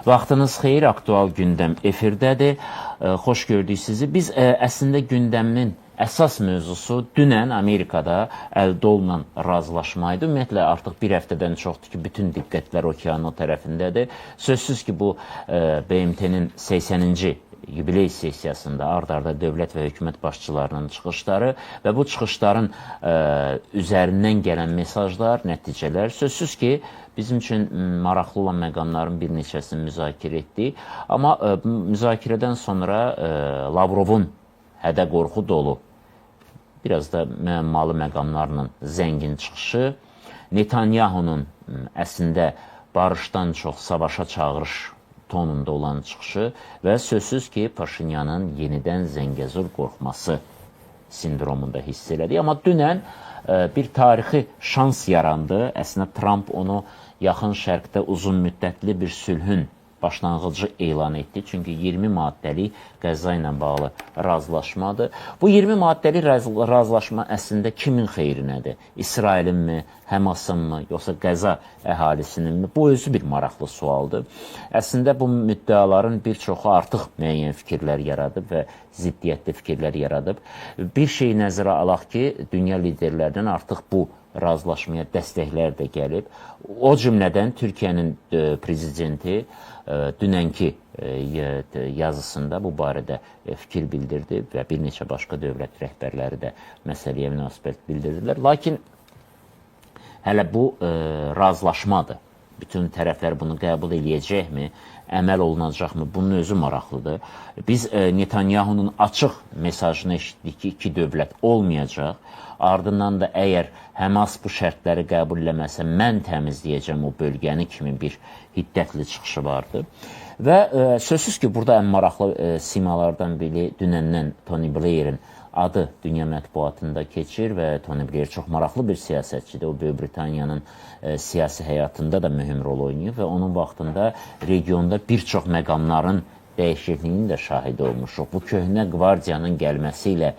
Vaxtınız xeyir, aktual gündəm efirdədir. Xoş gördük sizi. Biz əslində gündəmin əsas mövzusu dünən Amerikada əldə olunan razılaşma idi. Ümumiyyətlə artıq bir həftədən çoxdur ki, bütün diqqətlər okeanın o tərəfindədir. Sözsüz ki, bu BMT-nin 80-ci yubiley sessiyasında ard-arda dövlət və hökumət başçılarının çıxışları və bu çıxışların üzərindən gələn mesajlar, nəticələr sözsüz ki, bizim üçün maraqlı olan məqamların bir neçəsini müzakirə etdik. Amma müzakirədən sonra Lavrovun hədə-qorxu dolu, biraz da müəmmalı məqamlarla zəngin çıxışı, Netanyahunun əslində barışdan çox savaşa çağırış tonunda olan çıxışı və sözsüz ki, Paşinyanın yenidən Zəngəzur qorxması sindromunda hiss elədik. Amma dünən bir tarixi şans yarandı. Əslində Tramp onu Yaxın Şərqdə uzun müddətli bir sülhün başlanğıcı elan etdi. Çünki 20 maddəlik Qəzza ilə bağlı razılaşmadır. Bu 20 maddəlik razılaşma əslində kimin xeyrinədir? İsrailinmi, Həmasınmı, yoxsa Qəza əhalisinинmi? Bu özü bir maraqlı sualdır. Əslində bu müddəaların bir çoxu artıq müəyyən fikirlər yaradıb və ziddiyyətli fikirlər yaradıb. Bir şey nəzərə alaq ki, dünya liderlərindən artıq bu razılaşmaya dəstəklər də gəlib. O cümlədən Türkiyənin prezidenti dünənki yazısında bu barədə fikir bildirdi və bir neçə başqa dövlət rəhbərləri də məsələyə münasibət bildirdilər. Lakin hələ bu razılaşmadır. Bütün tərəflər bunu qəbul eləyəcəkmi, əməl olunacaqmı? Bunun özü maraqlıdır. Biz Netanyahunun açıq mesajını eşitdik ki, iki dövlət olmayacaq. Ardından da əgər Həmas bu şərtləri qəbul eləməsə, mən təmizləyəcəm o bölgəni kimi bir hiddətli çıxışı vardı. Və sözsüz ki, burada ən maraqlı simalardan biri dünəndən Tony Blairin adı dünya mətbuatında keçir və Tony Blair çox maraqlı bir siyasətçidir. O, Böyük Britaniyanın siyasi həyatında da mühüm rol oynayıb və onun vaxtında regionda bir çox məqamların dəyişikliyinin də şahidi olmuşuq. Bu köhnə qvardiyanın gəlməsi ilə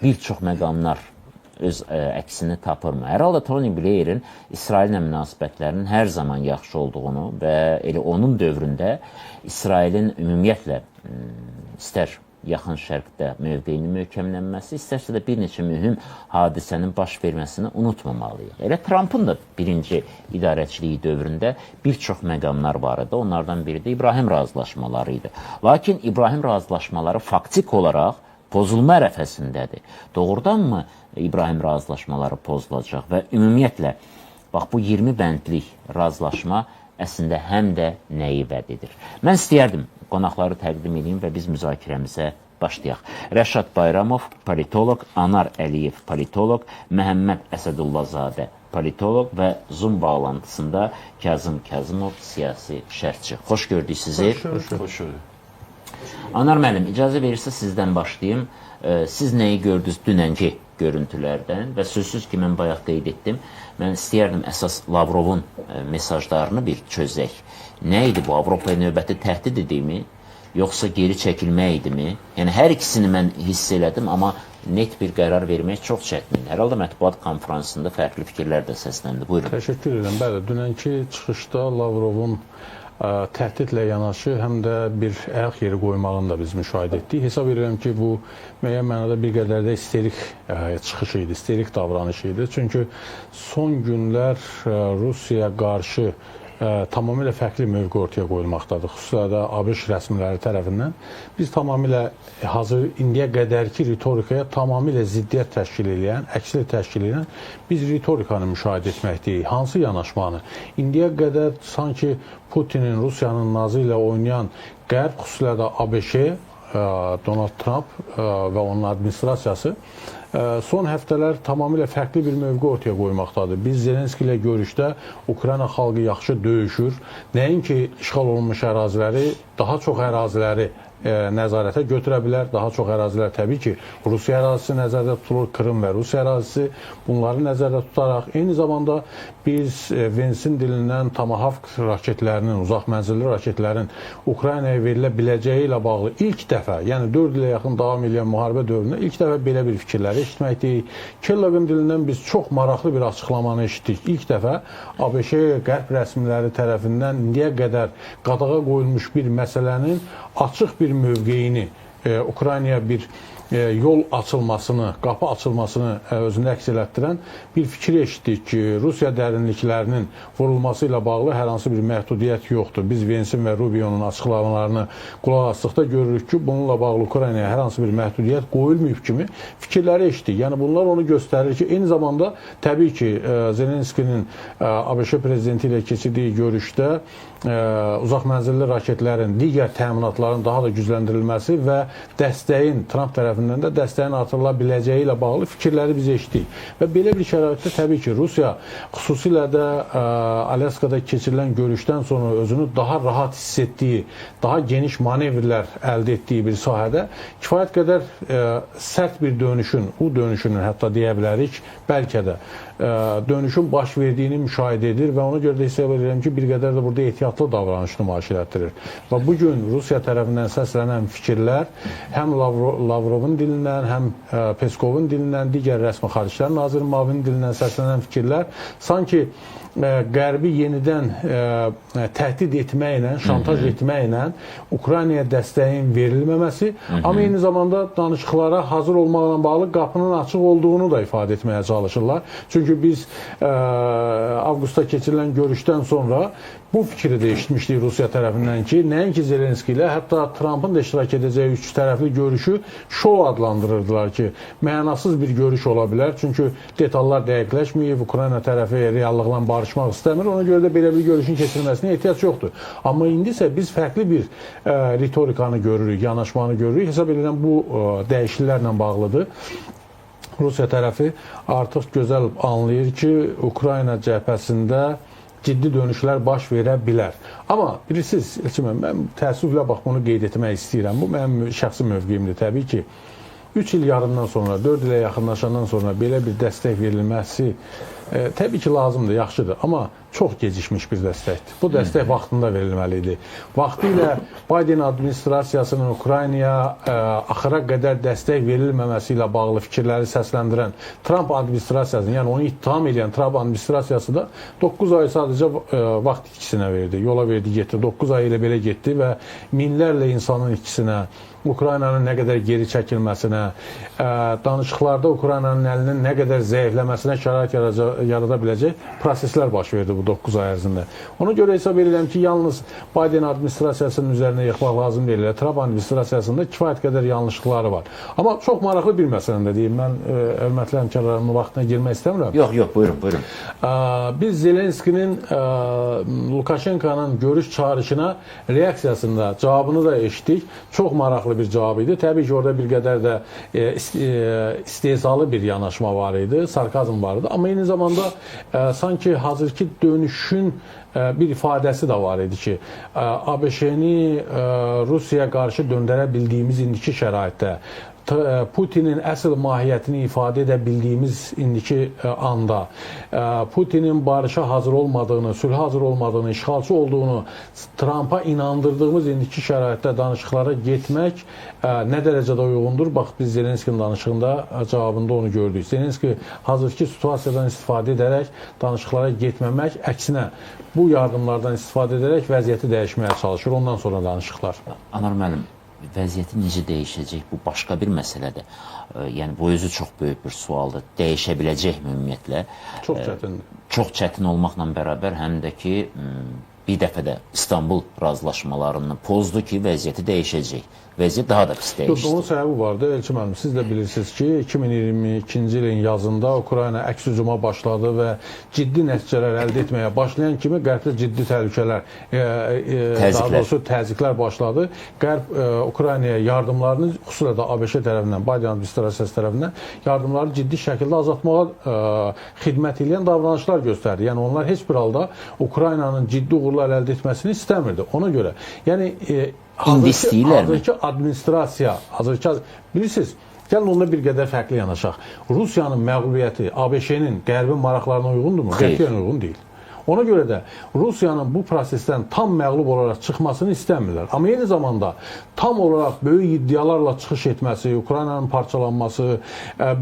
bir çox məqamlar öz əksini tapırmı? Hər halda Tony Blairin İsraillə münasibətlərinin hər zaman yaxşı olduğunu və elə onun dövründə İsrailin ümumiyyətlə istər Yaxın Şərqdə mövqeyinin möhkəmlənməsi, istərsə də bir neçə mühüm hadisənin baş verməsini unutmamalıyıq. Elə Trampın da birinci idarəçiliyi dövründə bir çox məqamlar var idi. Onlardan biri də İbrahim razılaşmaları idi. Lakin İbrahim razılaşmaları faktik olaraq pozulma ərəfəsindədir. Doğrudanmı İbrahim razılaşmaları pozulacaq və ümumiyyətlə bax bu 20 bəndlik razılaşma əslində həm də nəyi vəd edir? Mən istəyərdim qonaqları təqdim edeyim və biz müzakirəmizə başlayaq. Rəşad Bayramov, politoloq, Anar Əliyev, politoloq, Məhəmməd Əsədullazadə, politoloq və Zoom bağlantısında Kazım Kazımov, siyasi şərhçi. Xoş gördük sizi. Xoş gördük. Anar müəllim, icazə verirsə sizdən başlayım. Siz nəyi gördünüz dünənki görüntülərdən və sözsüz ki, mən bayaq qeyd etdim. Mən istəyərdim əsas Lavrovun mesajlarını bir çözək. Nə idi bu? Avropaya növbəti təhdid idimi? Yoxsa geri çəkilmə idimi? Yəni hər ikisini mən hiss elədim, amma net bir qərar vermək çox çətindir. Hər halda mətbuat konfransında fərqli fikirlər də səsləndi. Buyurun. Təşəkkür edirəm. Bəli, dünənki çıxışda Lavrovun təhdidlə yanaşı həm də bir ayaq yeri qoymağını da biz müşahidə etdik. Hesab edirəm ki, bu müəyyən mənada bir qədər də isterik çıxış idi, isterik davranış idi. Çünki son günlər Rusiyaya qarşı tamamilə fərqli mövqe ortaya qoyulmaqdadır. Xüsusilə də ABŞ rəsmiləri tərəfindən. Biz tamamilə hazır indiyə qədərki ritorikaya tamamilə ziddiyyət təşkil eləyən, əksini təşkil eləyən biz ritorikanı müşahidə etməkdəyik. Hansı yanaşmanı? İndiyə qədər sanki Putinin, Rusiyanın nazı ilə oynayan Qərb, xüsusilə də ABŞ, Donald Trump və onun administrasiyası son həftələr tamamilə fərqli bir mövqe ortaya qoymaqdadır. Biz Zelenski ilə görüşdə Ukrayna xalqı yaxşı döyüşür. Nəinki işğal olunmuş əraziləri, daha çox əraziləri nəzarətə götürə bilər. Daha çox ərazilər təbii ki, Rusiya ərazisi nəzərdə tutulur, Krım və Rusiya ərazisi. Bunları nəzərdə tutaraq, eyni zamanda biz Vensin dilindən Tomahawk raketlərinin, uzaq mənzilli raketlərin Ukraynaya verilə biləcəyi ilə bağlı ilk dəfə, yəni 4 ilə yaxın davam edən müharibə dövründə ilk dəfə belə bir fikirləri eşitməkdəyik. Kellogg'un dilindən biz çox maraqlı bir açıqlamanı eşitdik. İlk dəfə ABŞ qərb rəsmiləri tərəfindən indiyə qədər qadağa qoyulmuş bir məsələnin açıq bir mövqeyini, Ukraynaya bir yol açılmasını, qapı açılmasını özündə əks elətdirən bir fikir eşitdik ki, Rusiya dərinliklərinin vurulması ilə bağlı hər hansı bir məhdudiyyət yoxdur. Biz Vensin və Rubio'nun açıqlamalarını qulaq asdıqda görürük ki, bununla bağlı Ukraynaya hər hansı bir məhdudiyyət qoyulmayıb kimi fikirləri eşitdik. Yəni bunlar onu göstərir ki, eyni zamanda təbii ki, Zelenskinin ABŞ prezidenti ilə keçirdiyi görüşdə uzaq mənzilli raketlərin, digər təminatların daha da gücləndirilməsi və dəstəyin, Tramp tərəfindən də dəstəyin artırıla biləcəyi ilə bağlı fikirləri biz eşitdik. Və belə bir şəraitdə təbii ki, Rusiya xüsusilə də Alyaskada keçirilən görüşdən sonra özünü daha rahat hiss etdiyi, daha geniş manevrlər əldə etdiyi bir sahədə kifayət qədər sərt bir dönüşün, U dönüşünün hətta deyə bilərik, bəlkə də dönüşün baş verdiyini müşahidə edir və ona görə də hesab edirəm ki, bir qədər də burada ehtiyatlı davranış nümayiş elətdirir. Və bugün Rusiya tərəfindən səslənən fikirlər həm Lavrovun dilindən, həm Peskovun dilindən, digər rəsmi Xaricilər Naziri müavinin dilindən səslənən fikirlər sanki Qərbi yenidən təhdid etməklə, şantaj etməklə Ukraynaya dəstəyin verilməməsi, amma eyni zamanda danışıqlara hazır olmaqla bağlı qapının açıq olduğunu da ifadə etməyə çalışırlar. Çünki biz avqustda keçirilən görüşdən sonra bu fikri də eşitmişdik Rusiya tərəfindən ki, nəinki Zelenski ilə, hətta Trampın da iştirak edəcəyi üç tərəfli görüşü şou adlandırırdılar ki, mənasız bir görüş ola bilər. Çünki detallar dəqiqləşməyib, Ukrayna tərəfi reallıqla barışmaq istəmir. Ona görə də belə bir görüşün keçirilməsinə ehtiyac yoxdur. Amma indi isə biz fərqli bir ritorikanı görürük, yanaşmanı görürük. Hesab edirəm bu dəyişikliklərlə bağlıdır. Rusiya tərəfi artıq gözəl anlayır ki, Ukrayna cəbhəsində ciddi dönüşlər baş verə bilər. Amma bilirsiniz, Elçin müəllim, mən təəssüflə bax bunu qeyd etmək istəyirəm. Bu mənim şəxsi mövqeyimdir təbii ki. 3 il yarımdan sonra, 4 ilə yaxınlaşandan sonra belə bir dəstək verilməsi təbii ki lazımdır, yaxşıdır, amma çox gecikmiş bir dəstəkdir. Bu dəstək vaxtında verilməli idi. Vaxtilə Biden administrasiyasının Ukraynaya axıra qədər dəstək verilməməsi ilə bağlı fikirləri səsləndirən Tramp administrasiyasının, yəni onu ittiham edən Tramp administrasiyası da 9 ay sadəcə vaxt itkisinə verdi, yola verdi, getdi. 9 ay elə belə getdi və minlərlə insanın itkisinə, Ukraynanın nə qədər geri çəkilməsinə, danışıqlarda Ukraynanın əlinin nə qədər zəifləməsinə şərait yarada biləcək proseslər baş verdi bu 9 ay ərzində. Ona görə hesab edirəm ki, yalnız Biden administrasiyasının üzərinə yıxmaq lazım deyil. Trump administrasiyasında kifayət qədər yanlışlıqları var. Amma çox maraqlı bir məsələni də deyim. Mən hörmətli həmkarlarımın vaxtına girmək istəmirəm. Yox, yox, buyurun, buyurun. Biz Zelenskinin Lukaşenkanın görüş çağırışına reaksiyasında cavabını da eşitdik. Çox maraqlı bir cavab idi. Təbii ki, orada bir qədər də istehzalı bir yanaşma var idi, sarkazm var idi. Amma eyni zamanda sanki hazırki dönüşün bir ifadəsi də var idi ki, ABŞ-ni Rusiyaya qarşı döndərə bildiyimiz indiki şəraitdə, Putinin əsl mahiyyətini ifadə edə bildiyimiz indiki anda, Putinin barışa hazır olmadığını, sülhə hazır olmadığını, işğalçı olduğunu Trumpa inandırdığımız indiki şəraitdə danışıqlara getmək nə dərəcədə uyğundur? Bax, biz Zelenskinin danışığında, cavabında onu gördük. Zelenski hazırki situasiyadan istifadə edərək danışıqlara getməmək, əksinə bu yardımlardan istifadə edərək vəziyyəti dəyişməyə çalışır. Ondan sonra danışıqlar. Anar müəllim, vəziyyəti necə dəyişəcək? Bu başqa bir məsələdir. Yəni bu özü çox böyük bir sualdır. Dəyişə biləcəkmi ümumiyyətlə? Çox çətindir. Çox çətin olmaqla bərabər həm də ki, bir dəfə də İstanbul razılaşmalarını pozdu ki, vəziyyəti dəyişəcək. Vəziyyət daha da pis dəyişdi. Onun səbəbi vardı, Elçin müəllim. Siz də bilirsiniz ki, 2022-ci ilin yazında Ukrayna əks hücuma başladı və ciddi nəticələr əldə etməyə başlayan kimi Qərbdə ciddi təhlükələr, daha doğrusu təzyiqlər başladı. Qərb Ukraynaya yardımlarını, xüsusilə də ABŞ tərəfindən, Biden administrasiyası tərəfindən yardımları ciddi şəkildə azaltmağa xidmət edən davranışlar göstərdi. Yəni onlar heç bir halda Ukraynanın ciddi uğurlar əldə etməsini istəmirdi. Ona görə, yəni İndi istəyirlərmi? Hazırki administrasiya, bilirsiniz, gəlin onda bir qədər fərqli yanaşaq. Rusiyanın məğlubiyyəti ABŞ-nin, Qərbin maraqlarına uyğundurmu? Qətiyyən uyğun deyil. Ona görə də Rusiyanın bu prosesdən tam məğlub olaraq çıxmasını istəmirlər. Amma eyni zamanda tam olaraq böyük iddialarla çıxış etməsi, Ukraynanın parçalanması,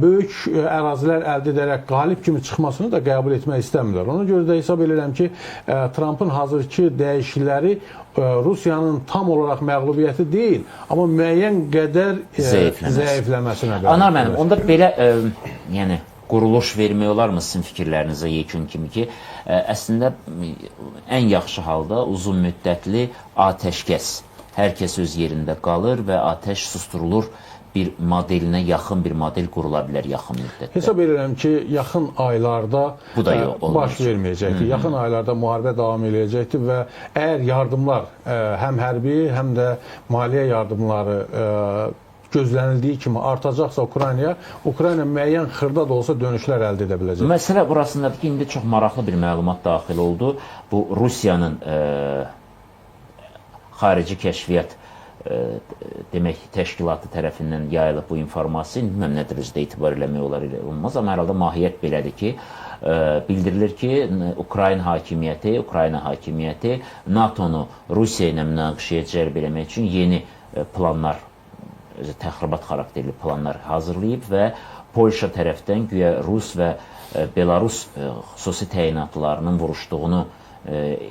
böyük ərazilər əldə edərək qalib kimi çıxmasını da qəbul etmək istəmirlər. Ona görə də hesab edirəm ki, Trumpın hazırki dəyişiklikləri Rusiyanın tam olaraq məğlubiyyəti deyil, amma müəyyən qədər zəifləməsinə bərabər. Anar müəllim, onda belə, yəni quruluş vermək olarmı sizin fikirlərinizə yekun kimi ki, əslində ən yaxşı halda uzun müddətli atəşkəs, hər kəs öz yerində qalır və atəş susturulur bir modelinə yaxın bir model qurula bilər yaxın müddətdə. Hesab edirəm ki, yaxın aylarda bu da baş verməyəcəkdir. Yaxın aylarda müharibə davam eləyəcəkdir və əgər yardımlar həm hərbi, həm də maliyyə yardımları gözlənildiyi kimi artacaqsa Ukrayna müəyyən xırda da olsa dönüşlər əldə edə biləcək. Məsələ burasındadır ki, indi çox maraqlı bir məlumat daxil oldu. Bu Rusiyanın xarici kəşfiyyat demək təşkilatı tərəfindən yayılıb bu informasiya. Bilməm nə dərəcədə etibar eləmək olar, olmaz, amma hər halda mahiyyət belədir ki, bildirilir ki, Ukrayna hakimiyyəti NATO-nu Rusiya ilə münaqişəyə cəlb eləmək üçün yeni planlar, təxribat xarakterli planlar hazırlayıb və Polşa tərəfdən güya Rus və Belarus xüsusi təyinatlarının vuruşduğunu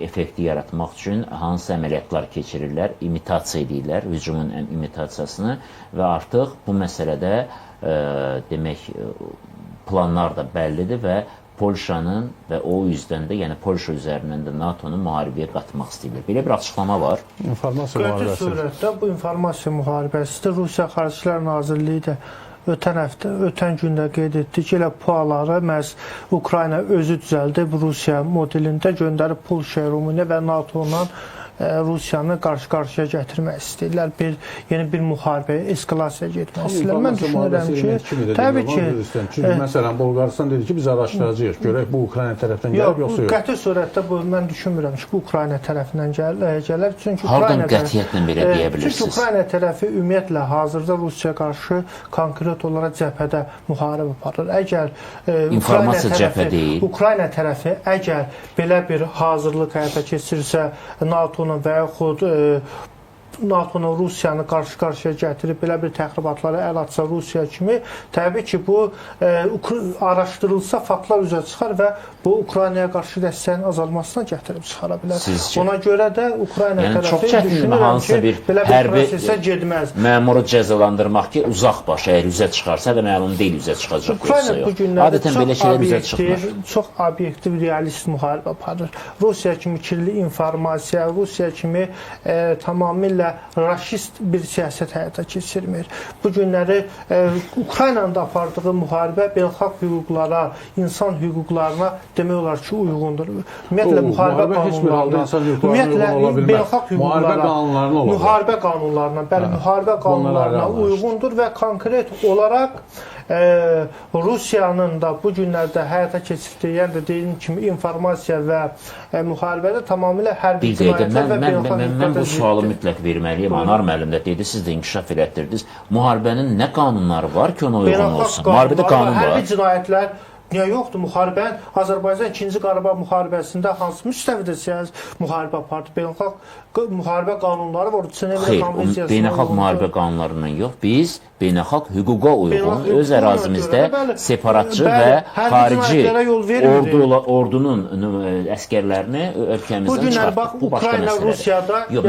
effekti yaratmaq üçün hansı əməliyyatlar keçirirlər, imitasiya edirlər, hücumun imitasiyasını və artıq bu məsələdə demək planlar da bəllidir və Polşanın və o üzdən də, yəni Polşa üzərindən də NATO-nu müharibəyə qatmaq istəyirlər. Belə bir açıqlama var. İnformasiya müharibəsi. Qəti surətdə bu informasiya müharibəsidir. Rusiya Xarici İşlər Nazirliyi də ötən gündə qeyd etdi ki, elə PUA-ları məhz Ukrayna özü düzəldib Rusiya modelində göndərib Polşaya, Rumıniya və NATO-la Rusiyanı qarşı-qarşıya gətirmək istəyirlər. Yeni bir müharibəyə, eskalasiyaya getmək istəyirlər. Mən düşünürəm ki, təbii ki... Çünki, məsələn, Bolqarıstan dedi ki, biz araşdıracağıq, görək bu Ukrayna tərəfdən gəlib, yoxsa yox. Qəti surətdə mən düşünmürəm ki, bu Ukrayna tərəfindən gələr. Çünki hardan qətiyyətlə belə deyə bilirsiniz? Çünki Ukrayna tərəfi ümumiyyətlə hazırda Rusiya qarşı konkret olaraq cəbhədə müharibə aparır. Əgər informasiya cəbhə deyil. Ukrayna tərəfi əgər belə bir hazırlıq həyata keçirirsə, NATO-nun və yaxud NATO-nun Rusiyanı qarşı-qarşıya gətirib belə bir təxribatlara əl atsa Rusiya kimi, təbii ki, bu araşdırılsa faktlar üzə çıxar və bu Ukraynaya qarşı dəstəyin azalmasına gətirib çıxara bilər. Sizcə? Ona görə də Ukrayna yəni, tərəfi düşünürəm ki, belə bir prosesə getməz. Məmuru cəzalandırmaq ki, uzaq baş, əgər üzə çıxarsa da məlum deyil üzə çıxacaq. Ukrayna bu günlərdə adətən belə şeylər üzə çıxmır. Çox obyektiv, realist müharibə aparır. Rusiya kimi kirli informasiya, Rusiya kimi tamamilə raşist bir siyasət həyata keçirmir. Bu günləri Ukraynanın da apardığı müharibə beynəlxalq hüquqlara, insan hüquqlarına demək olar ki, uyğundur. Ümumiyyətlə müharibə qanunlarına, ümumiyyətlə beynəlxalq hüquqlara, müharibə qanunlarına, bəli, müharibə qanunlarına uyğundur və konkret olaraq Rusiyanın da bu günlərdə həyata keçirdiyi, yəni də dediyim kimi informasiya və müharibədə tamamilə hərbi cinayətlər və beynəlxalq hüquqlara. Mən bu sualı mütləq verməliyəm. Anar müəllim də dedi, siz də inkişaf elətdirdiniz. Müharibənin nə qanunları var ki, ona uyğun olsun? Müharibədə qanun var. Hərbi cinayətlər niyə yoxdur? Müharibənin Azərbaycan 2-ci Qarabağ müharibəsində hansı müstəvidə siyasi müharibə apardı? Beynəlxalq müharibə qanunları var. Xeyr, beynəlxalq müharibə qanunlarından yox. Biz beynəlxalq hüquqa uyğun öz ərazimizdə separatçı və xarici ordunun əskərlərini ölkəmizdən çıxartdıq. Bu başqa məsələdir. Yox,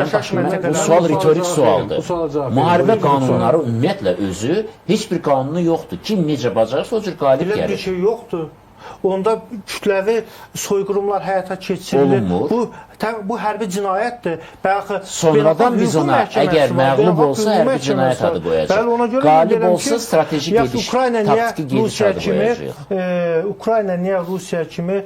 bu sual ritorik sualdır. Müharibə qanunları ümumiyyətlə özü heç bir qanunu yoxdur. Kim necə bacarırsa o cür qalib gəlir. Belə bir şey yoxdur. Onda kütləvi soyqırımlar həyata keçirilir. Olunmur. Bu hərbi cinayətdir. Sonradan biz ona əgər məğlub olsa hərbi cinayət adı qoyacaq. Qalib olsa strateji gediş, taktiki gediş adı qoyacaq. Ukrayna niyə Rusiya kimi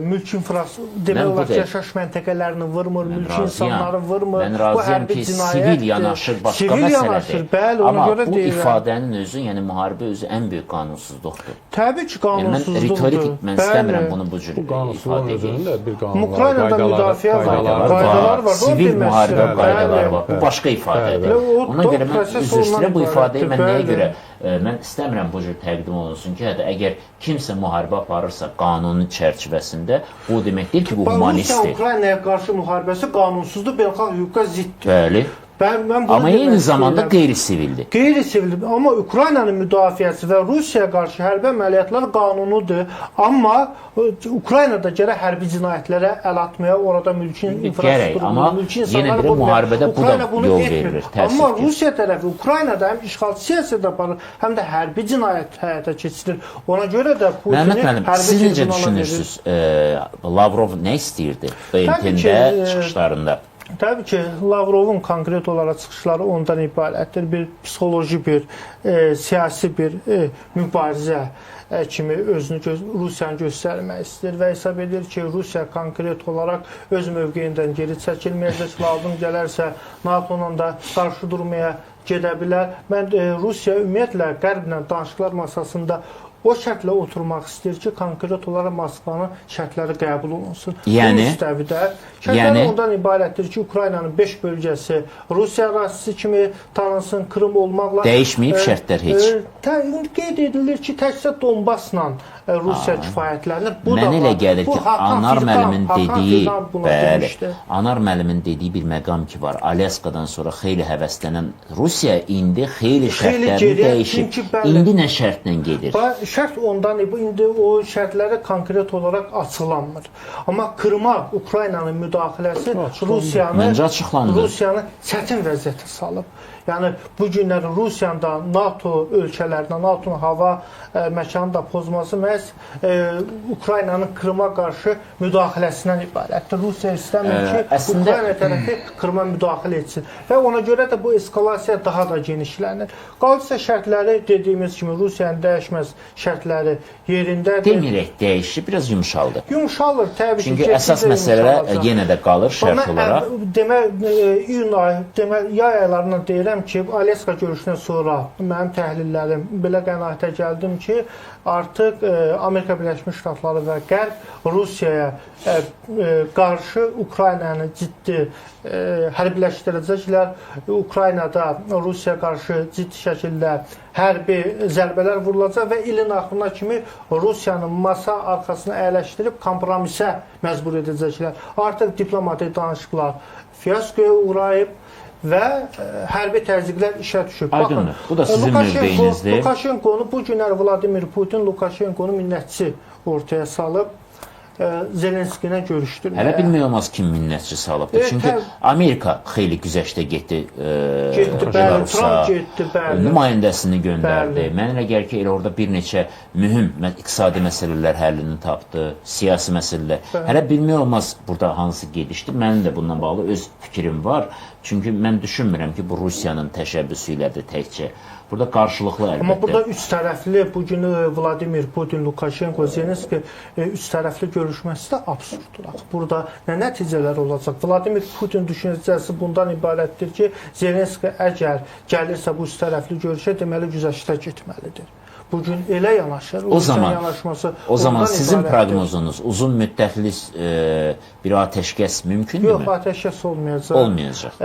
mülki infrastruktur, demək olar ki, yaşayış məntəqələrini vurmur, mülki insanları vurmur. Mən razıyam ki, sivil yanaşır başqa məsələdir. Amma bu ifadənin özü, yəni müharibə özü ən böyük qanunsuzluqdur. Təbii ki, qanunsuzluqdur. Mən ritorik Mən istəmirəm bunu bu cür Bu qanunsuzluğun ifadə edeyim. özünün də bir qanunlar, Ukraynada müdafiə var, Qaydalar qaydalar var. Sivil müharibə qaydaları var. Bu Bəli. başqa ifadədir. Bəli. Ona görə mən Proses üzr istəyirəm bu ondan ifadəyi mən nəyə ibarətdir, görə mən istəmirəm bu cür təqdim olunsun ki, hətta əgər kimsə müharibə aparırsa qanunun çərçivəsində, bu o demək deyil ki, bu Bax, humanistdir. Rusiya Ukraynaya qarşı müharibəsi qanunsuzdur, beynəlxalq hüquqa ziddir. Bəli. Mən bunu Amma eyni demək zamanda istəyirəm. qeyri-sivildir. Qeyri-sivil, amma Ukraynanın müdafiəsi və Rusiyaya qarşı hərbi əməliyyatlar qanunudur. Amma Ukraynada gərək hərbi cinayətlərə əl atmaya, orada mülki infrastrukturunu, amma mülki yenə insanları belə qorumaya. müharibədə bu da Ukrayna bunu yol etmir. verilir, təəssüf Amma ki. Rusiya tərəfi Ukraynada həm işğalçı siyasət aparır, həm də hərbi cinayət həyata keçirir. Ona görə də Putini Məhəmməd müəllim, hərbi siz necə tribunala verir. düşünürsünüz? Lavrov nə istəyirdi Təbii ki, BMT-də çıxışlarında? Təbii ki, Lavrovun konkret olaraq çıxışları ondan ibarətdir. Bir psixoloji bir, siyasi bir mübarizə kimi özünü Rusiyanı göstərmək istəyir və hesab edir ki, Rusiya konkret olaraq öz mövqeyindən geri çəkilməyəcək, lazım gələrsə NATO-la da qarşı durmaya gedə bilər. Mən Rusiya ümumiyyətlə Qərblə danışıqlar masasında o şərtlə oturmaq istəyir ki, konkret olaraq Moskvanın şərtləri qəbul olunsun. Yəni? Bu müstəvidə şərtlər Yəni? ondan ibarətdir ki, Ukraynanın 5 bölgəsi Rusiya ərazisi kimi tanınsın, Krım olmaqla. Dəyişməyib şərtlər heç. Qeyd edilir ki, təkcə Donbasla Rusiya kifayətlənir. Bu Mənə da elə var. gəlir Bu ki, Hakan Anar Fidan, müəllimin Hakan dediyi, Fidan buna bəli, demişdi. Anar müəllimin dediyi bir məqam ki var. Alyaskadan sonra xeyli həvəslənən Rusiya indi xeyli şərtlərini geriyə, dəyişib. çünki bəli. İndi nə şərtlə gedir? Şərt ondan indi o şərtləri konkret olaraq açıqlanmır. Amma Krıma Ukraynanın müdaxiləsi Açıqlandı. Məncə açıqlandı. Rusiyanı çətin vəziyyətə salıb. Yəni bu günləri Rusiyanın da NATO ölkələrinə, NATO-nun hava məkanı da pozması məhz Ukraynanın Krıma qarşı müdaxiləsindən ibarətdir. Rusiya istəmir ki, əslində- Ukrayna tərəfi Krıma müdaxilə etsin və ona görə də bu eskalasiya daha da genişlənir. Qalırsa şərtləri dediyimiz kimi Rusiyanın dəyişməz şərtləri yerindədir. Demirək dəyişib, biraz yumşaldı. Yumşalır təbii ki. Çünki getdikcə əsas məsələ yumşalacaq. yenə də qalır şərt Mən olaraq. Demək iyun ayı, demək yay aylarından deyirəm ki, Alyaska görüşündən sonra mənim təhlillərim belə qənaətə gəldim ki, artıq Amerika Birləşmiş Ştatları və Qərb Rusiyaya qarşı Ukraynanı ciddi hərbiləşdirəcəklər. Ukraynada Rusiyaya qarşı ciddi şəkildə hərbi zərbələr vurulacaq və ilin axırına kimi Rusiyanın masa arxasına əyləşdirib kompromisə məcbur edəcəklər. Artıq diplomatik danışıqlar fiyaskoya uğrayıb və hərbi təzyiqlər işə düşüb. Aydındır. Bu da sizin mövqeyinizdir. Lukaşenkonu bu günlər Vladimir Putin Lukaşenkonu minnətçi ortaya salıb Zelenski ilə görüşdürməyə. Hələ bilmək olmaz kim minnətçi salıbdır. Çünki Amerika xeyli güzəştə getdi. Getdi, bəli, Trump getdi, bəli. Nümayəndəsini göndərdi. Bəli. Mənə elə gəlir ki, elə orada bir neçə mühüm iqtisadi məsələlər həllini tapdı, siyasi məsələlər. Bəli. Hələ bilmək olmaz burada hansı gedişdir. Mənim də bununla bağlı öz fikrim var. Çünki mən düşünmürəm ki, bu Rusiyanın təşəbbüsü ilədir təkcə. Burada qarşılıqlı əlbəttə. Amma burada üç tərəfli bu gün Vladimir Putin, Lukaşenko, Zelenski üç tərəfli görüşməsi də absurddur. Axı burada nə nəticələr olacaq? Vladimir Putin düşüncəsi bundan ibarətdir ki, Zelenski əgər gəlirsə bu üç tərəfli görüşə, deməli güzəştə getməlidir. Bu gün elə yanaşır. O zaman yanaşması o zaman sizin ibarətdir. proqnozunuz uzun müddətli bir atəşkəs mümkündürmü? Yox, atəşkəs olmayacaq. Olmayacaq.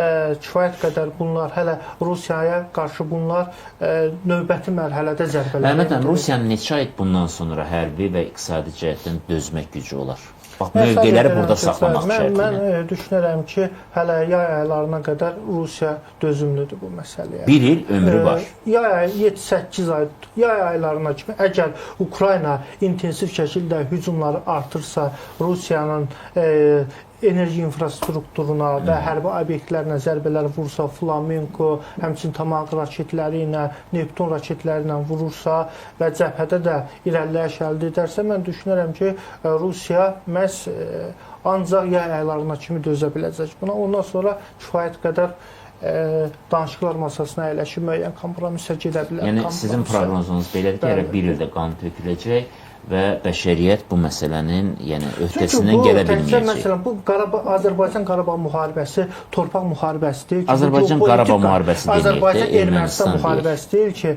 Kifayət qədər bunlar hələ Rusiyaya qarşı bunlar növbəti mərhələdə zərbələr. Məhəmməd müəllim, Rusiyanın neçə ay bundan sonra hərbi və iqtisadi cəhətdən dözmək gücü olar? Bax, mövqeləri burada saxlamaq şərti ilə. Mən düşünürəm ki, hələ yay aylarına qədər Rusiya dözümlüdür bu məsələyə. Bir il ömrü var. Yay ayı 7-8 ay, yay aylarına kimi əgər Ukrayna intensiv şəkildə hücumları artırsa, Rusiyanın enerji infrastrukturuna və hərbi obyektlərinə zərbələr vursa, Flamenko, həmçinin Tomahawk raketləri ilə, Neptun raketləri ilə vurursa və cəbhədə də irəliləyiş əldə edərsə, mən düşünürəm ki, Rusiya məhz ancaq yay aylarına kimi dözə biləcək buna. Ondan sonra kifayət qədər danışıqlar masasına əyləşib müəyyən kompromisə gedə bilər. Yəni sizin proqnozunuz belədir ki, hələ bir ildə qan töküləcək və bəşəriyyət bu məsələnin, yəni öhdəsindən Çünki bu gələ təkcə bilməyəcək. Məsələn, bu Qarabağ, Azərbaycan Qarabağ müharibəsi torpaq müharibəsi deyil ki, Azərbaycan Qarabağ müharibəsi deməyək də, Azərbaycan Ermənistan Ermənistan deyək. müharibəsi deyil ki,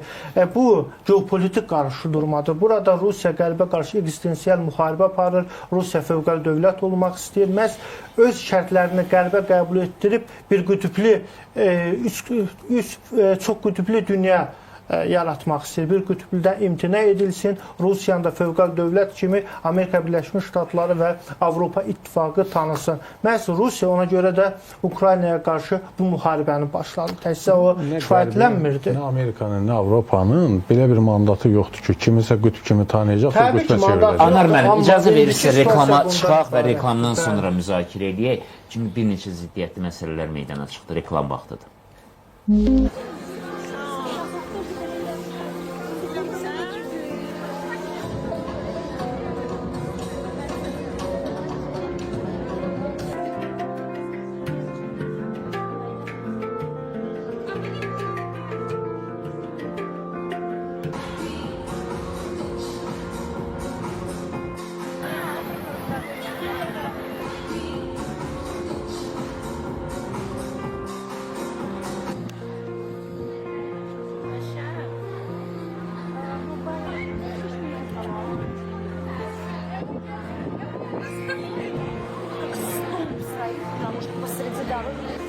bu geopolitik qarşıdurmadır. Burada Rusiya qərbə qarşı ekzistensial müharibə aparır. Rusiya fövqəladə dövlət olmaq istəyir. Məhz öz şərtlərini qərbə qəbul etdirib bir qütüblü üç çox qütüblü dünya yaratmaq istəyir. Bir qütblüdən imtina edilsin. Rusiyanın da fövqəladə dövlət kimi Amerika Birləşmiş Ştatları və Avropa İttifaqı tanısın. Məhz Rusiya ona görə də Ukraynaya qarşı bu müharibəni başladı. Təkcə o kifayətlənmirdi. Nə Amerikanın, nə Avropanın belə bir mandatı yoxdur ki, kimisə qütb kimi tanıyacaq və Təbii ki, qütbə mandatı çevirəcək. Anar müəllim, Amma icazə indiki verirsə situasiya reklama bundan çıxaq və ibarət. reklamdan Bəli. sonra müzakirə eləyək. Çünki bir neçə ziddiyyətli məsələlər meydana çıxdı. Reklam vaxtıdır. Как столб стоит, потому что посреди дороги.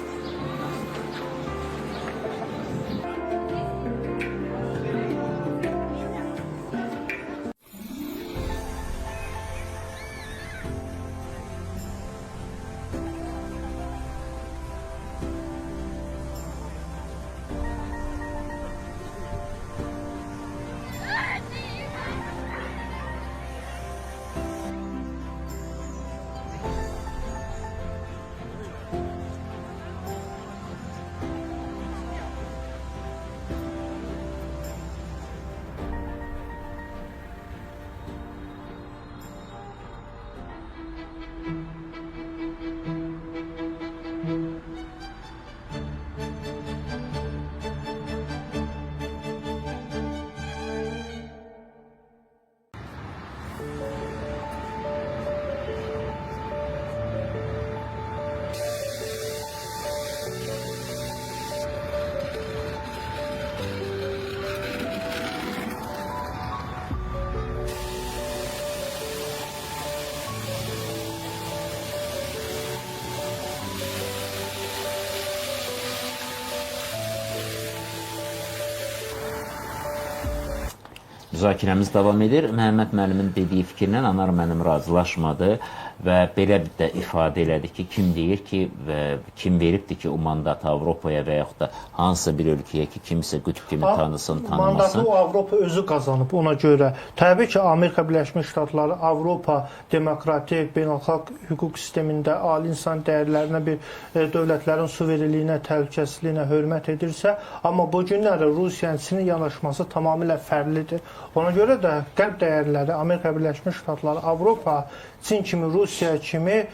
Müzakirəmiz davam edir. Məhəmməd müəllimin dediyi fikirlə Anar müəllim razılaşmadı və belə bir də ifadə elədi ki, kim deyir ki və kim veribdir ki, o mandatı Avropaya və yaxud da hansısa bir ölkəyə ki, kimsə qütb kimi tanısın, Mandatı tanımasın. o Avropa özü qazanıb ona görə. Təbii ki, Amerika Birləşmiş Ştatları, Avropa demokratik, beynəlxalq hüquq sistemində ali insan dəyərlərinə bir dövlətlərin suverenliyinə, təhlükəsizliyinə hörmət edirsə, amma bu günləri Rusiyanın Çinin yanaşması tamamilə fərqlidir. Ona görə də qərb dəyərləri, Amerika Birləşmiş Ştatları, Avropa, Çin kimi, Rusiya kimi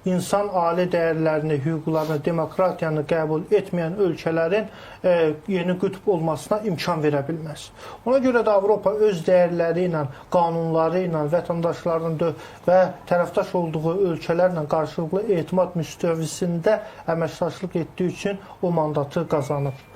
insan ali dəyərlərini, hüquqlarını, demokratiyanı qəbul etməyən ölkələrin yeni qütb olmasına imkan verə bilməz. Ona görə də Avropa öz dəyərləri ilə, qanunları ilə, vətəndaşlarının və tərəfdaş olduğu ölkələrlə qarşılıqlı etimad müstəvisində əməkdaşlıq etdiyi üçün o mandatı qazanıb.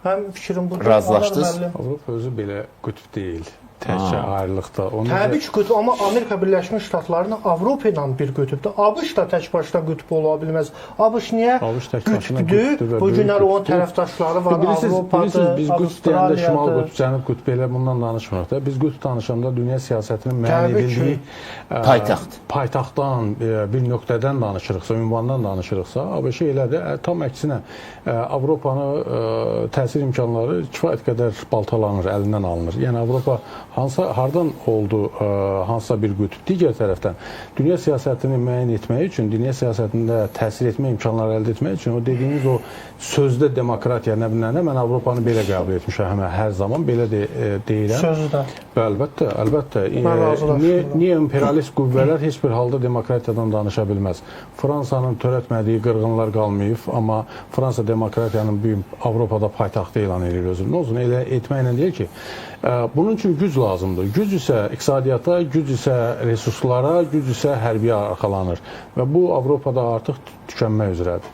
Mənim fikrim budur. Razılaşdınız? Anar müəllim. Avropa özü belə qütb deyil. Təkcə ayrılıqda. Onu Təbii ki, qütb, amma Amerika Birləşmiş Ştatlarının Avropa ilə bir qütbdür. ABŞ da tək başına qütb ola bilməz. ABŞ niyə ABŞ tək başına qütbdür? qütbdür və Bu böyük günlər onun qütbdür. tərəfdaşları var, Bilirsiniz, Avropadır, biz qütb deyəndə şimal Avstraliyadır. qütb, cənub qütb elə bundan danışmırıq da. Biz qütb danışanda dünya siyasətinin müəyyən Təbii ki. edildiyi Paytaxt. Paytaxtdan, bir nöqtədən danışırıqsa, ünvandan danışırıqsa, ABŞ elədir. Tam əksinə Avropanı təsir imkanları kifayət qədər baltalanır, əlindən alınır. Yəni Avropa hardan oldu hansısa bir qütb? Digər tərəfdən dünya siyasətini müəyyən etmək üçün, dünya siyasətində təsir etmə imkanları əldə etmək üçün o dediyiniz o sözdə demokratiya nə bilim nə, mən Avropanı belə qəbul etmişəm, hər zaman belə deyirəm. Sözdə. Əlbəttə, əlbəttə. Mən razılaşmıram. Niyə imperialist qüvvələr heç bir halda demokratiyadan danışa bilməz? Fransanın törətmədiyi qırğınlar qalmayıb, amma Fransa demokratiyanın böyük Avropada paytaxtı elan edir özünü. Nə olsun, elə etməklə deyil ki, Bunun üçün güc lazımdır. Güc isə iqtisadiyyata, güc isə resurslara, güc isə hərbiyə arxalanır və bu Avropada artıq tükənmək üzrədir.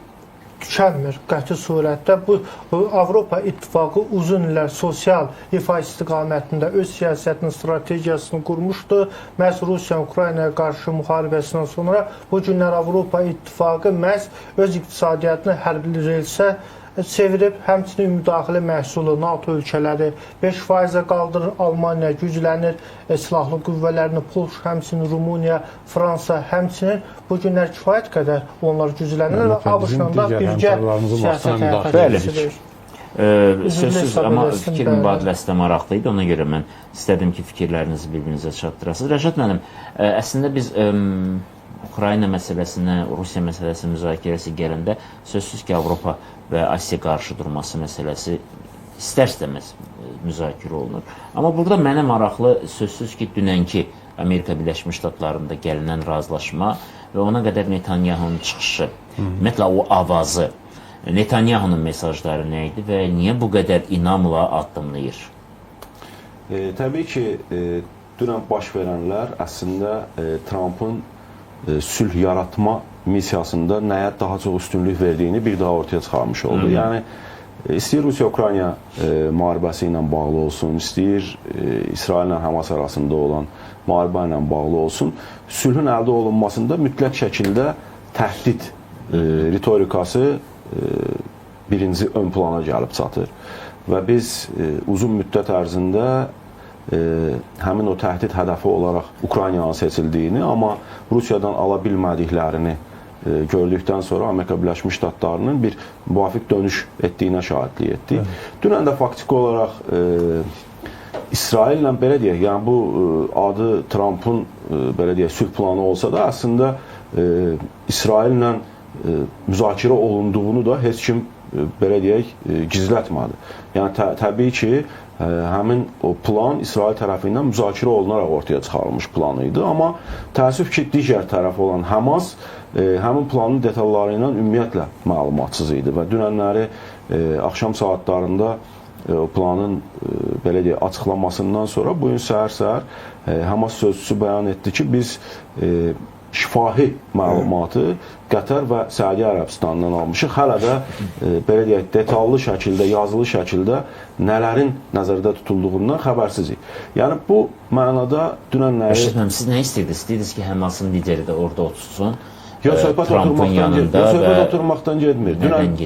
Tükənmir qəti surətdə. Bu Avropa İttifaqı uzun illər sosial rifah istiqamətində öz siyasətinin strategiyasını qurmuşdu. Məhz Rusiya Ukraynaya qarşı müharibəsindən sonra bu günlər Avropa İttifaqı məhz öz iqtisadiyyatını hərbi relsə çevirib, həmçinin ümumdaxili məhsulu NATO ölkələri 5%-ə qaldırır, Almaniya güclənir, silahlı qüvvələrini, Polşa, həmçinin Rumıniya, Fransa, həmçinin bu günlər kifayət qədər onlar güclənir və ABŞ-la da birgə siyasət həyata keçirir. Sözsüz, amma fikir mübadiləsi də maraqlı idi. Ona görə mən istədim ki, fikirlərinizi bir-birinizə çatdırasınız. Rəşad müəllim, əslində biz Ukrayna məsələsinə, Rusiya məsələsi müzakirəsi gələndə sözsüz ki, Avropa və Asiya qarşı durması məsələsi istər-istəməz müzakirə olunur. Amma burada mənə maraqlı sözsüz ki, dünənki Amerika Birləşmiş Ştatlarında gəlinən razılaşma və ona qədər Netanyahunun çıxışı, ümumiyyətlə o avazı, Netanyahunun mesajları nə idi və niyə bu qədər inamla addımlayır? Təbii ki, dünən baş verənlər əslində Trumpın sülh yaratma missiyasında nəyə daha çox üstünlük verdiyini bir daha ortaya çıxarmış oldu. Yəni, istəyir Rusiya-Ukrayna müharibəsi ilə bağlı olsun, istəyir İsrail ilə Həmas arasında olan müharibə ilə bağlı olsun, sülhün əldə olunmasında mütləq şəkildə təhdid ritorikası birinci ön plana gəlib çatır. Və biz uzun müddət ərzində həmin o təhdid hədəfi olaraq Ukraynanın seçildiyini, amma Rusiyadan ala bilmədiklərini gördükdən sonra Amerika Birləşmiş Ştatlarının bir müvafiq dönüş etdiyinə şahidlik etdik. Dünən də faktiki olaraq İsraillə belə deyək, yəni bu adı Trumpın belə deyək sülh planı olsa da əslində İsraillə müzakirə olunduğunu da heç kim belə deyək gizlətmədi. Yəni təbii ki, həmin o plan İsrail tərəfindən müzakirə olunaraq ortaya çıxarılmış planı idi. Amma təəssüf ki, digər tərəf olan Həmas həmin planın detalları ilə ümumiyyətlə məlumatsız idi və dünənləri axşam saatlarında o planın belə deyək açıqlamasından sonra bugün səhər-səhər Həmas sözçüsü bəyan etdi ki, biz şifahi məlumatı Qətər və Səudiyyə Ərəbistanından almışıq. Hələ də belə deyək, detallı şəkildə, yazılı şəkildə nələrin nəzərdə tutulduğundan xəbərsizik. Yəni bu mənada dünənləri... Rəşad müəllim, siz nə istəyirdiniz? İstəyirdiniz ki, Həmasın lideri də orada otursun, Yox, söhbət oturmaqdan getmir.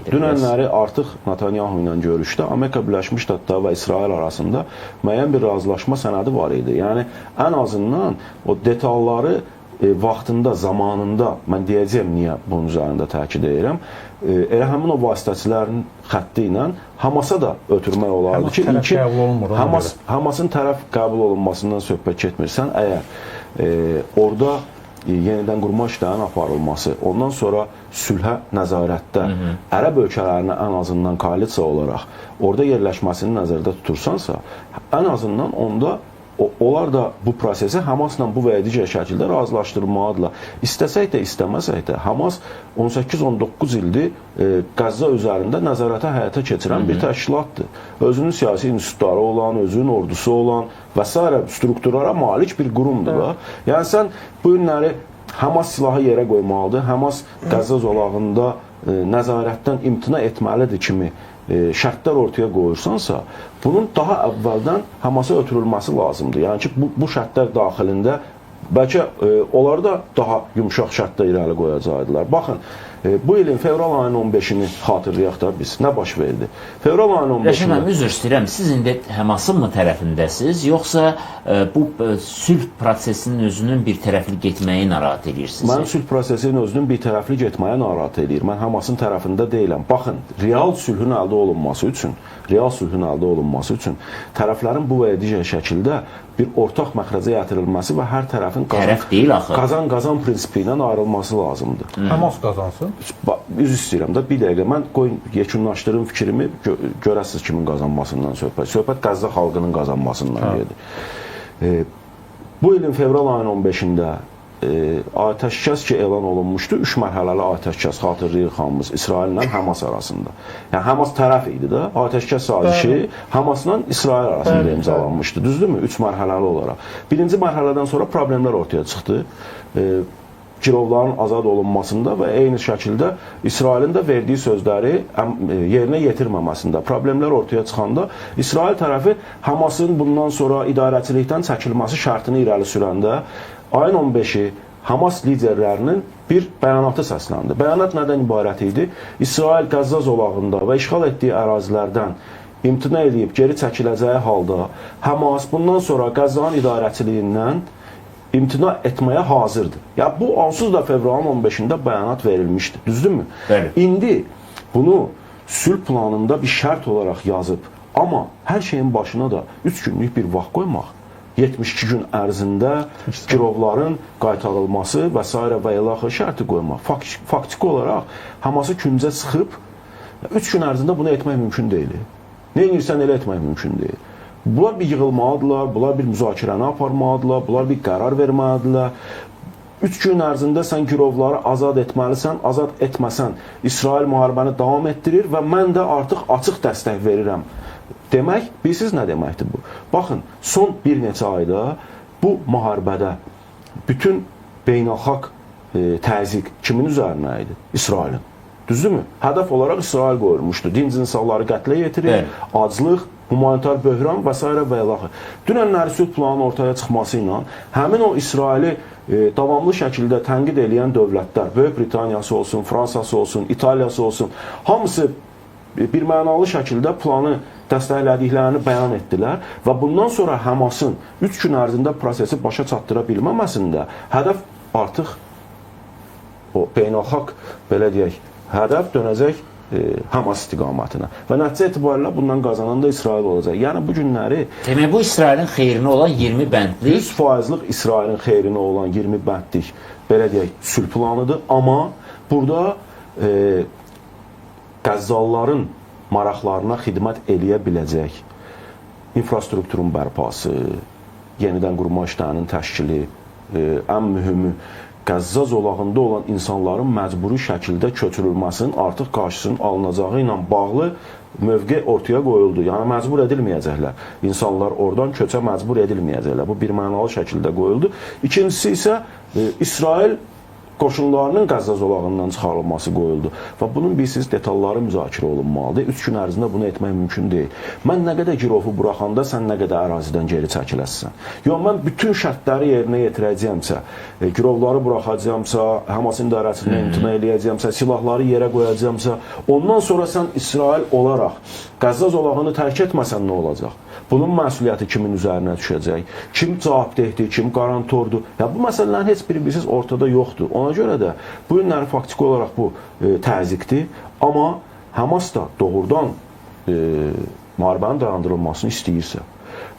Dünənləri artıq Netanyahu ilə görüşdə Amerika Birləşmiş Ştatları və İsrail arasında müəyyən bir razılaşma sənədi var idi. Yəni ən azından o detalları vaxtında, zamanında, mən deyəcəyəm niyə bunun üzərində təkid edirəm, elə həmin o vasitəçilərin xətti ilə Hamasa da ötürmək olardı ki, Hamasın tərəf qəbul olunmasından söhbət getmirsən, əgər orada yenidən qurma işlərinin aparılması, ondan sonra sülhə nəzarətdə ərəb ölkələrinə ən azından koalisiya olaraq orada yerləşməsini nəzərdə tutursansa, ən azından onda onlar da bu prosesi Həmasla bu və ya digər şəkildə razılaşdırmalıdırlar. İstəsək də, istəməsək də Həmas 18-19 ildir Qəzza üzərində nəzarətə həyata keçirən bir təşkilatdır. Özünün siyasi institutları olan, özünün ordusu olan və s. strukturlara malik bir qurumdur da. Yəni sən bu günləri Həmas silahı yerə qoymalıdır, Həmas Qəzza zolağında nəzarətdən imtina etməlidir kimi şərtlər ortaya qoyursansa, bunun daha əvvəldən Həmasa ötürülməsi lazımdır. Yəni ki, bu şərtlər daxilində bəlkə onları da daha yumşaq şərtlər irəli qoyacaqdılar. Baxın, bu ilin fevral ayının 15-ini xatırlayaq da biz. Nə baş verdi? Fevral ayının 15-ini... Rəşad müəllim, üzr istəyirəm, siz indi Həmasın mı tərəfindəsiniz, yoxsa bu sülh prosesinin özünün bir tərəfli getməyi narahat edirsiniz? Mən sülh prosesinin özünün bir tərəfli getməyi narahat edir. Mən Həmasın tərəfində deyiləm. Baxın, real sülhün əldə olunması üçün, tərəflərin bu və ya digər şəkildə bir ortaq məxrəcə gətirilməsi və hər tərəfin qazan-qazan prinsipi ilə ayrılması lazımdır. Həmas qazansın? Üzr istəyirəm də, bir dəqiqə. Mən qoyun, yekunlaşdırım fikrimi, görəsiniz kimin qazanmasından söhbət. Söhbət Qəzza xalqının qazanmasından gedir. Bu ilin fevral ayının 15-də Atəşkəs ki elan olunmuşdu, 3 mərhələli atəşkəs xatırlayırıq hamımız İsraillə Həmas arasında. Yəni Həmas tərəf idi də, atəşkəs sazişi Həmasla İsrail arasında imzalanmışdı. Düzdürmü? 3 mərhələli olaraq. Birinci mərhələdən sonra problemlər ortaya çıxdı. Girovların azad olunmasında və eyni şəkildə İsrailin də verdiyi sözləri yerinə yetirməməsində problemlər ortaya çıxanda İsrail tərəfi Həmasın bundan sonra idarəçilikdən çəkilməsi şərtini irəli sürəndə ayın 15-i Həmas liderlərinin bir bəyanatı səsləndi. Bəyanat nədən ibarət idi? İsrail Qəzza zolağında və işğal etdiyi ərazilərdən imtina edib geri çəkiləcəyi halda Həmas bundan sonra Qəzzanın idarəçiliyindən imtina etməyə hazırdır. Ya bu onsuz da fevralın 15-də bəyanat verilmişdi. Düzdürmü? Bəli. İndi bunu sülh planında bir şərt olaraq yazıb, amma hər şeyin başına da 3 günlük bir vaxt qoymaq, 72 gün ərzində girovların qaytarılması və s. və ilaxır şərti qoymaq. Faktiki olaraq Həması küncə sıxıb 3 gün ərzində bunu etmək mümkün deyil. Nə edirsən elə etmək mümkün deyil. Bunlar bir yığılmalıdırlar, bunlar bir müzakirəni aparmalıdırlar, bunlar bir qərar verməlidirlər. 3 gün ərzində sən girovları azad etməlisən, azad etməsən İsrail müharibəni davam etdirir və mən də artıq açıq dəstək verirəm. Demək, bilirsiniz nə deməkdir bu? Baxın, son bir neçə ayda bu müharibədə bütün beynəlxalq təzyiq kimin üzərinə idi? İsrailin. Düzdürmü? Hədəf olaraq İsrail qoyulmuşdu. Dinc insanları qətlə yetirir, aclıq, humanitar böhran və s. və ilaxır. Dünənləri sülh planının ortaya çıxması ilə həmin o İsraili davamlı şəkildə tənqid eləyən dövlətlər, Böyük Britaniyası olsun, Fransası olsun, İtaliyası olsun, hamısı bir mənalı şəkildə planı dəstəklədiklərini bəyan etdilər və bundan sonra Həmasın 3 gün ərzində prosesi başa çatdıra bilməməsində hədəf artıq o beynəlxalq, belə deyək, hədəf dönəcək Həmas istiqamətinə və nəticə etibarilə bundan qazanan da İsrail olacaq. Yəni bu günləri Demək bu İsrailin xeyrinə olan 20 bəndlik 100%lıq İsrailin xeyrinə olan 20 bəndlik, belə deyək, sülh planıdır, amma burada Qəzzalıların maraqlarına xidmət eləyə biləcək infrastrukturun bərpası, yenidən qurma işlərinin təşkili, ən mühümü Qəzza zolağında olan insanların məcburi şəkildə köçürülməsinin artıq qarşısının alınacağı ilə bağlı mövqe ortaya qoyuldu. Yəni məcbur edilməyəcəklər. İnsanlar oradan köçə məcbur edilməyəcəklər. Bu bir mənalı şəkildə qoyuldu. İkincisi isə İsrail qoşunlarının Qəzza zolağından çıxarılması qoyuldu. Və bunun bilirsiniz detalları müzakirə olunmalıdır. 3 gün ərzində bunu etmək mümkün deyil. Mən nə qədər girovu buraxanda sən nə qədər ərazidən geri çəkiləsən. Yox, mən bütün şərtləri yerinə yetirəcəyəmsə, girovları buraxacağamsa, Həmasın idarəsindən imtina eləyəcəyəmsə, silahları yerə qoyacağamsa, ondan sonra sən İsrail olaraq Qəzza zolağını tərk etməsən nə olacaq? Bunun məsuliyyəti kimin üzərinə düşəcək? Kim cavabdehdir, kim qarantordur? Ya bu məsələlərin heç biri bilirsiniz ortada yoxdur. Ona görə də bu günləri faktiki olaraq bu təzyiqdir. Amma Həmas da doğrudan müharibənin dayandırılmasını istəyirsə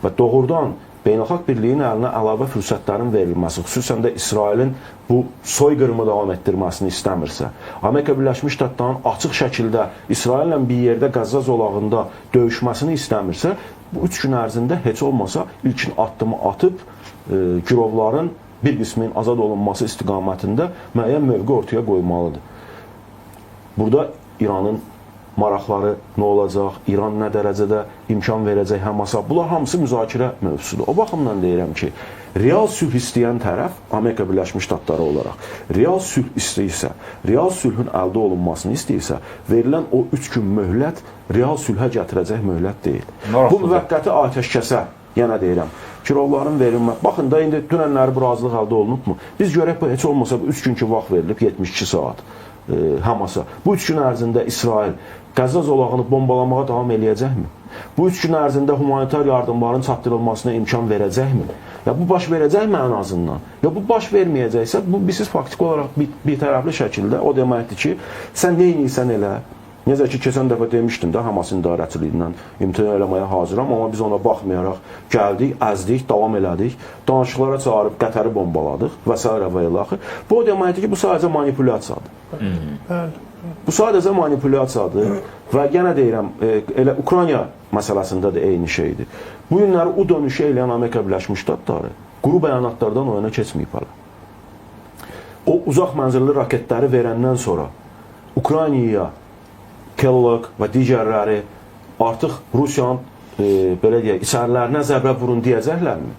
və doğrudan beynəlxalq birliyin əlinə əlavə fürsətlərin verilməsi, xüsusən də İsrailin bu soyqırımı davam etdirməsini istəmirsə, Amerika Birləşmiş Ştatlarının açıq şəkildə İsraillə bir yerdə Qəzza zolağında döyüşməsini istəmirsə, bu 3 gün ərzində heç olmasa ilkin addımı atıb girovların bir qisminin azad olunması istiqamətində müəyyən mövqe ortaya qoymalıdır. Burada İranın maraqları nə olacaq, İran nə dərəcədə imkan verəcək Həmasa, bunlar hamısı müzakirə mövzusudur. O baxımdan deyirəm ki, real sülh istəyən tərəf Amerika Birləşmiş Ştatları olaraq real sülh istəyirsə, real sülhün əldə olunmasını istəyirsə, verilən o 3 gün möhlət real sülhə gətirəcək möhlət deyil. Maraqlıdır. Bu müvəqqəti atəşkəsə, yenə deyirəm, girovların verilmə. Baxın da indi dünənləri bu razılıq əldə olunubmu? Biz görək bu heç olmasa bu 3 gün ki vaxt verilib 72 saat Həmasa. Bu 3 gün ərzində İsrail Qəzza zolağını bombalamağa davam eləyəcəkmi? Bu 3 gün ərzində humanitar yardımların çatdırılmasına imkan verəcəkmi? Ya bu baş verəcəkmi ən azından? Ya bu baş verməyəcəksə, bu bilirsiniz faktiki olaraq bir tərəfli şəkildə o deməkdir ki, sən nə edirsən elə. Necə ki, keçən dəfə demişdim də, Həmasın idarəçiliyindən imtina eləməyə hazıram, amma biz ona baxmayaraq gəldik, əzdik, davam elədik, danışıqlara çağırıb Qətəri bombaladıq və s. və ilaxır. Bu o deməkdir ki, bu sadəcə manipulyasiyadır. Bəli. Bu sadəcə manipulyasiyadır və yenə deyirəm, elə Ukrayna məsələsində də eyni şeydir. Bu günləri o dönüşü eləyən Amerika Birləşmiş Ştatları quru bəyanatlardan oyuna keçməyib hələ. O uzaq mənzilli raketləri verəndən sonra Ukraynaya Kellogg və digərləri artıq Rusiyanın belə deyək, içərilərinə zərbə vurun deyəcəklərmi?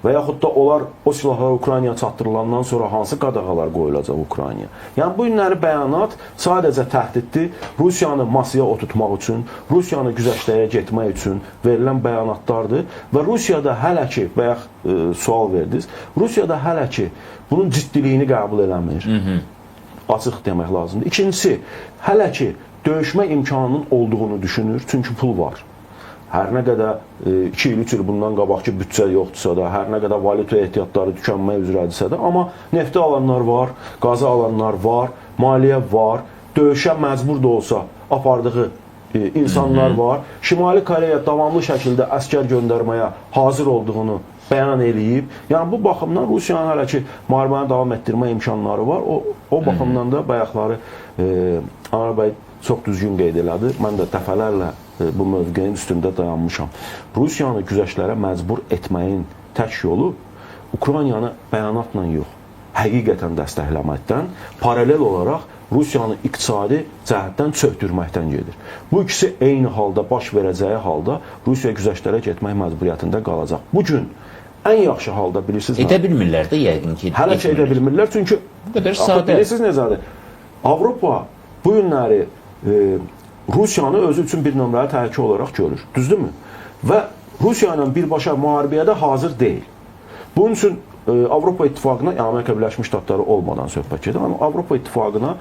Və yaxud da onlar o silahlar Ukraynaya çatdırılandan sonra hansı qadağalar qoyulacaq Ukraynaya? Yəni bu günləri bəyanat sadəcə təhdiddir. Rusiyanı masaya oturtmaq üçün, Rusiyanı güzəştəyə getmək üçün verilən bəyanatlardır və Rusiyada hələ ki, bayaq sual verdiniz, Rusiyada hələ ki bunun ciddiliyini qəbul eləmir. Açıq demək lazımdır. İkincisi, hələ ki döyüşmə imkanının olduğunu düşünür, çünki pul var. Hər nə qədər 2 il, 3 il bundan qabaqki büdcə yoxdursa da, hər nə qədər valyuta ehtiyatları tükənmək üzrədirsə də, amma nefti alanlar var, qazı alanlar var, maliyyə var, döyüşə məcbur da olsa apardığı insanlar var. Şimali Koreya davamlı şəkildə əskər göndərməyə hazır olduğunu bəyan eləyib. Yəni bu baxımdan Rusiyanın hələ ki müharibəni davam etdirmə imkanları var. O baxımdan da bayaqları Anar bəy çox düzgün qeyd elədi. Mən də dəfələrlə bu mövqeyin üstündə dayanmışam. Rusiyanı güzəştlərə məcbur etməyin tək yolu Ukraynanı bəyanatla yox, həqiqətən dəstəkləməkdən, paralel olaraq Rusiyanı iqtisadi cəhətdən çökdürməkdən gedir. Bu ikisi eyni halda baş verəcəyi halda Rusiya güzəştlərə getmək məcburiyyətində qalacaq. Bu gün ən yaxşı halda bilirsiniz nə? Edə bilmirlər də yəqin ki. Hələ ki edə bilmirlər, çünki bu qədər sadə. Bilirsiniz necədir? Avropa bu günləri Rusiyanı özü üçün bir nömrəli təhlükə olaraq görür. Düzdürmü? Və Rusiya ilə birbaşa müharibəyə də hazır deyil. Bunun üçün Avropa İttifaqına, yəni Amerika Birləşmiş Ştatları olmadan söhbət gedir, amma Avropa İttifaqına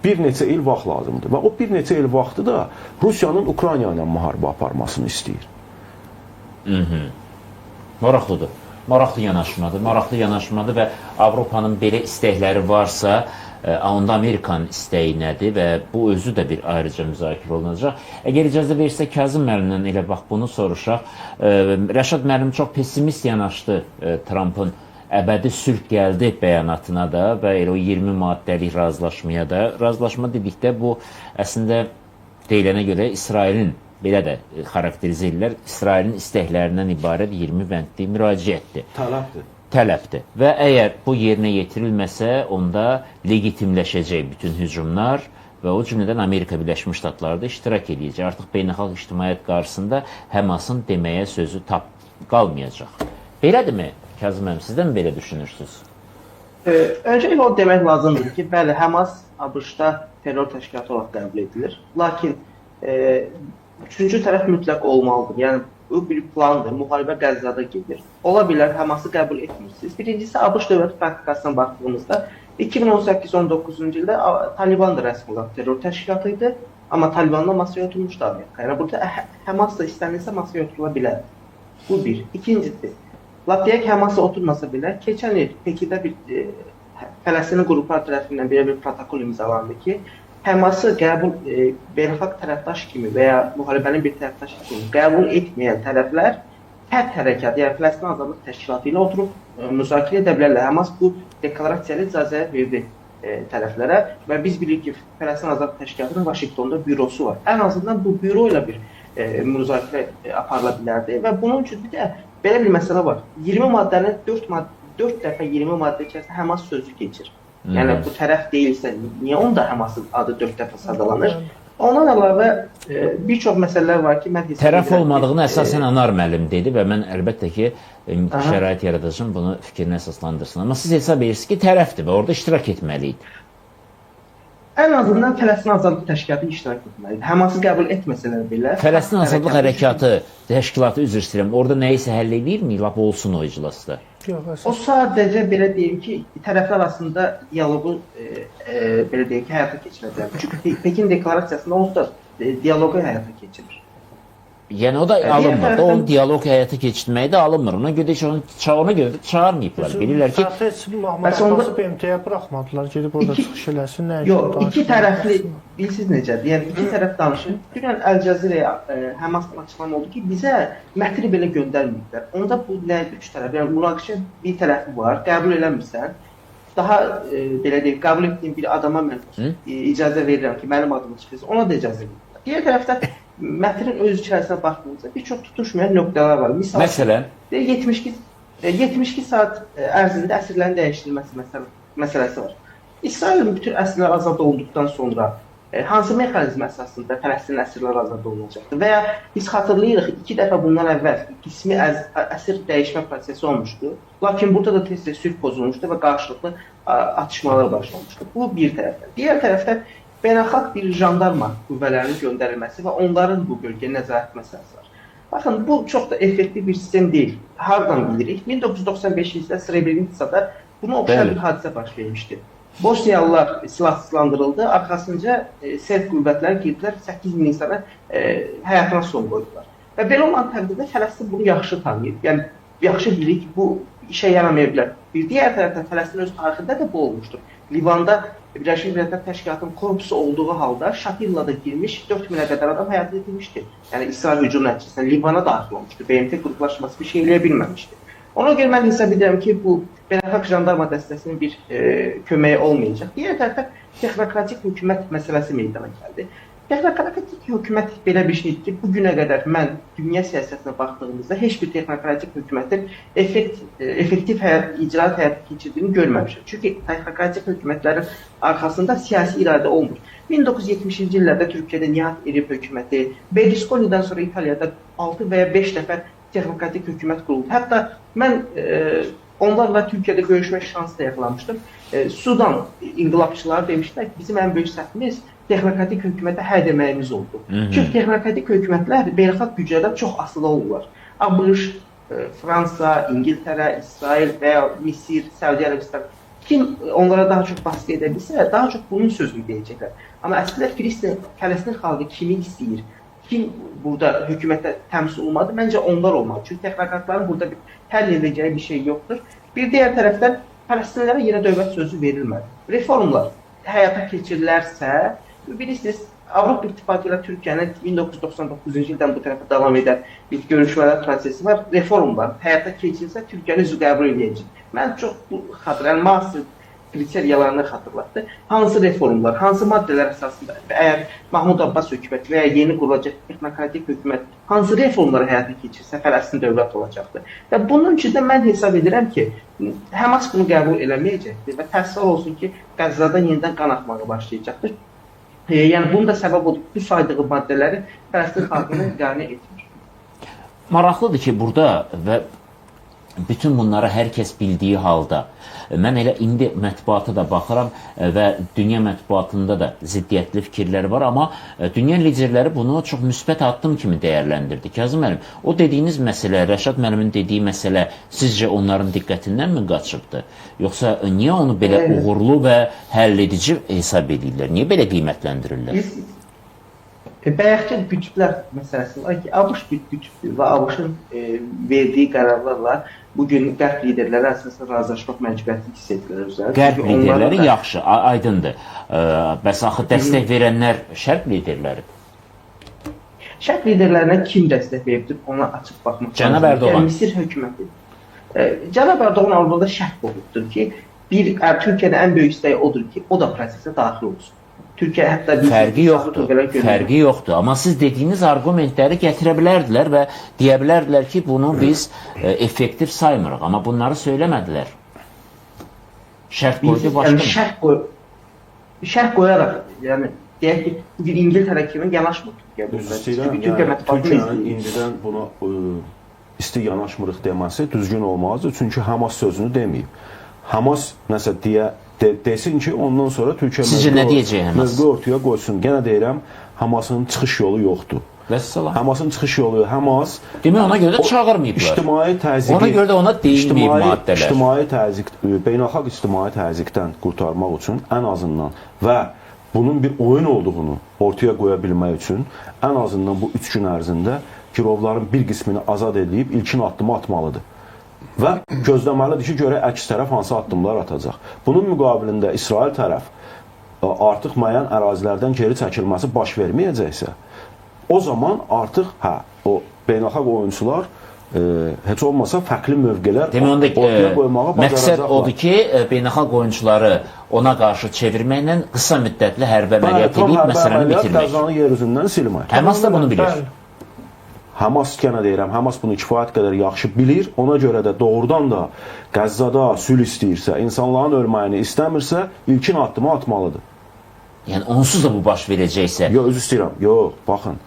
bir neçə il vaxt lazımdır. Və o bir neçə il vaxtı da Rusiyanın Ukrayna ilə müharibə aparmasını istəyir. Maraqlıdır. Maraqlı yanaşmadır. Maraqlı yanaşmadır və Avropanın belə istəkləri varsa, onda Amerikanın istəyi nədir və bu özü də bir ayrıca müzakirə olunacaq. Əgər icazə verirsə Kazım müəllimdən elə bax bunu soruşaq. Rəşad müəllim çox pessimist yanaşdı Trumpın əbədi sülh gəldi bəyanatına da və elə o 20 maddəlik razılaşmaya da. Razılaşma dedikdə bu əslində deyilənə görə İsrailin, belə də xarakterizə edirlər, İsrailin istəklərindən ibarət 20 bəndli müraciətdir. Tələbdir. Tələbdir. Və əgər bu yerinə yetirilməsə, onda legitimləşəcək bütün hücumlar və o cümlədən Amerika Birləşmiş Ştatları da iştirak edəcək. Artıq beynəlxalq ictimaiyyət qarşısında Həmasın deməyə sözü tap qalmayacaq. Belədirmi? Kazım müəllim, siz də mi belə düşünürsünüz? Öncəliklə o demək lazımdır ki, bəli, Həmas ABŞ-da terror təşkilatı olaraq qəbul edilir. Lakin üçüncü tərəf mütləq olmalıdır. Yəni bu bir plandır. Müharibə Qəzzada gedir. Ola bilər Həması qəbul etmirsiniz. Birincisi, ABŞ dövlət praktikasına baxdığımızda 2018-19-cu ildə Taliban da rəsmi olaraq terror təşkilatı idi, amma Talibanla masaya oturmuşdu Amerika. Yəni burada Həmas da istənilsə masaya oturula bilər. Bu bir. İkincisi, lap deyək Həmasla oturmasa belə, keçən il Pekində bir Fələstini qruplar tərəfindən belə bir protokol imzalandı ki, Həması qəbul beynəlxalq tərəfdaş kimi və ya müharibənin bir tərəfdaşı kimi qəbul etməyən tərəflər Fəth hərəkatı, yəni Fələstin Azadlıq Təşkilatı ilə oturub müzakirə edə bilərlər. Həmas bu deklarasiya ilə icazə verdi tərəflərə və biz bilirik ki, Fələstin Azadlıq Təşkilatının Vaşinqtonda bürosu var. Ən azından bu büro ilə bir müzakirə aparıla bilərdi və bunun üçün bir də belə bir məsələ var. 20 maddənin 4 dəfə 20 maddə içərisində Həmas sözü keçir. Yəni bu tərəf deyilsə, niyə onda Həmasın adı 4 dəfə sadalanır? Ondan əlavə bir çox məsələlər var ki, mən hesab tərəf olmadığını əsasən Anar müəllim dedi və mən əlbəttə ki, şərait yaradacağım, bunu fikrinə əsaslandırsın. Amma siz hesab edirsiniz ki, tərəfdir və orada iştirak etməli idi. Ən azından Fələstin Azadlıq Təşkilatı iştirak etməlidir. Həması qəbul etməsələr belə. Fələstin Azadlıq Hərəkatı təşkilatı, üzr istəyirəm, orada nəyisə həll eləyirmi? Lap olsun o iclasda. Yox, o sadəcə belə deyim ki, tərəflər arasında dialoqu belə deyim ki, həyata keçirəcək. Çünki Pekin deklarasiyasında onsuz da dialoqu həyata keçirir. Yəni o da alınmır. O dialoq həyata keçirməyi də alınmır. Ona görə də ona görə də çağırmayıblar. Bilirlər ki, Mahmud Abbası BMT-yə buraxmadılar, gedib orada çıxış eləsin. Nə yox, iki tərəfli bilirsiniz necədir? Yəni iki tərəf danışır. Dünən Əl Cəzirəyə Həmasdan açıqlama oldu ki, bizə mətni belə göndərməyiblər. Onda bu nə üç tərəf, yəni münaqişə bir tərəfi var, qəbul eləmirsən. Daha belə deyim, qəbul etdiyim bir adama mən icazə verirəm ki, mənim adıma çıxırsın. Ona da icazə verirəm. Digər tərəfdə mətnin öz içərisinə baxdığımızda bir çox tutuşmayan nöqtələr var. Misal, məsələn, 72 saat ərzində əsirlərin dəyişdirilməsi məsələsi var. İsrailin bütün əsirlər azad olunduqdan sonra hansı mexanizm əsasında Fələstin əsirləri azad olunacaqdır? Və ya biz xatırlayırıq, 2 dəfə bundan əvvəl qismi əsir dəyişmə prosesi olmuşdu. Lakin burada da tez-tez sülh pozulmuşdu və qarşılıqlı atışmalar başlamışdı. Bu bir tərəfdən. Digər tərəfdən beynəlxalq bir jandarma qüvvələrinin göndərilməsi və onların bu bölgəyə nəzarət məsələsi var. Baxın, bu çox da effektiv bir sistem deyil. Hardan bilirik? 1995-ci ildə Srebrenitsada buna oxşar bir hadisə baş vermişdi. Bosniyalılar silahsızlandırıldı, arxasınca Serb qüvvətləri girdilər, 8.000 insana həyatına son qoydular. Və belə olan təqdirdə Fələstin bunu yaxşı tanıyır. Yəni, yaxşı bilir ki, bu işə yaramaya bilər. Bir digər tərəfdən Fələstin öz tarixində də bu olmuşdur. Livanda Birləşmiş Millətlər Təşkilatının korpusu olduğu halda Şatillada girmiş 4.000-ə qədər adam həyatını itirmişdi. Yəni, İsrail hücum nəticəsində Livana daxil olmuşdu. BMT qruplaşması bir şey eləyə bilməmişdi. Ona görə mən hesab edirəm ki, bu beynəlxalq jandarma dəstəsinin bir köməyi olmayacaq. Digər tərəfdən texnokratik hökumət məsələsi meydana gəldi. Texnokratik hökumət belə bir şeydir ki, bu günə qədər mən dünya siyasətinə baxdığımızda heç bir texnokratik hökumətin effektiv icraat həyata keçirdiyini görməmişəm. Çünki texnokratik hökumətlərin arxasında siyasi iradə olmur. 1970-ci illərdə Türkiyədə Nihat Erib hökuməti, Berlusconi'dən sonra İtaliyada 6 və ya 5 dəfə texnokratik hökumət quruldu. Hətta mən onlarla Türkiyədə görüşmək şansı da yaxalamışdım. Sudan inqilabçıları demişdilər ki, bizim ən böyük səhvimiz texnokratik hökumətə hə deməyimiz oldu. Çünki texnokratik hökumətlər beynəlxalq güclərdən çox asılı olurlar. ABŞ, Fransa, İngiltərə, İsrail və ya Misir, Səudiyyə Ərəbistan kim onlara daha çox baskı edə bilsə, daha çox bunun sözünü deyəcəklər. Amma əslində Fələstin xalqı kimi istəyir? Kim burada hökumətə təmsil olmadı? Məncə onlar olmalı. Çünki texnokratların burada bir həll edəcəyi bir şey yoxdur. Bir digər tərəfdən Fələstinlərə yenə dövlət sözü verilmədi. Reformlar həyata keçirilərsə, bilirsiniz, Avropa İttifaqı ilə Türkiyənin 1999-cu ildən bu tərəfə davam edən bir görüşmələr prosesi var. Reformlar həyata keçirilsə, Türkiyəni üzv qəbul edəcək. Mən çox bu xatırlayıram, müasir kriteriyalarını xatırlatdı. Hansı reformlar, hansı maddələr əsasında, əgər Mahmud Abbas hökuməti və ya yeni qurulacaq texnokratik hökumət hansı reformları həyata keçirsə, Fələstin dövlət olacaqdır. Və bunun üçün də mən hesab edirəm ki, Həmas bunu qəbul eləməyəcəkdir və təəssüf olsun ki, Qəzzada yenidən qan axmağa başlayacaqdır. Yəni, bunun da səbəb odur ki, bu saydığı maddələri Fələstin xalqını qane etmir. Maraqlıdır ki, burada və bütün bunları hər kəs bildiyi halda, mən elə indi mətbuata da baxıram və dünya mətbuatında da ziddiyyətli fikirlər var, amma dünya liderləri bunu çox müsbət addım kimi dəyərləndirdi. Kazım müəllim, o dediyiniz məsələ, Rəşad müəllimin dediyi məsələ sizcə onların diqqətindən mi qaçıbdı? Yoxsa niyə onu belə uğurlu və həll edici hesab edirlər? Niyə belə qiymətləndirirlər? Bayaqki qütblər məsələsi var ki, ABŞ bir qütbdür və ABŞ-ın verdiyi qərarlarla bugün qərb liderləri əsasən razılaşmaq məcburiyyəti hiss edirlər özləri. Qərb liderləri yaxşı, aydındır. Bəs axı dəstək verənlər şərq liderləridir. Şərq liderlərinə kim dəstək veribdir, ona açıq baxmaq lazımdır. Cənab Erdoğan. Yəni, Misir hökuməti. Cənab Erdoğan orada şərt qoyubdur ki, Türkiyənin ən böyük istəyi odur ki, o da prosesə daxil olsun. Türkiyə hətta fərqi yoxdur. Fərqi yoxdur. Amma siz dediyiniz arqumentləri gətirə bilərdilər və deyə bilərdilər ki, bunu biz effektiv saymırıq. Amma bunları söyləmədilər. Şərt qoydu başqa. Yəni, şərt qoyaraq, yəni deyək ki, bugün İngiltərə kimi yanaşmır Türkiyə. Düz istəyirəm, Türkiyənin indidən buna isti yanaşmırıq deməsi düzgün olmazdı. Çünki Həmas sözünü deməyib. Həmas nəsə deyə desin ki, ondan sonra Türkiyə mövqe ortaya qoysun. Yenə deyirəm, Həmasın çıxış yolu yoxdur. Vəssalam. Həmasın çıxış yolu yoxdur. Həmas... Demək, ona görə də çağırmayıblar. İctimai təzyiqi... Ona görə də ona deyilməyib maddələr. İctimai təzyiq, beynəlxalq ictimai təzyiqdən qurtarmaq üçün ən azından və bunun bir oyun olduğunu ortaya qoya bilmək üçün ən azından bu 3 gün ərzində girovların bir qismini azad edib ilkin addımı atmalıdır. Və gözləməlidir ki, görək əks tərəf hansı addımlar atacaq. Bunun müqabilində İsrail tərəf artıq müəyyən ərazilərdən geri çəkilməsi baş verməyəcəksə, o zaman artıq o beynəlxalq oyunçular heç olmasa fərqli mövqelər ortaya qoymağa bacaracaqlar. Məqsəd odur ki, beynəlxalq oyunçuları ona qarşı çevirməklə qısa müddətli hərbi əməliyyat edib məsələni bitirmək. Qəzzanı yer üzündən silmək. Həmas da bunu bilir. Həmas yenə deyirəm, Həmas bunu kifayət qədər yaxşı bilir. Ona görə də doğrudan da Qəzzada sülh istəyirsə, insanların ölməyini istəmirsə, ilkin addımı atmalıdır. Yəni onsuz da bu baş verəcəksə. Yox, üzr istəyirəm. Yox, baxın.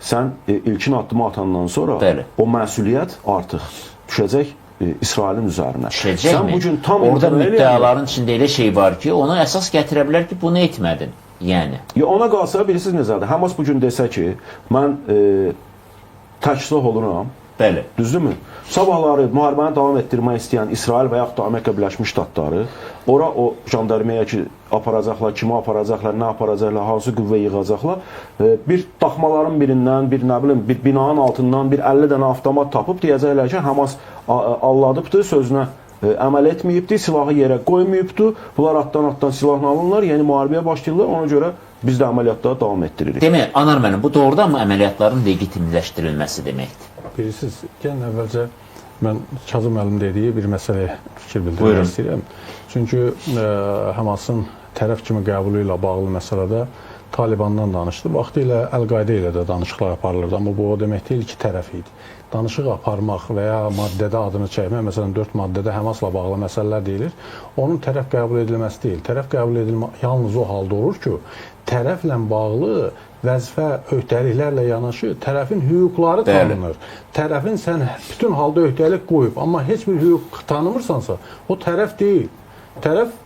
Sən ilkin addımı atandan sonra Bəli. O məsuliyyət artıq düşəcək İsrailin üzərinə. Düşəcək Sən mi? bugün tam orada müddəaların içində elə şey var ki, onu əsas gətirə bilər ki, bunu etmədin. Yəni. Ya ona qalsa bilirsiniz necədir? Həmas bugün desə ki, mən tək silah oluram. Bəli. Düzdürmü? Sabahları müharibəni davam etdirmək istəyən İsrail və yaxud da Amerika Birləşmiş Ştatları ora o jandarmaya ki aparacaqlar, kimi aparacaqlar, nə aparacaqlar, hansı qüvvə yığacaqlar, bir daxmaların birindən, bir nə bilim, bir binanın altından bir 50 dənə avtomat tapıb deyəcəklər ki, Həmas alladıbdı, sözünə əməl etməyibdi, silahı yerə qoymayıbdı. Bunlar atdan silahla alınırlar, yəni müharibəyə başlayırlar. Ona görə biz də əməliyyatları davam etdiririk. Demək, Anar müəllim, bu doğrudanmı əməliyyatların legitimləşdirilməsi deməkdir? Bilirsiniz, gəlin əvvəlcə mən Kazım müəllim dediyi bir məsələyə fikir bildirmək Buyurun. İstəyirəm. Çünki Həmasın tərəf kimi qəbulu ilə bağlı məsələdə Talibandan danışdı. Vaxtilə Əl-Qaidə ilə də danışıqlar aparılırdı, amma bu o demək deyil ki, tərəf idi. Danışıq aparmaq və ya maddədə adını çəkmək, məsələn 4 maddədə Həmasla bağlı məsələlər deyilir, onun tərəf qəbul edilməsi deyil. Tərəf qəbul edilmə yalnız o halda olur ki, tərəflə bağlı vəzifə öhdəliklərlə yanaşı tərəfin hüquqları tanınır. Tərəfin sən bütün halda öhdəlik qoyub, amma heç bir hüquq tanımırsansa, o tərəf deyil. Tərəf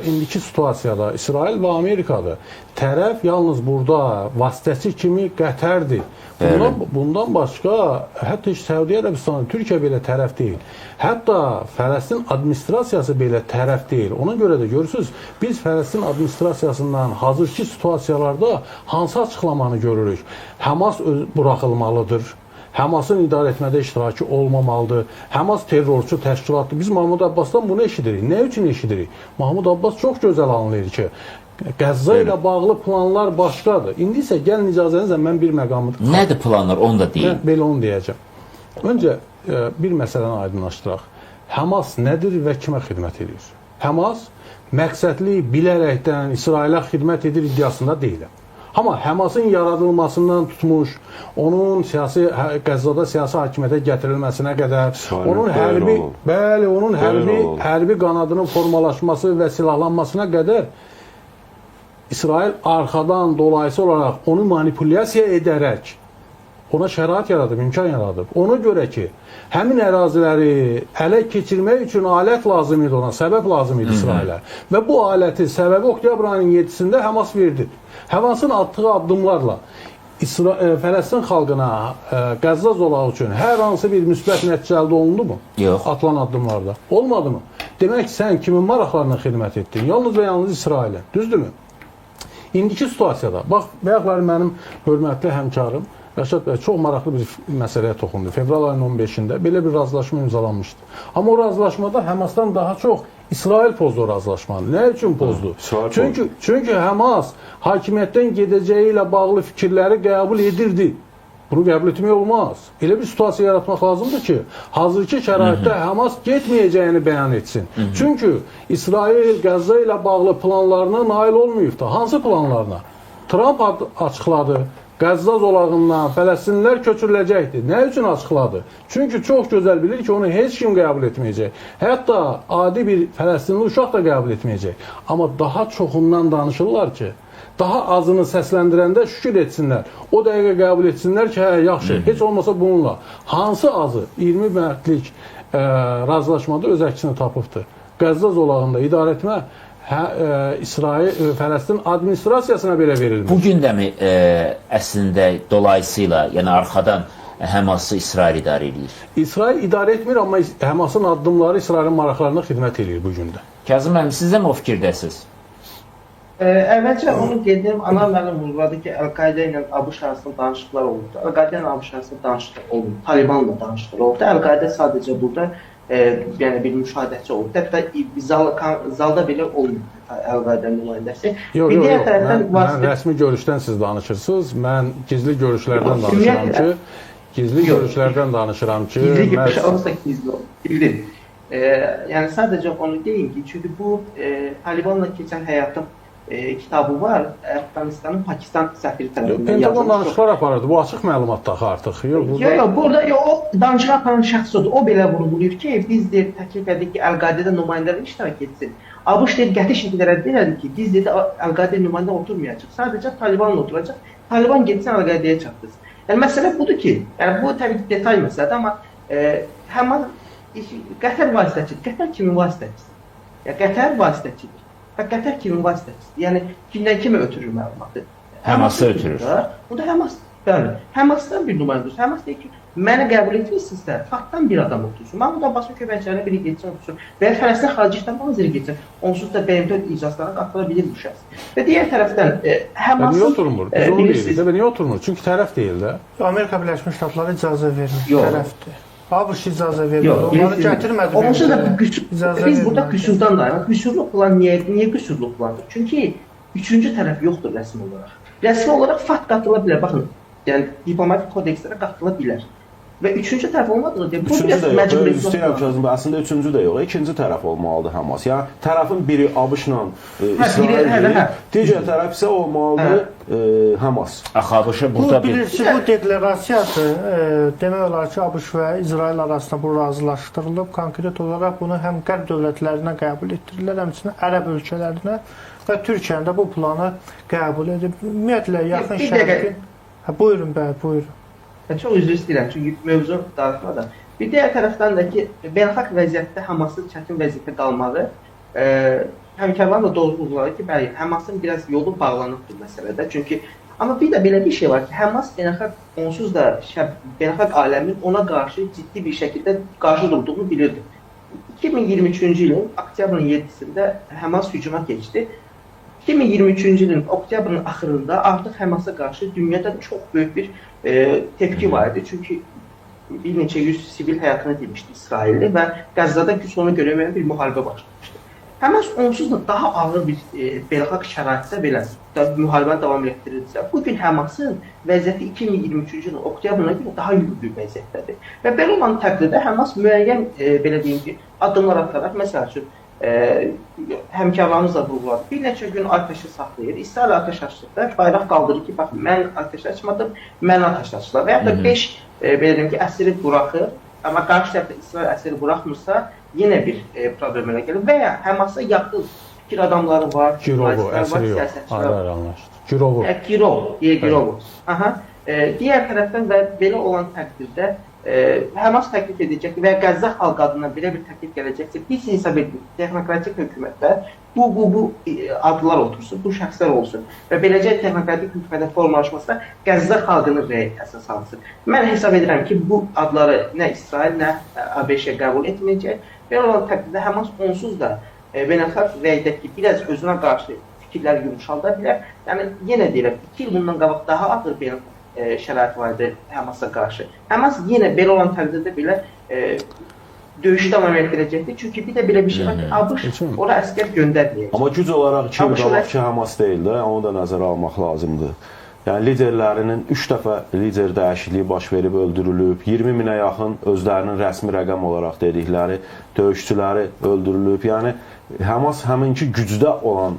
indiki situasiyada İsrail və Amerikadır. Tərəf yalnız burada vasitəçi kimi Qətərdir. Bundan başqa hətta Səudiyyə Ərəbistanı, Türkiyə belə tərəf deyil. Hətta Fələstin administrasiyası belə tərəf deyil. Ona görə də görürsünüz, biz Fələstin administrasiyasından hazırki situasiyalarda hansı açıqlamanı görürük? Həmas buraxılmalıdır. Həmasın idarə etmədə iştirakı olmamalıdır. Həmas terrorçu təşkilatdır. Biz Mahmud Abbasdan bunu eşidirik. Nə üçün eşidirik? Mahmud Abbas çox gözəl anlayır ki, Qəzza ilə bağlı planlar başqadır. İndi isə gəlin icazənizlə mən bir məqamı... Nədir planlar, onu da deyin. Mən belə onu deyəcəm. Öncə bir məsələni aydınlaşdıraq. Həmas nədir və kimə xidmət edir? Həmas məqsədli bilərəkdən İsrailə xidmət edir iddiasında deyiləm. Amma Həmasın yaradılmasından tutmuş, onun siyasi Qəzzada siyasi hakimiyyətə gətirilməsinə qədər, onun hərbi, bəli, onun hərbi qanadının formalaşması və silahlanmasına qədər İsrail arxadan dolayısı olaraq onu manipulyasiya edərək ona şərait yaradıb, imkan yaradıb. Ona görə ki, həmin əraziləri ələ keçirmək üçün alət lazım idi ona, səbəb lazım idi İsrailə. Və bu aləti, səbəbi oktyabr ayının 7-sində Həmas verdi. Həmasın atdığı addımlarla Fələstin xalqına Qəzza zolağı üçün hər hansı bir müsbət nəticə əldə olundu mu? Yox. Atılan addımlarda. Olmadı mı? Demək ki, sən kimin maraqlarına xidmət etdin? Yalnız və yalnız İsrailə. Düzdürmü? İndiki situasiyada, bax, bayaqları mənim hörmətli həmkarım Rəşad bəy çox maraqlı bir məsələyə toxundu. Fevral ayının 15-də belə bir razılaşma imzalanmışdı. Amma o razılaşmada Həmasdan daha çox İsrail pozdu o razılaşmanı. Nə üçün pozdu? Çünki Həmas hakimiyyətdən gedəcəyi ilə bağlı fikirləri qəbul edirdi. Bunu qəbul etmək olmaz. Elə bir situasiya yaratmaq lazımdır ki, hazırki şəraitdə Həmas getməyəcəyini bəyan etsin. Çünki İsrail Qəzza ilə bağlı planlarına nail olmayıbdı. Hansı planlarına? Tramp açıqladı. Qəzza zolağından Fələstinlilər köçürüləcəkdir. Nə üçün açıqladı? Çünki çox gözəl bilir ki, onu heç kim qəbul etməyəcək. Hətta adi bir Fələstinli uşaq da qəbul etməyəcək. Amma daha çoxundan danışırlar ki, daha azını səsləndirəndə şükür etsinlər. O dəqiqə qəbul etsinlər ki, hə, yaxşı, heç olmasa bununla. Hansı azı 20 mərtlik razılaşmada öz əksini tapıbdır. Qəzza zolağında idarə etmə İsrail, Fələstin administrasiyasına belə verilmiş. Bugün də mi əslində dolayısıyla, yəni arxadan Həması İsrail idarə edir? İsrail idarə etmir, amma Həmasın addımları İsrailin maraqlarına xidmət edir bugün də. Kazım müəllim, siz də mi o fikirdəsiniz? Əvvəlcə onu dedim, Anar müəllim vurğuladı ki, Əl-Qaidə ilə ABŞ arasında danışıqlar oldu. Əl-Qaidə ilə ABŞ arasında danışıqlar oldu. Talibanla danışıqlar oldu. Əl-Qaidə sadəcə burada yəni bir müşahidəçi oldu. Hətta zalda belə olmadı Əl-Qaidə nümayəndəsi. Yox, yox, yox. Mən rəsmi görüşdən siz danışırsınız. Mən gizli görüşlərdən danışıram ki, gizli görüşlərdən danışıram ki, gizli görüş olsa gizli olur. Bildim. Yəni sadəcə onu deyim ki, çünki bu Talibanla keçən həyatım kitabı var. Əfqanistanın Pakistan səfiri tərəfindən Pentagon yazılmış. danışıqlar aparırdı. Bu açıq məlumatdır axı artıq. Yox, burada Yox, burada yox, o danışıq aparan şəxs odur. O belə vurğulayır ki, biz deyir təklif edirik ki, Əl-Qaidə nümayəndələri iştirak etsin. ABŞ deyir qəti şəkildə rədd elədi ki, biz dedi Əl-Qaidə nümayəndə oturmayacaq. Sadəcə Talibanla oturacaq. Taliban getsin Əl-Qaidəyə çatdırsın. Yəni məsələ budur ki, yəni bu təbii ki detal məsələdir, amma həmin Qətər vasitəçidir. Qətər kimin vasitəçisidir? Ya Qətər vasitəçidir. Və Qətər kimin vasitəçisidir? Yəni kimdən kimə ötürür məlumatı? Həması ötürür. Burada Həmas, bəli, Həmasdan bir nümayəndə olsun. Həmas deyir ki, məni qəbul etmirsinizsə, Fatdan bir adam otursun. Mahmud Abbasın köməkçilərinə biri getsin otursun. Və ya Fələstin Xarici İşlər Naziri getsin. Onsuz da BMT iclaslarına qatıla bilir bu şəxs. Və digər tərəfdən Həmasın niyə oturmur? Biz onu deyirik də, və niyə oturmur? Çünki tərəf deyil də. Amerika Birləşmiş Ştatları icazə vermir, tərəfdir. ABŞ icazə vermir. Yox, Onları gətirmədi. Onsuz da biz burada qüsurdan dayanırıq. Qüsurlu plan niyə qüsurlu plandır? Çünki üçüncü tərəf yoxdur rəsmi olaraq. Rəsmi olaraq FAT qatıla bilər. Baxın, yəni diplomatik kodekslərə qatıla bilər. Və üçüncü tərəf olmadığı deyə bu Üçüncü biraz də yox, məcburiyyət istəyirəm ki, əslində üçüncü də yox, ikinci tərəf olmalıdır Həmas. Yəni tərəfin biri ABŞ-la İsraildir, digər tərəf isə olmalıdır Həmas. Axı ABŞ burada bu, bilirsiniz, bu deklarasiyadır. Demək olar ki, ABŞ və İsrail arasında bu razılaşdırılıb. Konkret olaraq bunu həm Qərb dövlətlərinə qəbul etdirirlər, həmçinin Ərəb ölkələrinə və Türkiyənin də bu planı qəbul edib. Ümumiyyətlə, yaxın şərqin... Buyurun, bəy, buyurun. Çox üzr istəyirəm, çünki mövzu darıxmadan. Bir digər tərəfdən də ki, beynəlxalq vəziyyətdə Həmasın çətin vəziyyətdə qalmağı, həmkarların da doğru vurğuladı ki, bəli, Həmasın biraz yolu bağlanıbdır məsələdə. Çünki, amma bir də belə bir şey var ki, Həmas beynəlxalq onsuz da beynəlxalq aləmin ona qarşı ciddi bir şəkildə qarşı durduğunu bilirdi. 2023-cü ilin oktyabrın 7-sində Həmas hücuma keçdi. 2023-cü ilin oktyabrın axırında artıq Həmasa qarşı dünyada çox böyük bir tepki var idi. Çünki bir neçə yüz sivil həyatını itirmişdi İsrailli və Qəzzada ki, sonu görünməyən bir müharibə başlamışdı. Həmas onsuz da daha ağır bir beynəlxalq şəraitdə belə müharibəni davam etdirilsə, bugün Həmasın vəziyyəti 2023-cü ilin oktyabrına görə daha yüngül vəziyyətdədir. Və belə olan təqdirdə Həmas müəyyən belə deyim ki, addımlar ataraq, məsəl üçün, həmkarlarımız da vurğuladı. Bir neçə gün atəşi saxlayır. İsrail atəş açdıqda bayraq qaldırır ki, bax, mən atəş açmadım, mən atəş açdılar. Və yaxud da 5 belə deyim ki, əsiri buraxır, amma qarşı tərəfdə İsrail əsiri buraxmırsa, yenə bir problemə gəlir. Və ya Həmasa yaxın fikir adamları var, Girovu, əsiri yox, ayrı-ayrı anlaşdı. Girovu. Girovu. Aha. Digər tərəfdən və belə olan təqdirdə Həmas təklif edəcək və Qəzza xalqı adından belə bir təklif gələcəksə, biz hesab edirik, texnokratik hökumətdə bu adlar otursun, bu şəxslər olsun və beləcə texnokratik hökumətin formalaşmasında Qəzza xalqının rəyi əsas alınsın. Mən hesab edirəm ki, bu adları nə İsrail, nə ABŞ qəbul etməyəcək. Belə olan təqdirdə Həmas onsuz da beynəlxalq rəydəki biraz özünə qarşı fikirlər yumşalda bilər. Yəni, yenə deyirəm, 2 il bundan qabaq daha ağır beynəlxalq şərait var idi Həmasa qarşı. Həmas yenə belə olan təqdirdə belə döyüşü davam etdirəcəkdir. Çünki bir də belə bir şey var ki, ABŞ ora əskər göndərməyəcək. Amma güc olaraq 2 il qabaqki Həmas deyil də, onu da nəzərə almaq lazımdır. Yəni liderlərinin 3 dəfə lider dəyişikliyi baş verib, öldürülüb, 20 minə yaxın özlərinin rəsmi rəqəm olaraq dedikləri döyüşçüləri öldürülüb. Yəni Həmas həminki gücdə olan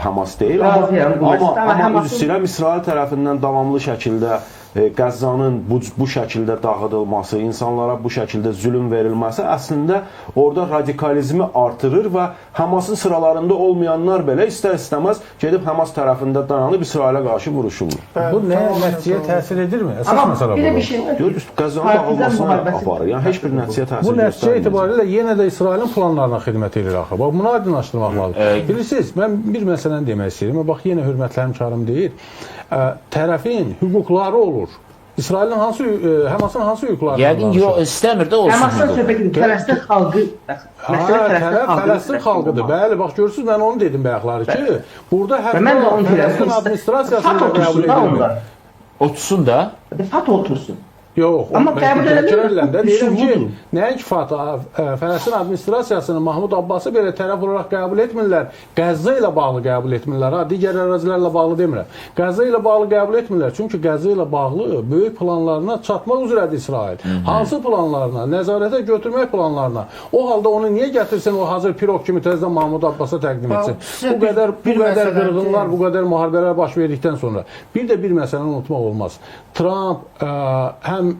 Həmas deyil, amma üzr istəyirəm, İsrail tərəfindən davamlı şəkildə Qəzzanın bu şəkildə dağıdılması, insanlara bu şəkildə zülüm verilməsi əslində orada radikalizmi artırır və Həmasın sıralarında olmayanlar belə istər-istəməz gedib Həmas tərəfində dayanıb İsrailə qarşı vuruşurlar. Bu nə nəticəyə təsir edirmi? Əsas məsələ bu. Belə bir şey var ki, Qəzzanın dağılmasına aparır. Yəni heç bir nəticəyə təsir Bu nəticə etibarilə yenə də İsrailin planlarına xidmət edir axı. Bax, bunu aydınlaşdırmaq lazımdır. Bilirsiniz, mən bir məsələni demək istəyirəm. Bax, yenə hörmətli həmkarım deyir. Tərəfin hüquqları olur. İsrailin hansı, Həmasın hansı hüquqlarından Yəqin yox, istəmir də olsun. Həmasdan söhbət edir, Fələstin xalqı. Məsələ Fələstin xalqıdır. Bəli, bax görürsünüz, mən onu dedim bayaqları ki, burada hətta Fələstin administrasiyasını da qəbul edilmir. Otursun da. FAT otursun. Yox, amma qəbul eləmirlər də. Deyirəm ki, nəinki Fatah, Fələstin administrasiyasını Mahmud Abbası belə tərəf olaraq qəbul etmirlər. Qəzza ilə bağlı qəbul etmirlər. Ha, digər ərazilərlə bağlı demirəm. Qəzza ilə bağlı qəbul etmirlər. Çünki Qəzza ilə bağlı böyük planlarına çatmaq üzrədir İsrail. Hansı planlarına? Nəzarətə götürmək planlarına. O halda onu niyə gətirsin o hazır piroq kimi təzədən Mahmud Abbasa təqdim etsin? Bu qədər qırğınlar, bu qədər müharibələr baş verdikdən sonra. Bir də bir məsələni unutmaq olmaz. Tramp həm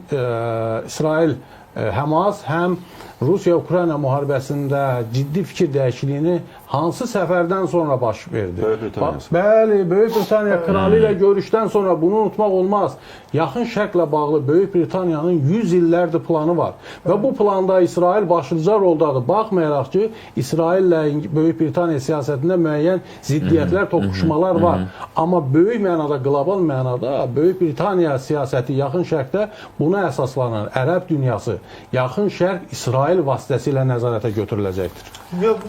İsrail, Həmas, həm Rusiya-Ukrayna müharibəsində ciddi fikir dəyişikliyini hansı səfərdən sonra baş verdi? Böyük Britaniya. Bəli, Böyük Britaniya kralı ilə görüşdən sonra bunu unutmaq olmaz. Yaxın Şərqlə bağlı Böyük Britaniyanın 100 illərdir planı var. Və bu planda İsrail başlıca roldadır. Baxmayaraq ki, İsraillə Böyük Britaniya siyasətində müəyyən ziddiyyətlər, toqquşmalar var. Amma böyük mənada, qlobal mənada Böyük Britaniya siyasəti Yaxın Şərqdə buna əsaslanan Ərəb dünyası, Yaxın Şərq İsrail vasitəsilə nəzarətə götürüləcəkdir. Yox,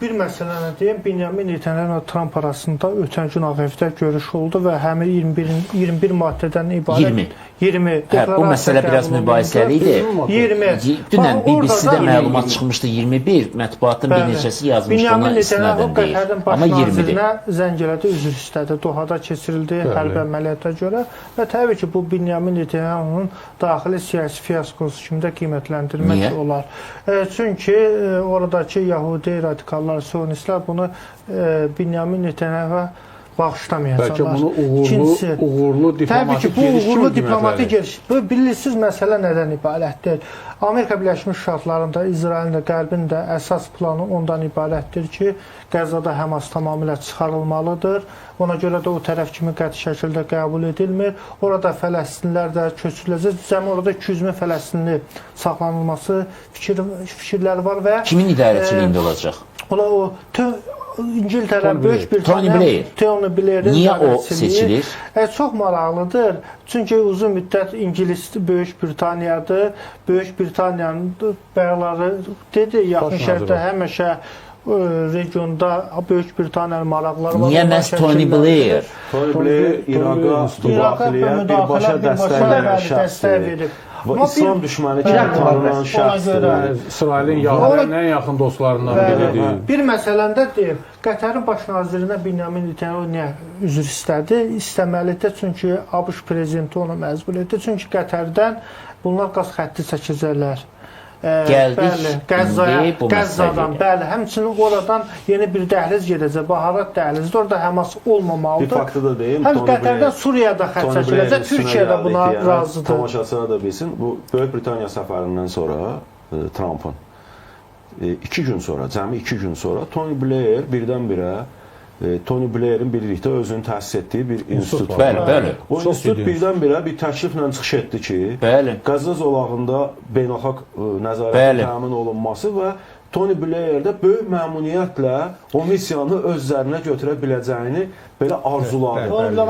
bir məsələni deyim, Benjamin Netanyahu və Tramp arasında ötən gün Ağ Evdə görüş oldu və həmin 21 maddədən ibarət 20. Hə, bu məsələ biraz mübahisəli idi. 20. Dünən BBC-də məlumat çıxmışdı 21, mətbuatın bir neçəsi yazmışdı, ona istinadən deyil. Amma 20-dir. Zəng elədi, üzr istədi. Dohada keçirildi hərbi əməliyyata görə və təbii ki, bu Benjamin Netanyahunun daxili siyasi fiyaskosu kimi də qiymətləndirmək olar. Çünki oradakı Yahudi radikallar, sionistlər bunu Benjamin Netanyahuya bağışlamayacaqlar. Bəlkə bunu uğurlu diplomatik gediş kimi uğurlu diplomatik gediş. Bu, bilirsiniz, məsələ nədən ibarətdir? Amerika Birləşmiş Ştatlarında, İsrailin də, Qərbin də əsas planı ondan ibarətdir ki, Qəzzada Həmas tamamilə çıxarılmalıdır. Ona görə də o tərəf kimi qəti şəkildə qəbul edilmir. Orada fələstinlilər də köçürüləcək. Cəmi orada 200 min fələstinli saxlanılması fikirləri var və kimin idarəçiliyində olacaq? O İngiltərə, Böyük Britaniya, Tony Blairin. Niyə o seçilir? Çox maraqlıdır. Çünki uzun müddət İngilis Böyük Britaniyadır. Böyük Britaniyanın bəyləri dedi, Yaxın Şərqdə həmişə regionda Böyük Britaniyanın maraqları var. Niyə məhz Tony Blair? Tony Blair İraqa müdaxiləyə birbaşa dəstək verib. Və İslam düşməni kimi tanınan şəxsdir. İsrailin ən yaxın dostlarından biridir. Bir məsələndə deyim, Qətərin baş nazirinə Benjamin Netanyahu niyə üzr istədi? İstəməlidir, çünki ABŞ prezidenti onu məcbur etdi. Çünki Qətərdən bunlar qaz xətti çəkəcəklər. Gəldik indi bu Qəzzadan, bəli, həmçinin oradan yeni bir dəhliz gedəcək, baharat dəhlizidir, orada Həmas olmamalıdır. Bir faktı da deyim, həm Qətərdən Suriyada xətt çəkiləcək, Türkiyə də buna razıdır. Tamaşaçılar da bilsin, bu Böyük Britaniya səfərindən sonra Trumpın 2 gün sonra, cəmi 2 gün sonra Tony Blair birdən-birə Tony Blairin birlikdə özünün təsis etdiyi bir institut var. Bəli, bəli. O institut birdən-birə bir təkliflə çıxış etdi ki, Qəzza zolağında beynəlxalq nəzarətin təmin olunması və Tony Blair də böyük məmnuniyyətlə o missiyanı öz üzərinə götürə biləcəyini belə arzuladı.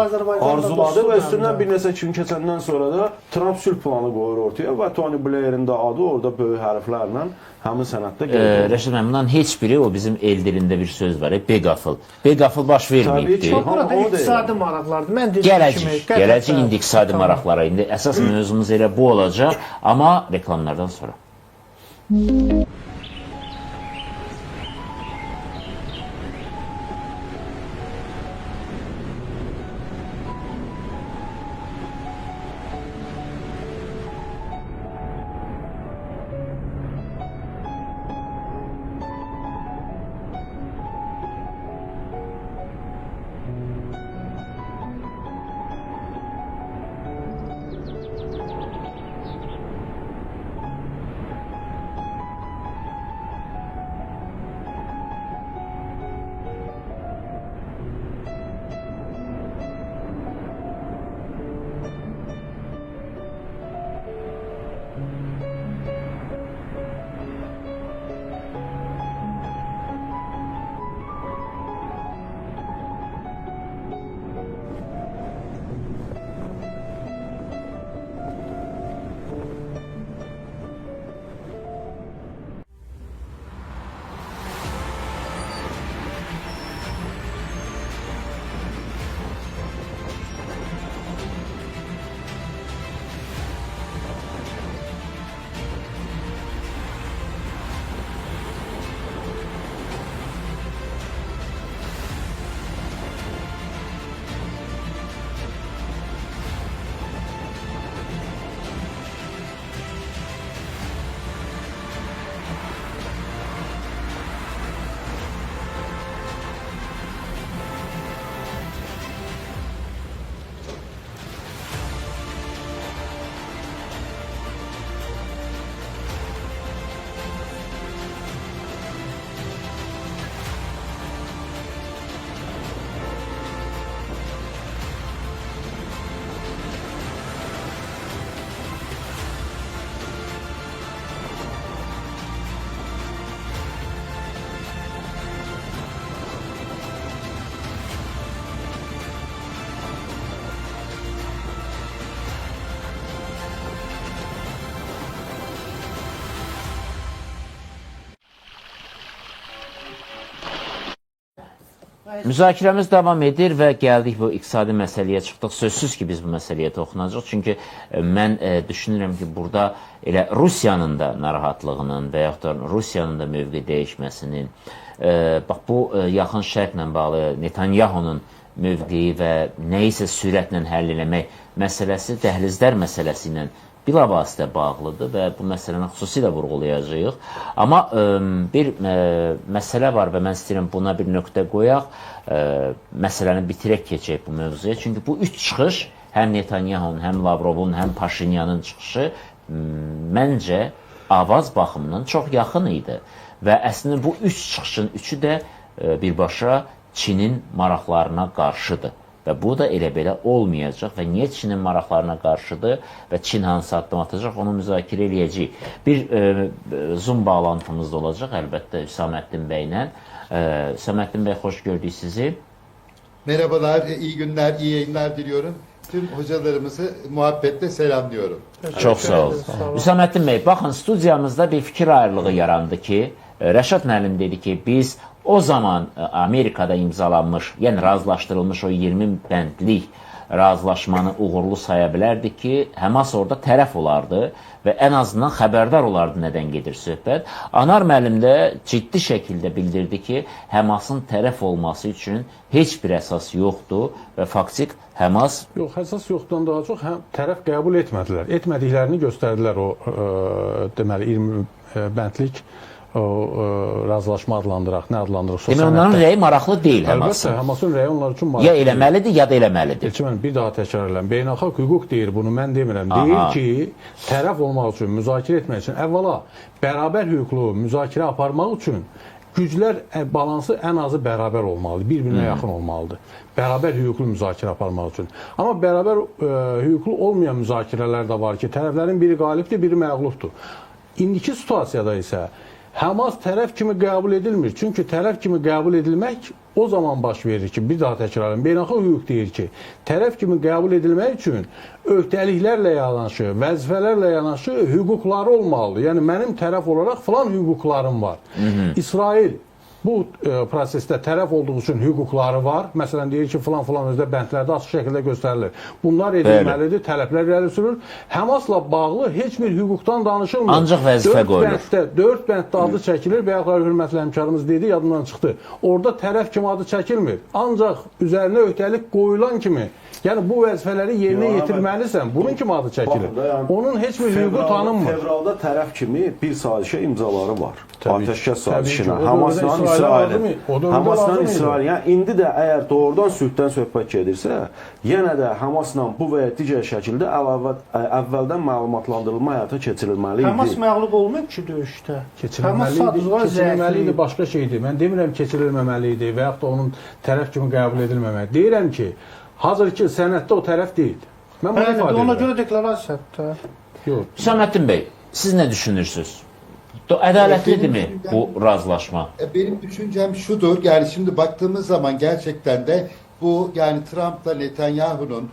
Arzuladı və üstündən bir neçə gün keçəndən sonra da Trump sülh planı qoyur ortaya və Tony Blairin də adı orada böyük hərflərlə həmin sənəddə qeyd olunur. Rəşid müəllim, bundan heç biri o bizim el dilində bir söz var, beqafıl. Beqafıl baş verməyibdir. Burada iqtisadi maraqlardır. Mən dediyim kimi, gələcək indi iqtisadi maraqlara. İndi əsas mövzumuz elə bu olacaq, amma reklamlardan sonra. Müzakirəmiz davam edir və gəldik bu iqtisadi məsələyə çıxdıq. Sözsüz ki, biz bu məsələyə toxunacaq. Çünki mən düşünürəm ki, burada elə Rusiyanın da narahatlığının və yaxud da Rusiyanın da mövqe dəyişməsinin, bax bu Yaxın Şərqlə bağlı Netanyahunun mövqeyi və nəyisə sürətlə həll eləmək məsələsi dəhlizlər məsələsi ilə bilavasitə bağlıdır və bu məsələni xüsusilə vurğulayacağıq. Amma bir məsələ var və mən istəyirəm buna bir nöqtə qoyaq, məsələni bitirək keçək bu mövzuya. Çünki bu üç çıxış, həm Netanyahunun, həm Lavrovun, həm Paşinyanın çıxışı məncə avaz baxımından çox yaxın idi. Və əslində bu üç çıxışın üçü də birbaşa Çinin maraqlarına qarşıdır. Və bu da elə belə olmayacaq və niyə Çinin maraqlarına qarşıdır və Çin hansı addım atacaq, onu müzakirə eləyəcəyik. Bir Zoom bağlantımız da olacaq əlbəttə Hüsaməddin bəylə. Hüsaməddin bəy, xoş gördük sizi. Merhabalar, iyi günler, iyi yayınlar diliyorum. Tüm hocalarımızı muhabbetle selamlıyorum. Çox sağ olun. Hüsaməddin bəy, baxın, studiyamızda bir fikir ayrılığı yarandı ki, Rəşad müəllim dedi ki, biz o zaman Amerikada imzalanmış, yəni razılaşdırılmış o 20 bəndlik razılaşmanı uğurlu saya bilərdik ki, Həmas orada tərəf olardı və ən azından xəbərdar olardı nədən gedir söhbət. Anar müəllim də ciddi şəkildə bildirdi ki, Həmasın tərəf olması üçün heç bir əsas yoxdur və faktik Həmas... Yox, əsas yoxdan daha çox tərəf qəbul etmədilər. Etmədiklərini göstərdilər o, deməli, 20 bəndlik o razılaşma adlandıraq, nə adlandıraq? Demək, onların rəyi maraqlı deyil Həmasın. Əlbəttə, Həmasın rəyi onlar üçün maraqlı ya eləməlidir, ya da eləməlidir. Elçi müəllim, bir daha təkrar edirəm. Beynəlxalq hüquq deyir bunu, mən demirəm. Deyir ki, tərəf olmaq üçün, müzakirə etmək üçün, əvvəla bərabər hüquqlu müzakirə aparmaq üçün güclər balansı ən azı bərabər olmalıdır, bir-birinə yaxın olmalıdır. Bərabər hüquqlu müzakirə aparmaq üçün. Amma bərabər hüquqlu olmayan müzakirələr də var ki, tərəflərin biri qalibdir, biri məğlubdur. İndiki situasiyada isə Həmas tərəf kimi qəbul edilmir. Çünki tərəf kimi qəbul edilmək o zaman baş verir ki, bir daha təkrar edirəm, beynəlxalq hüquq deyir ki, tərəf kimi qəbul edilmək üçün öhdəliklərlə yanaşı, vəzifələrlə yanaşı hüquqları olmalıdır. Yəni, mənim tərəf olaraq filan hüquqlarım var. İsrail bu prosesdə tərəf olduğu üçün hüquqları var. Məsələn, deyir ki, filan-filan özdə bəndlərdə açıq şəkildə göstərilir. Bunlar edilməlidir, tələblər irəli sürülür. Həmasla bağlı heç bir hüquqdan danışılmır. Ancaq vəzifə qoyulur. 4 bənddə adı çəkilir. Bayaqlar hörmətli həmkarımız dedi, yadından çıxdı. Orada tərəf kimi adı çəkilmir. Ancaq üzərinə öhdəlik qoyulan kimi, yəni bu vəzifələri yerinə yetirməlisən, bunun kimi adı çəkilir. Onun heç bir hüququ tanınmır. Fevralda tərəf kimi bir sazişə imzaları var. Atəşkəs sazişinə. Həmasla İsrailin. Həmasla İsrail. Yəni indi də əgər doğrudan sülhdən söhbət gedirsə, yenə də Həmasla bu və ya digər şəkildə əlavə əvvəldən məlumatlandırılma həyata keçirilməli idi. Həmas məğlub olmayıb ki döyüşdə. Keçirilməli idi, başqa şeydir. Mən demirəm keçirilməməli idi və yaxud da onun tərəf kimi qəbul edilməməli. Deyirəm ki, hazır ki sənəddə o tərəf deyil. Mən bunu ifadə edirəm. Ona görə deklarasiyadır. Yox. Hüsaməddin bəy, siz nə düşünürsünüz? Ədalətlidirmi bu razılaşma? Benim düşüncem şudur. Yani şimdi baktığımız zaman gerçekten de bu yani Trump'la Netanyahu'nun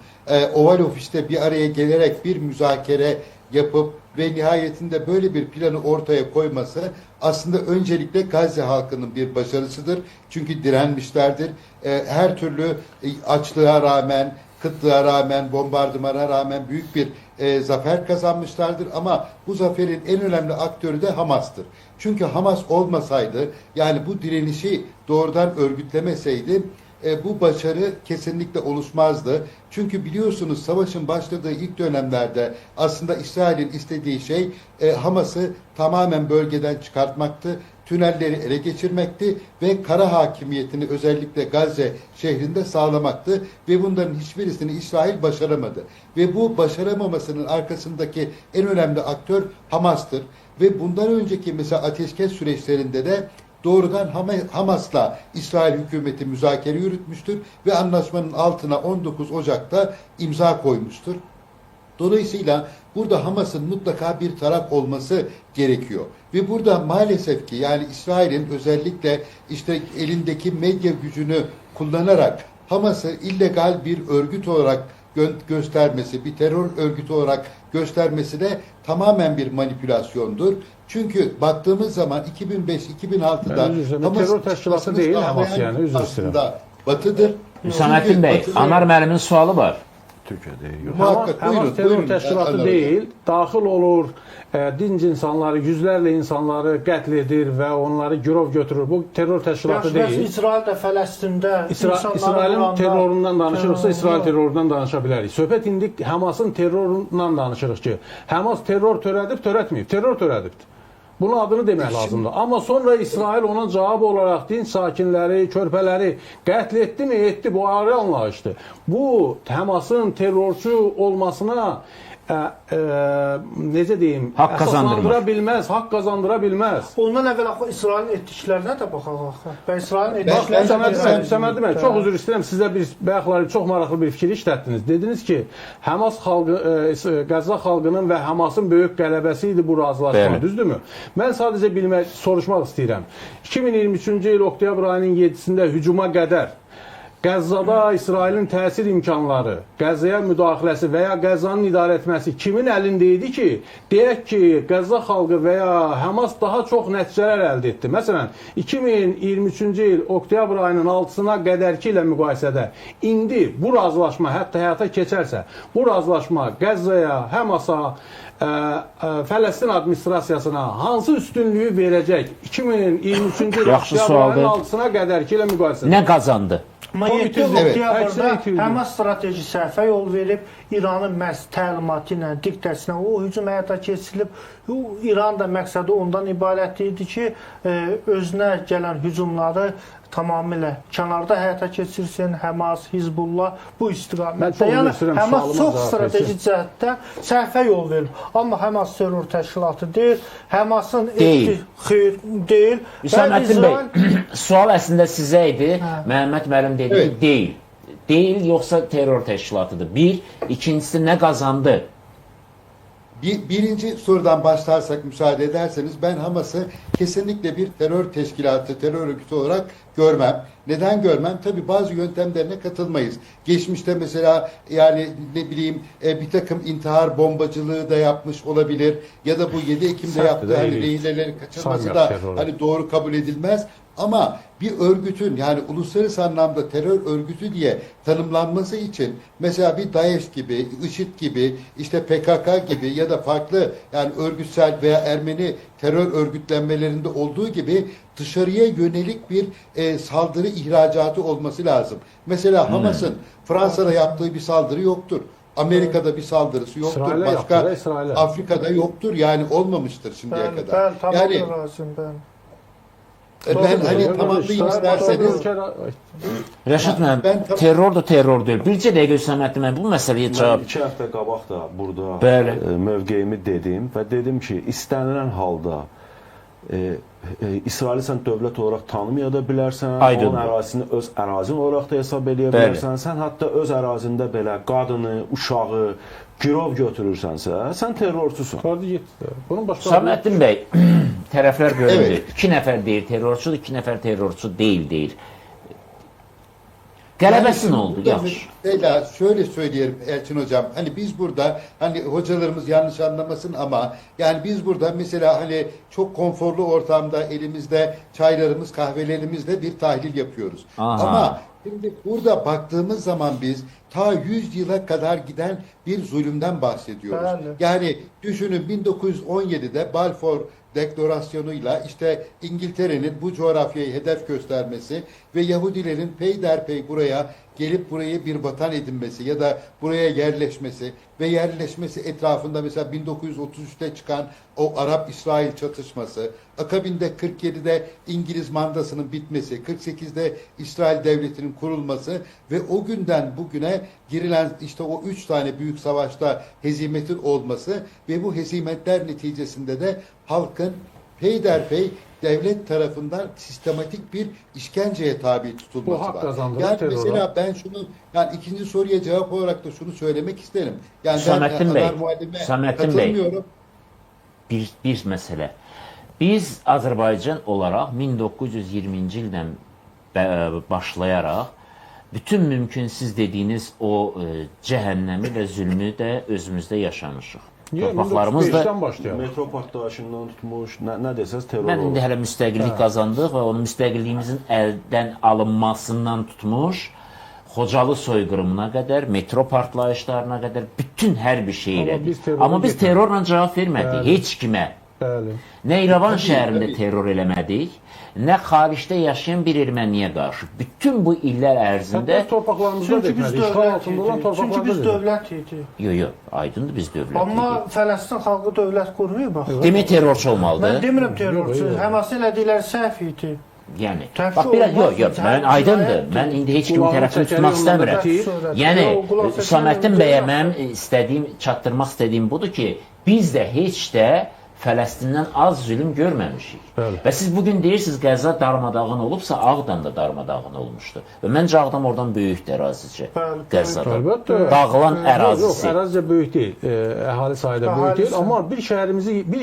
Oval Ofis'te bir araya gelerek bir müzakere yapıp ve nihayetinde böyle bir planı ortaya koyması aslında öncelikle Gazze halkının bir başarısıdır. Çünkü direnmişlerdir. Her türlü açlığa rağmen, kıtlığa rağmen, bombardımana rağmen büyük bir zafer kazanmışlardır. Ama bu zaferin en önemli aktörü de Hamas'tır. Çünkü Hamas olmasaydı, yani bu direnişi doğrudan örgütlemeseydi bu başarı kesinlikle oluşmazdı. Çünkü biliyorsunuz savaşın başladığı ilk dönemlerde aslında İsrail'in istediği şey Hamas'ı tamamen bölgeden çıkartmaktı, tünelleri ele geçirmekti ve kara hakimiyetini özellikle Gazze şehrinde sağlamaktı ve bunların hiçbirisini İsrail başaramadı. Ve bu başaramamasının arkasındaki en önemli aktör Hamas'tır. Ve bundan önceki mesela ateşkes süreçlerinde de doğrudan Hamas'la İsrail hükümeti müzakere yürütmüştür ve anlaşmanın altına 19 Ocak'ta imza koymuştur. Dolayısıyla burada Hamas'ın mutlaka bir taraf olması gerekiyor. Ve burada maalesef ki yani İsrail'in özellikle işte elindeki medya gücünü kullanarak Hamas'ı illegal bir örgüt olarak göstermesi, bir terör örgütü olarak göstermesi de tamamen bir manipülasyondur. Çünkü baktığımız zaman 2005-2006'da Hamas terör teşkilatı değil Hamas, yani üzr istəyirəm. Batı'dır. Hüsaməddin bəy, Anar müəllimin sualı var. Türkiyə deyil. Yox. Muhakkak, Həmas buyurun, terror buyurun, təşkilatı Anar deyil, daxil olur, dinc insanları, yüzlərlə insanları qətl edir və onları girov götürür. Bu terror təşkilatı Yaxşı, bəs deyil. İsrail də Fələstində İsrailin terrorundan danışırıqsa, İsrail terrorundan danışa bilərik. Söhbət indi Həmasın terrorundan danışırıq ki, Həmas terror törədib, törətməyib. Terror törədibdir. Bunun adını demək lazımdır. Amma sonra İsrail ona cavab olaraq dinc sakinləri, körpələri qətl etdi mi? Etdi. Bu ayrı anlayışdır. Bu Həmasın terrorçu olmasına necə deyim, Haqq qazandırmır. Bilməz, haqq qazandıra bilməz. Ondan əvvəl axı İsrailin etdiklərinə də baxaq axı. Və İsrailin etdiklərinə Hüsaməddin bəy, çox üzr istəyirəm, sizə bir bayaqları çox maraqlı bir fikir işlətdiniz. Dediniz ki, Həmas xalqı, Qəzza xalqının və Həmasın böyük qələbəsi idi bu razılaşma, düzdürmü? Mən sadəcə bilmək, soruşmaq istəyirəm. 2023-cü il oktyabr ayının 7-sində hücuma qədər Qəzzada İsrailin təsir imkanları, Qəzzaya müdaxiləsi və ya Qəzzanın idarə etməsi kimin əlində idi ki, deyək ki, Qəzza xalqı və ya Həmas daha çox nəticələr əldə etdi. Məsələn, 2023-cü il oktyabr ayının 6-sına qədərki ilə müqayisədə indi bu razılaşma hətta həyata keçərsə, bu razılaşma Qəzzaya, Həmasa, Fələstin administrasiyasına hansı üstünlüyü verəcək 2023-cü il oktyabr ayının 6-sına qədərki ilə müqayisədə? Nə qazandı? Amma 7 oktyabrda Həmas strateji səhvə yol verib, İranın məhz təlimatı ilə, diktəsinə o hücum həyata keçirilib. İran da məqsədi ondan ibarət idi ki, özünə gələn hücumları tamamilə kənarda həyata keçirsin, Həmas, Hizbullah bu istiqamətdə. Yəni Həmas çox strateji cəhətdə səhvə yol verir. Amma Həmas terror təşkilatı deyil, Həmasın deyil. Xeyr, deyil. Hüsaməddin bəy, sual əslində sizə idi. Məhəmməd müəllim dedi ki, deyil. Deyil, yoxsa terror təşkilatıdır. Bir, ikincisi nə qazandı? Birinci sorudan başlarsak, müsaade ederseniz, ben Hamas'ı kesinlikle bir terör teşkilatı, terör örgütü olarak görmem. Neden görmem? Tabii bazı yöntemlerine katılmayız. Geçmişte mesela yani ne bileyim bir takım intihar bombacılığı da yapmış olabilir. Ya da bu 7 Ekim'de yaptığı hani rehineleri kaçırması da hani doğru kabul edilmez. Ama bir örgütün yani uluslararası anlamda terör örgütü diye tanımlanması için mesela bir DAEŞ gibi, IŞİD gibi, işte PKK gibi ya da farklı yani örgütsel veya Ermeni terör örgütlenmelerinde olduğu gibi dışarıya yönelik bir saldırı ihracatı olması lazım. Mesela Hamas'ın Fransa'da yaptığı bir saldırı yoktur. Amerika'da bir saldırısı yoktur. İsrail'e başka yaptı, Afrika'da yoktur. Yani olmamıştır şimdiye kadar. Ben yani razıyım ben. Ben hani tamamlayayım isterseniz. Rəşad müəllim, terror da terror deyil. Bircə dəqiqə Hüsaməddin müəllim, bu məsələyə cavab. Mən 2 həftə qabaq da burada mövqeyimi dedim və dedim ki, istənilən halda İsraili sən dövlət olaraq tanımaya da bilərsən, Aydın. Onun ərazisini öz ərazin olaraq da hesab eləyə bilərsən. Sən hətta öz ərazində belə qadını, uşağı girov götürürsənsə, sən terrorçusun. Hüsaməddin bəy, tərəflər bölündü. Evet. 2 nəfər deyir terrorçudur, 2 nəfər terrorçu deyil deyir. Qələbəsi nə oldu? Yaxşı. Mesela şöyle söyleyelim Elçin Hocam. Hani biz burada hani hocalarımız yanlış anlamasın ama yani biz burada mesela hani çok konforlu ortamda elimizde çaylarımız, kahvelerimizle bir tahlil yapıyoruz. Aha. Ama şimdi burada baktığımız zaman biz ta 100 yıla kadar giden bir zulümden bahsediyoruz. Bəli. Yani düşünün 1917'de Balfour deklarasyonuyla işte İngiltere'nin bu coğrafyayı hedef göstermesi ve Yahudilerin peyderpey buraya gelip burayı bir vatan edinmesi ya da buraya yerleşmesi ve yerleşmesi etrafında mesela 1933'te çıkan o Arap-İsrail çatışması, akabinde 47'de İngiliz mandasının bitmesi, 48'de İsrail devletinin kurulması ve o günden bugüne girilen işte o 3 tane büyük savaşta hezimetin olması ve bu hezimetler neticesinde de halkın peyderpey devlet tarafından sistematik bir işkenceye tabi tutulması Bu hak var. kazandırır Yani teröre. mesela ben şunu, yani ikinci soruya cevap olarak da şunu söylemek isterim. Yani Hüsaməddin ben bəy, Anar Muallim'e Hüsaməddin bəy, katılmıyorum. bir məsələ. Biz Azərbaycan olaraq 1920-ci ildən başlayaraq bütün mümkün siz dediyiniz o cəhənnəmi və zülmü də özümüzdə yaşamışıq. Niyə? Torpaqlarımız da 1935-dən başlayalım. Metro partlayışından tutmuş, nə desəz terror Mən indi olur. hələ müstəqillik qazandıq və onun müstəqilliyimizin əldən alınmasından tutmuş Xocalı soyqırımına qədər, metro partlayışlarına qədər bütün hər bir şey Amma elədik. biz terrora Amma biz getmədik. terrorla cavab vermədik heç kimə. Bəli. Nə İrəvan Tabii, şəhərində tabii. terror eləmədik, nə xaricdə yaşayan bir erməniyə qarşı. Bütün bu illər ərzində Hətta öz torpaqlarımızda da Çünki biz etmədik. İşğal dövlət altında olan idik. Çünki torpaqlarda biz da etmədik. dövlət idik. Yox, yox, aydındır biz dövlət Amma idik. Fələstin xalqı dövlət qurmayıb axı. Demək terrorçu Mən olmalıdır. demirəm terrorçu. Yox, yox. Həmas elədikləri səhv idi. Yəni, Təfsir bax biraz olmaz, yox, yox, mən cinayət aydındır. cinayətdir. Mən indi heç kimin Qulağını tərəfini çəkərik, tutmaq ondan istəmirəm. da bitir. Yəni Yox, qulaq çəkərik, Hüsaməddin ondan bəyə da mənim istədiyim, çatdırmaq istədiyim budur ki, biz də heç də Fələstindən az zülm görməmişik. Bəli. Və siz bugün deyirsiniz Qəzza darmadağın olubsa, Ağdam da darmadağın olmuşdu. Və məncə Ağdam oradan böyükdür ərazici. Bəli, Qəzzadan. Əlbəttə. Dağılan Yox, ərazisi. ərazidə böyük deyil. Əhali sayı da böyük Əhali deyil, sayı. amma bir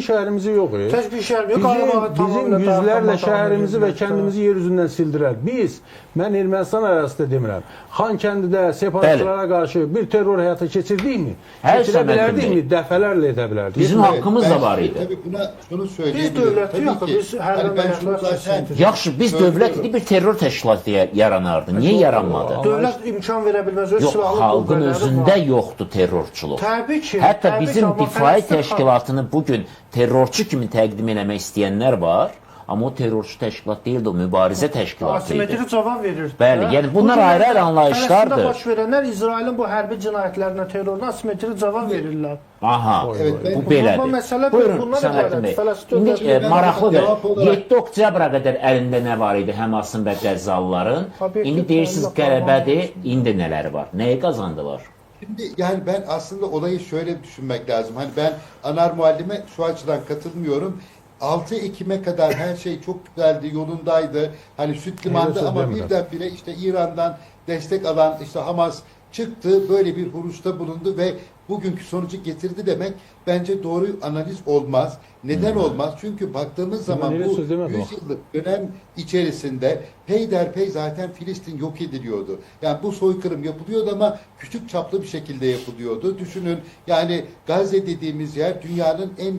şəhərimizi yox. Tək bir şəhər yox, Bizim, Qarabağı bizim tamamilə yüzlərlə darmadağın şəhərimizi və edilmişdi. kəndimizi yer üzündən sildilər. Biz, mən Ermənistan ərazisində demirəm, Xankəndidə separatçılara qarşı bir terror həyata keçirdikmi? Hər Keçirə Səməddin bilərdikmi? bəy. Dəfələrlə edə bilərdik. Bizim haqqımız da ben var şimdi idi. Tabii buna şunu söyleyebilirim. dövlət Tabii yox, ki, biz hər hani ben şunu əməliyyatlar zaten keçirdik. Yaxşı, biz dövlət idi, bir terror təşkilatı yaranardı. Niyə yaranmadı? Dövlət imkan verə bilməz. Öz Yox, silahlı xalqın qüvvələri özündə var. yoxdur terrorçuluq. Təbii ki. Hətta təbii ki, bizim amma Difai Fələstin xalqı- təşkilatını bugün terrorçu kimi təqdim eləmək istəyənlər var, amma o terrorçu təşkilat deyildi, o mübarizə təşkilatı idi. Asimetrik cavab verirdi. Bəli, yəni bunlar Bu günlərdə ayrı-ayrı anlayışlardır. Fələstində baş verənlər İsrailin bu hərbi cinayətlərinə, terroruna asimetrik cavab verirlər. Aha, Evet, ben- bu belədir. Bunlar məsələ Buyurun, bunlar Səməddin ibarət. bəy. Fələstin İndi dövləti- maraqlıdır. Cavab olarak- 7 oktyabra qədər əlində nə var idi Həmasın və Qəzzalıların? Obyektiv İndi deyirsiniz təhlil qələbədir, indi nələri var? Nəyi qazandılar? Şimdi yani ben aslında olayı şöyle düşünmek lazım. Hani ben Anar Muallim'e şu açıdan katılmıyorum. 6 Ekim'e kadar her şey çok güzeldi, yolundaydı. Hani süt limandı söz ama demedim. birdenbire işte İran'dan destek alan işte Hamas çıktı, böyle bir huruşta bulundu ve bugünkü sonucu getirdi demek bence doğru analiz olmaz. Neden olmaz? Çünkü baktığımız zaman öyle bu söz demedim. 100 yıllık dönem içerisinde peyderpey zaten Filistin yok ediliyordu. Yani bu soykırım yapılıyordu ama küçük çaplı bir şekilde yapılıyordu. Düşünün yani Gazze dediğimiz yer dünyanın en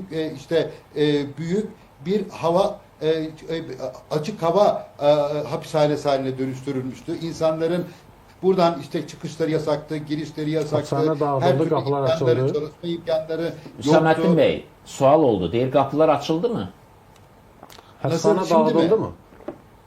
büyük bir hava açık hava hapishanesi haline dönüştürülmüştü. İnsanların buradan işte çıkışları yasaktı, girişleri yasaktı. Hapishane dağıtıldı, her türlü kapılar imkanları, açıldı. çalışma imkanları yoktu. Hüsaməddin bəy, sual oldu. Deyir qapılar açıldı mı? Həbsxana Nasıl, şimdi mi? dağıdıldı mı?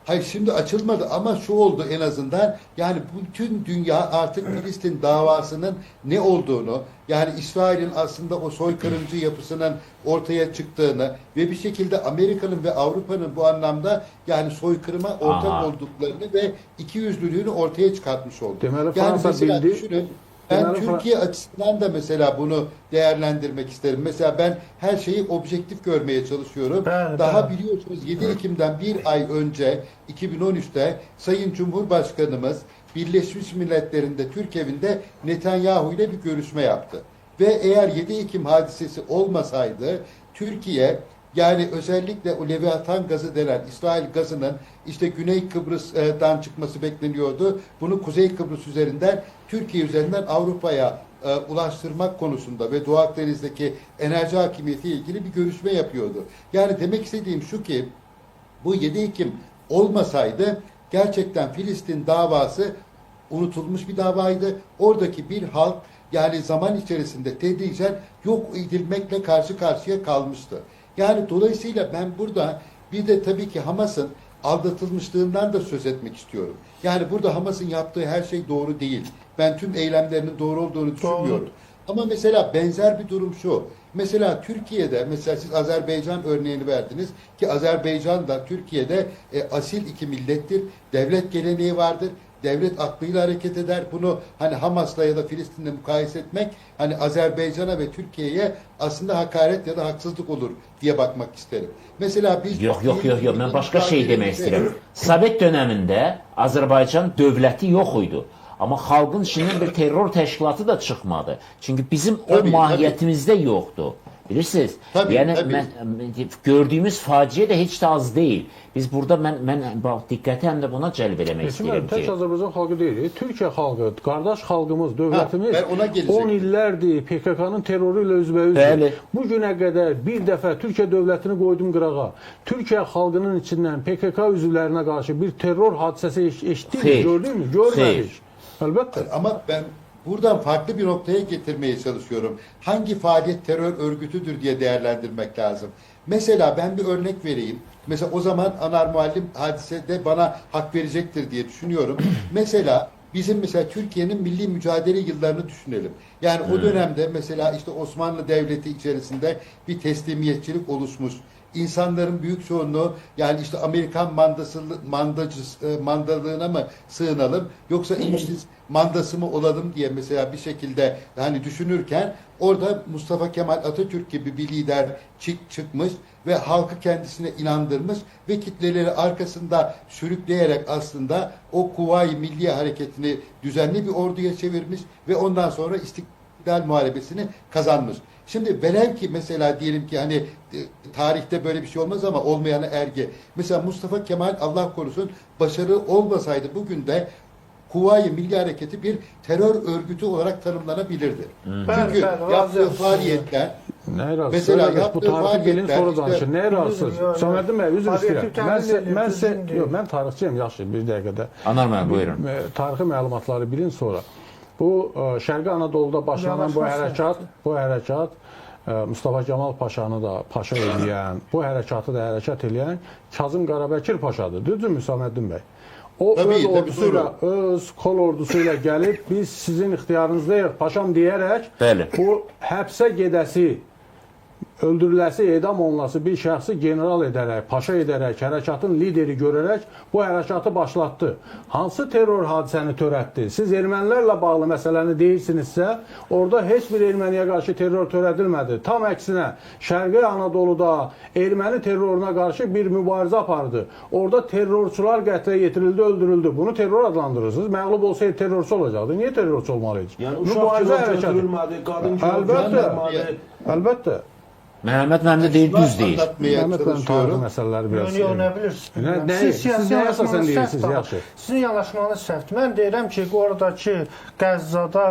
Hayır şimdi açılmadı ama şu oldu en azından yani bütün dünya artık Filistin davasının ne olduğunu yani İsrail'in aslında o soykırımcı yapısının ortaya çıktığını ve bir şekilde Amerika'nın ve Avrupa'nın bu anlamda yani soykırıma ortak Aha. olduklarını ve ikiyüzlülüğünü ortaya çıkartmış oldu. Deməli, Yani Fransa mesela bildi. düşünün ben Deməli, Türkiye açısından da mesela bunu değerlendirmek isterim. Mesela ben her şeyi objektif görmeye çalışıyorum. Bəli, Daha bəli. biliyorsunuz 7 Ekim'den bir ay önce 2013'te Sayın Cumhurbaşkanımız Birleşmiş Milletler'inde Türk evinde Netanyahu ile bir görüşme yaptı. Ve eğer 7 Ekim hadisesi olmasaydı Türkiye yani özellikle o Leviathan gazı denen İsrail gazının işte Güney Kıbrıs'tan çıkması bekleniyordu. Bunu Kuzey Kıbrıs üzerinden Türkiye üzerinden Avrupa'ya ulaştırmak konusunda ve Doğu Akdeniz'deki enerji hakimiyeti ilgili bir görüşme yapıyordu. Yani demek istediğim şu ki bu 7 Ekim olmasaydı gerçekten Filistin davası unutulmuş bir davaydı. Oradaki bir halk yani zaman içerisinde tedricen yok edilmekle karşı karşıya kalmıştı. Yani dolayısıyla ben burada bir de tabii ki Hamas'ın aldatılmışlığından da söz etmek istiyorum. Yani burada Hamas'ın yaptığı her şey doğru değil. Ben tüm eylemlerinin doğru olduğunu düşünmüyorum. Ama mesela benzer bir durum şu. Mesela Türkiye'de, mesela siz Azerbaycan örneğini verdiniz ki Azerbaycan da Türkiye'de asil iki millettir. Devlet geleneği vardır. Devlet aklıyla hareket eder. Bunu hani Hamas'la ya da Filistin'le mukayese etmek hani Azerbaycan'a ve Türkiye'ye aslında hakaret ya da haksızlık olur diye bakmak isterim. Mesela biz Yox, yox, yox, yox, mən başqa şey demək istəyirəm. Sovet dönəmində Azərbaycan dövləti yox idi. Amma xalqın içindən bir terror təşkilatı da çıxmadı. Çünki bizim o Tabii, mahiyyətimizdə yoxdur. Bilirsiniz? Tabii, yəni tabii. Mən, gördüyümüz faciə də heç də az deyil. Biz burada mən bax diqqəti həm də buna cəlb eləmək istəyirəm tək ki. Azərbaycan xalqı deyil, Türkiyə xalqı, qardaş xalqımız, dövlətimiz ben ona geləcəkdim. 10 illərdir PKK-nın terroru ilə üzbəüzdür. Bəli. Bu günə qədər bir dəfə Türkiyə dövlətini qoydum qırağa. Türkiyə xalqının içindən PKK üzvlərinə qarşı bir terror hadisəsi eşitdik, gördük mü? Görmədik. Əlbəttə. Ama ben buradan farklı bir noktaya getirmeye çalışıyorum. Hangi faaliyet terör örgütüdür diye değerlendirmek lazım. Mesela ben bir örnek vereyim. Mesela o zaman Anar Muallim hadisede bana hak verecektir diye düşünüyorum. Mesela bizim mesela Türkiye'nin milli mücadele yıllarını düşünelim. Yani o dönemde mesela işte Osmanlı Devleti içerisinde bir teslimiyetçilik oluşmuş. İnsanların büyük çoğunluğu yani işte Amerikan mandalığına mı sığınalım yoksa İngiliz mandası mı olalım diye mesela bir şekilde hani düşünürken orada Mustafa Kemal Atatürk gibi bir lider çıkmış ve halkı kendisine inandırmış ve kitleleri arkasında sürükleyerek aslında o Kuvayi Milliye Hareketi'ni düzenli bir orduya çevirmiş ve ondan sonra İstiklal Muharebesi'ni kazanmış. Şimdi velev ki mesela diyelim ki hani tarihte böyle bir şey olmaz ama olmayana erge. Mesela Mustafa Kemal Allah korusun başarılı olmasaydı bugün de Kuvayi Milli Hareketi bir terör örgütü olarak tanımlanabilirdi. Çünkü yaptığı faaliyetler Mesela bu tarixi bilin sonra danışın. Nəyə razısınız? Hüsaməddin bəy, üzr istəyirəm. Mən tarixçiyəm, yaxşı bir dəqiqədə. Anar müəllim, buyurun. Tarixi məlumatları bilin sonra. Bu Şərqi Anadoluda başlanan bu hərəkat Mustafa Kemal Paşanı da paşa eləyən, bu hərəkatı da hərəkat eləyən Kazım Qarabəkir Paşadır. Düzdürmü Hüsaməddin bəy? O öz ordusuyla, öz kol ordusuyla gəlib biz sizin ixtiyarınızdayıq paşam deyərək bu həbsə gedəsi, öldürüləsi, edam olunası bir şəxsi general edərək, paşa edərək, hərəkatın lideri görərək bu hərəkatı başlatdı. Hansı terror hadisəni törətdi? Siz ermənilərlə bağlı məsələni deyirsinizsə, orada heç bir erməniyə qarşı terror törədilmədi. Tam əksinə, Şərqi Anadoluda erməni terroruna qarşı bir mübarizə apardı. Orada terrorçular qətlə yetirildi, öldürüldü. Bunu terror adlandırırsınız. Məğlub olsaydı terrorçu olacaqdı. Niyə terrorçu olmalıydı? Yəni uşaq girov götürülmədi, qadın girov götürülmədi. Əlbəttə. Məhəmməd müəllim də deyir, düz deyir. Məhəmməd müəllim tarixi məsələləri biraz... Yox, nə bilirsiniz? Siz nəyə əsasən deyirsiniz, yaxşı? Sizin yanaşmanız səhvdir. Mən deyirəm ki, oradakı Qəzzada...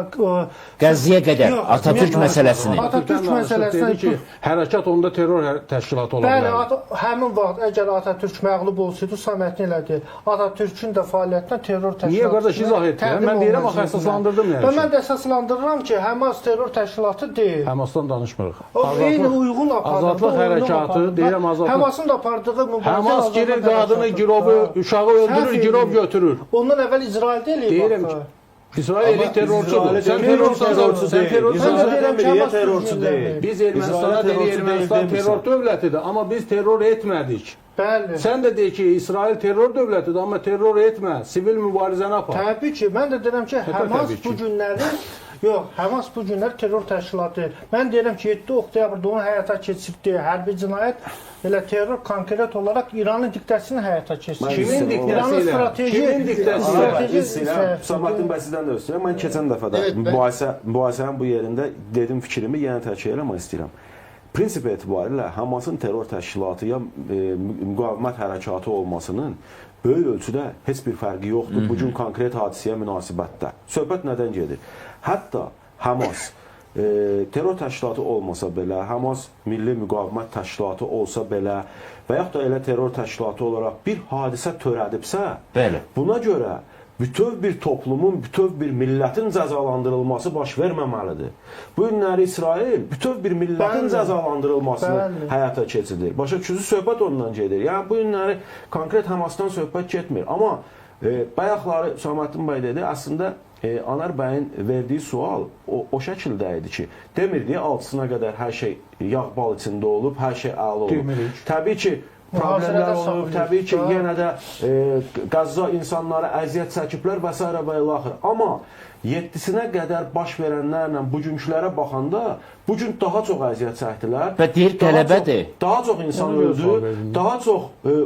Qəzziyə qədər Atatürk məsələsini. Atatürk məsələsini ki, hərəkat onda terror təşkilatı ola bilər. Bəli, həmin vaxt əgər Atatürk məğlub olsaydı, Saməddin elədi. Atatürkün də fəaliyyətinə terror təşkilatı... Niyə qardaş, izah etdi? Mən deyirəm, axı əsaslandırdım yəni. Mən də əsaslandırıram ki, Həmas terror təşkilatı deyil. Həmasdan danışmırıq. Eyni uyğun Azadlıq hərəkatı, deyirəm azadlıq. Həmasın da apardığı mübarizə... Həmas girir qadını, girovu, uşağı öldürür, girov götürür. Ondan əvvəl İsraildə eləyib. Deyirəm ki, İsrail eləyib terrorçudur. Sən terrorçusan, sən terrorçusan. Terrorçu deyil. Biz Ermənistana deyirik, Ermənistan terror dövlətidir, amma biz terror etmədik. Bəli. Sən də deyir ki, İsrail terror dövlətidir, amma terror etmə, sivil mübarizəni apar. Təbii ki, mən də deyirəm ki, Həmas bu günləri... Yox, Həmas bu günlər terror təşkilatı. Mən deyirəm ki, 7 oktyabrda onu həyata keçirdiyi hərbi cinayət elə terror konkret olaraq İranın diktəsini həyata keçirdi. Kimin diktəsi ilə? Kimin diktəsi ilə? Hüsaməddin bəy, sizdən də özür istəyirəm. Mən keçən dəfə də mübahisənin bu yerində dedim fikrimi, yenə təkrar eləmək istəyirəm. Prinsip etibarilə Həmasın terror təşkilatı ya müqavimət hərəkatı olmasının böyük ölçüdə heç bir fərqi yoxdur bugün konkret hadisəyə münasibətdə. Söhbət nədən gedir? Hətta Həmas terror təşkilatı olmasa belə, Həmas milli müqavimət təşkilatı olsa belə və yaxud da elə terror təşkilatı olaraq bir hadisə törədibsə, buna görə bütöv bir toplumun, bütöv bir millətin cəzalandırılması baş verməməlidir. Bu günləri İsrail bütöv bir millətin cəzalandırılmasını həyata keçirir. Başa düşürsünüz, söhbət ondan gedir. Yəni bu günləri konkret Həmasdan söhbət getmir. Amma bayaqları Hüsaməddin bəy dedi, əslində Anar bəyin verdiyi sual o şəkildə idi ki, demirdi 6-sına qədər hər şey yağ bal içində olub, hər şey əla olub. Təbii ki, Problemlər olub, təbii ki, yenə də Qəzza insanları əziyyət çəkiblər və s. və ilaxır. Amma 7-sinə qədər baş verənlərlə bugünkülərə baxanda bugün daha çox əziyyət çəkdilər. Və deyir qələbədir. Daha çox insan öldü, daha çox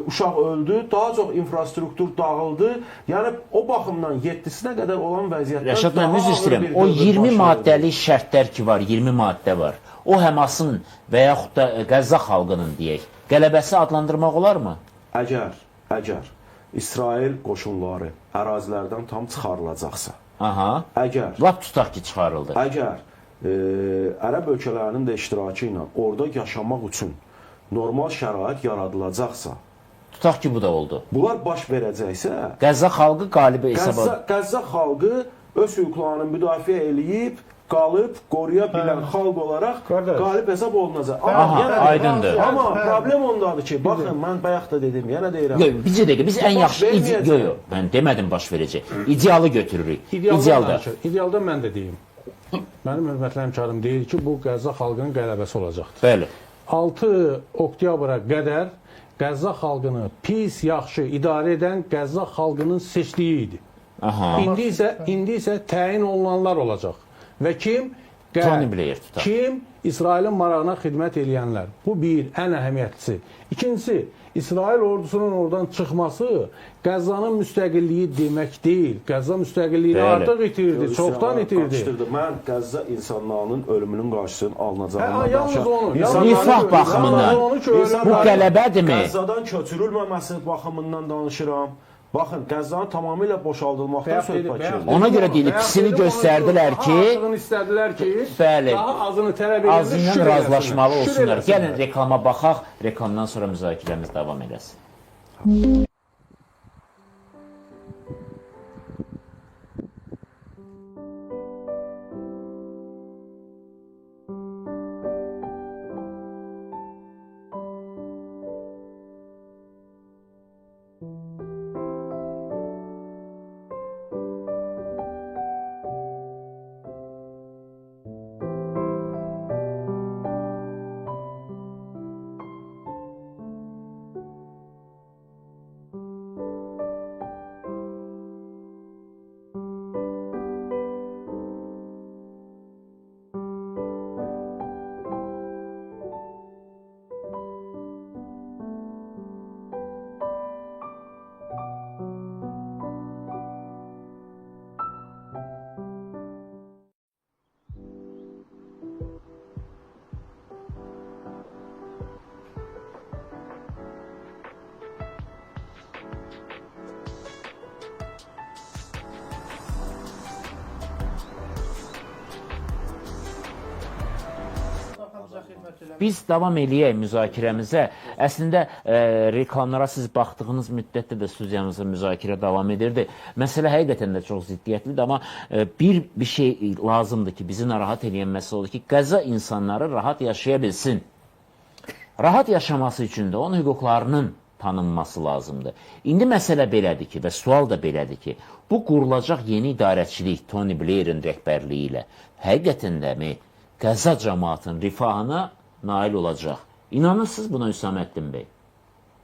uşaq öldü, daha çox infrastruktur dağıldı. Yəni o baxımdan 7-sinə qədər olan vəziyyətdən Rəşad müəllim, üzr istəyirəm. O 20 maddəlik şərtlər ki var, 20 maddə var. O Həmasın və yaxud da Qəzza xalqının deyək, qələbəsi adlandırmaq olarmı? Əgər İsrail qoşunları ərazilərdən tam çıxarılacaqsa, aha, əgər lap tutaq ki, çıxarıldı. Əgər ərəb ölkələrinin də iştirakı ilə orada yaşamaq üçün normal şərait yaradılacaqsa, tutaq ki, bu da oldu. Bunlar baş verəcəksə, Qəzza xalqı qalibi hesab Qəzza xalqı öz hüquqlarını müdafiə eləyib, qalıb, qoruya bilən xalq olaraq qalib hesab olunacaq. Aha, aydındır. Amma problem ondadır ki, baxın, mən bayaq da dedim, yenə deyirəm. Yox, bircə dəqiqə, biz ən yaxşı, yox, mən demədim baş verəcək. İdealı götürürük. İdealda. İdealda mən də deyim. Mənim hörmətli həmkarım deyir ki, bu Qəzza xalqının qələbəsi olacaqdır. Bəli. 6 oktyabra qədər Qəzza xalqını pis, yaxşı idarə edən Qəzza xalqının seçdiyi idi. Aha. İndi isə təyin olunanlar olacaq. Və kim? Tony Blair tutar. Kim? İsrailin marağına xidmət eləyənlər. Bu bir, ən əhəmiyyətlisi. İkincisi, İsrail ordusunun oradan çıxması Qəzzanın müstəqilliyi demək deyil. Qəzza müstəqilliyini artıq itirdi, çoxdan itirdi. Mən Qəzza insanlarının ölümünün qarşısının alınacağından danışıram. Yalnız onu. Rifah baxımından. Bu qələbədirmi? Qəzzadan köçürülməməsi baxımından danışıram. Baxın, Qəzzanın tamamilə boşaldılmaqdan söhbət gedir. Ona görə deyilir, pisini göstərdilər ki, istədilər ki, bəli, daha azını tələb edirlər, azından razılaşmalı olsunlar. Gəlin reklama baxaq, reklamdan sonra müzakirəmiz davam eləsin. Biz davam eləyək müzakirəmizə. Əslində, reklamlara siz baxdığınız müddətdə də studiyamızda müzakirə davam edirdi. Məsələ həqiqətən də çox ziddiyyətlidir, amma bir şey lazımdır ki, bizi narahat eləyən məsələ odur ki, Qəzza insanları rahat yaşaya bilsin. Rahat yaşaması üçün də onun hüquqlarının tanınması lazımdır. İndi məsələ belədir ki, və sual da belədir ki, bu qurulacaq yeni idarəçilik Tony Blairin rəhbərliyi ilə həqiqətən də mi Qəzza cəmaatının rifahına nail olacaq? İnanırsınız buna Hüsaməddin bəy?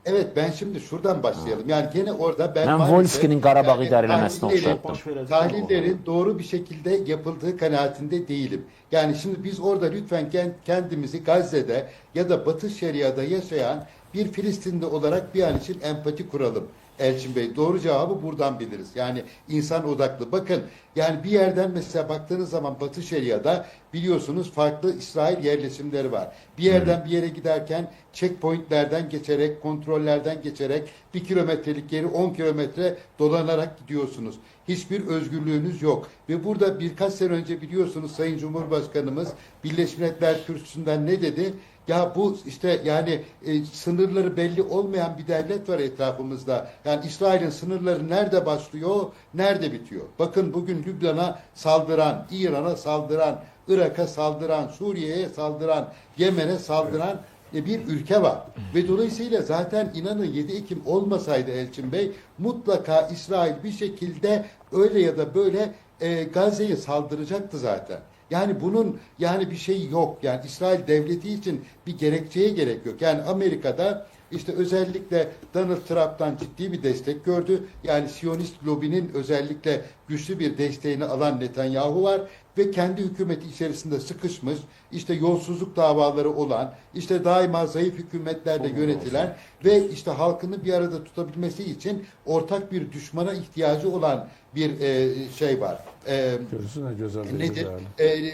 Evet, ben şimdi şuradan başlayalım. Yani gene orada ben Volskinin Qarabağ idarə eləməsini oxşatdım. Tahlillerin doğru bir şekilde yapıldığı kanaatinde değilim. Yani şimdi biz orada lütfen kendimizi Gazze'de ya da Batı Şeria'da yaşayan bir Filistinli olarak bir an için empati kuralım. Elçin Bey, doğru cevabı buradan biliriz. Yani insan odaklı. Bakın, yani bir yerden mesela baktığınız zaman Batı Şeria'da biliyorsunuz farklı İsrail yerleşimleri var. Bir yerden bir yere giderken checkpointlerden geçerek, kontrollerden geçerek 1 kilometrelik yeri 10 kilometre dolanarak gidiyorsunuz. Hiçbir özgürlüğünüz yok. Ve burada birkaç sene önce biliyorsunuz Sayın Cumhurbaşkanımız Birleşmiş Milletler Kürsüsü'nden ne dedi? Ya bu işte yani sınırları belli olmayan bir devlet var etrafımızda. Yani İsrail'in sınırları nerede başlıyor, nerede bitiyor? Bakın bugün Lübnan'a saldıran, İran'a saldıran, Irak'a saldıran, Suriye'ye saldıran, Yemen'e saldıran bir ülke var. Ve dolayısıyla zaten inanın 7 Ekim olmasaydı Elçin Bey mutlaka İsrail bir şekilde öyle ya da böyle Gazze'ye saldıracaktı zaten. Yani bunun yani bir şey yok. Yani İsrail devleti için bir gerekçeye gerek yok. Yani Amerika'da İşte özellikle Donald Trump'tan ciddi bir destek gördü. Yani Siyonist lobinin özellikle güçlü bir desteğini alan Netanyahu var ve kendi hükümeti içerisinde sıkışmış, işte yolsuzluk davaları olan, işte daima zayıf hükümetlerle yönetilen ve işte halkını bir arada tutabilmesi için ortak bir düşmana ihtiyacı olan bir şey var. Nedir?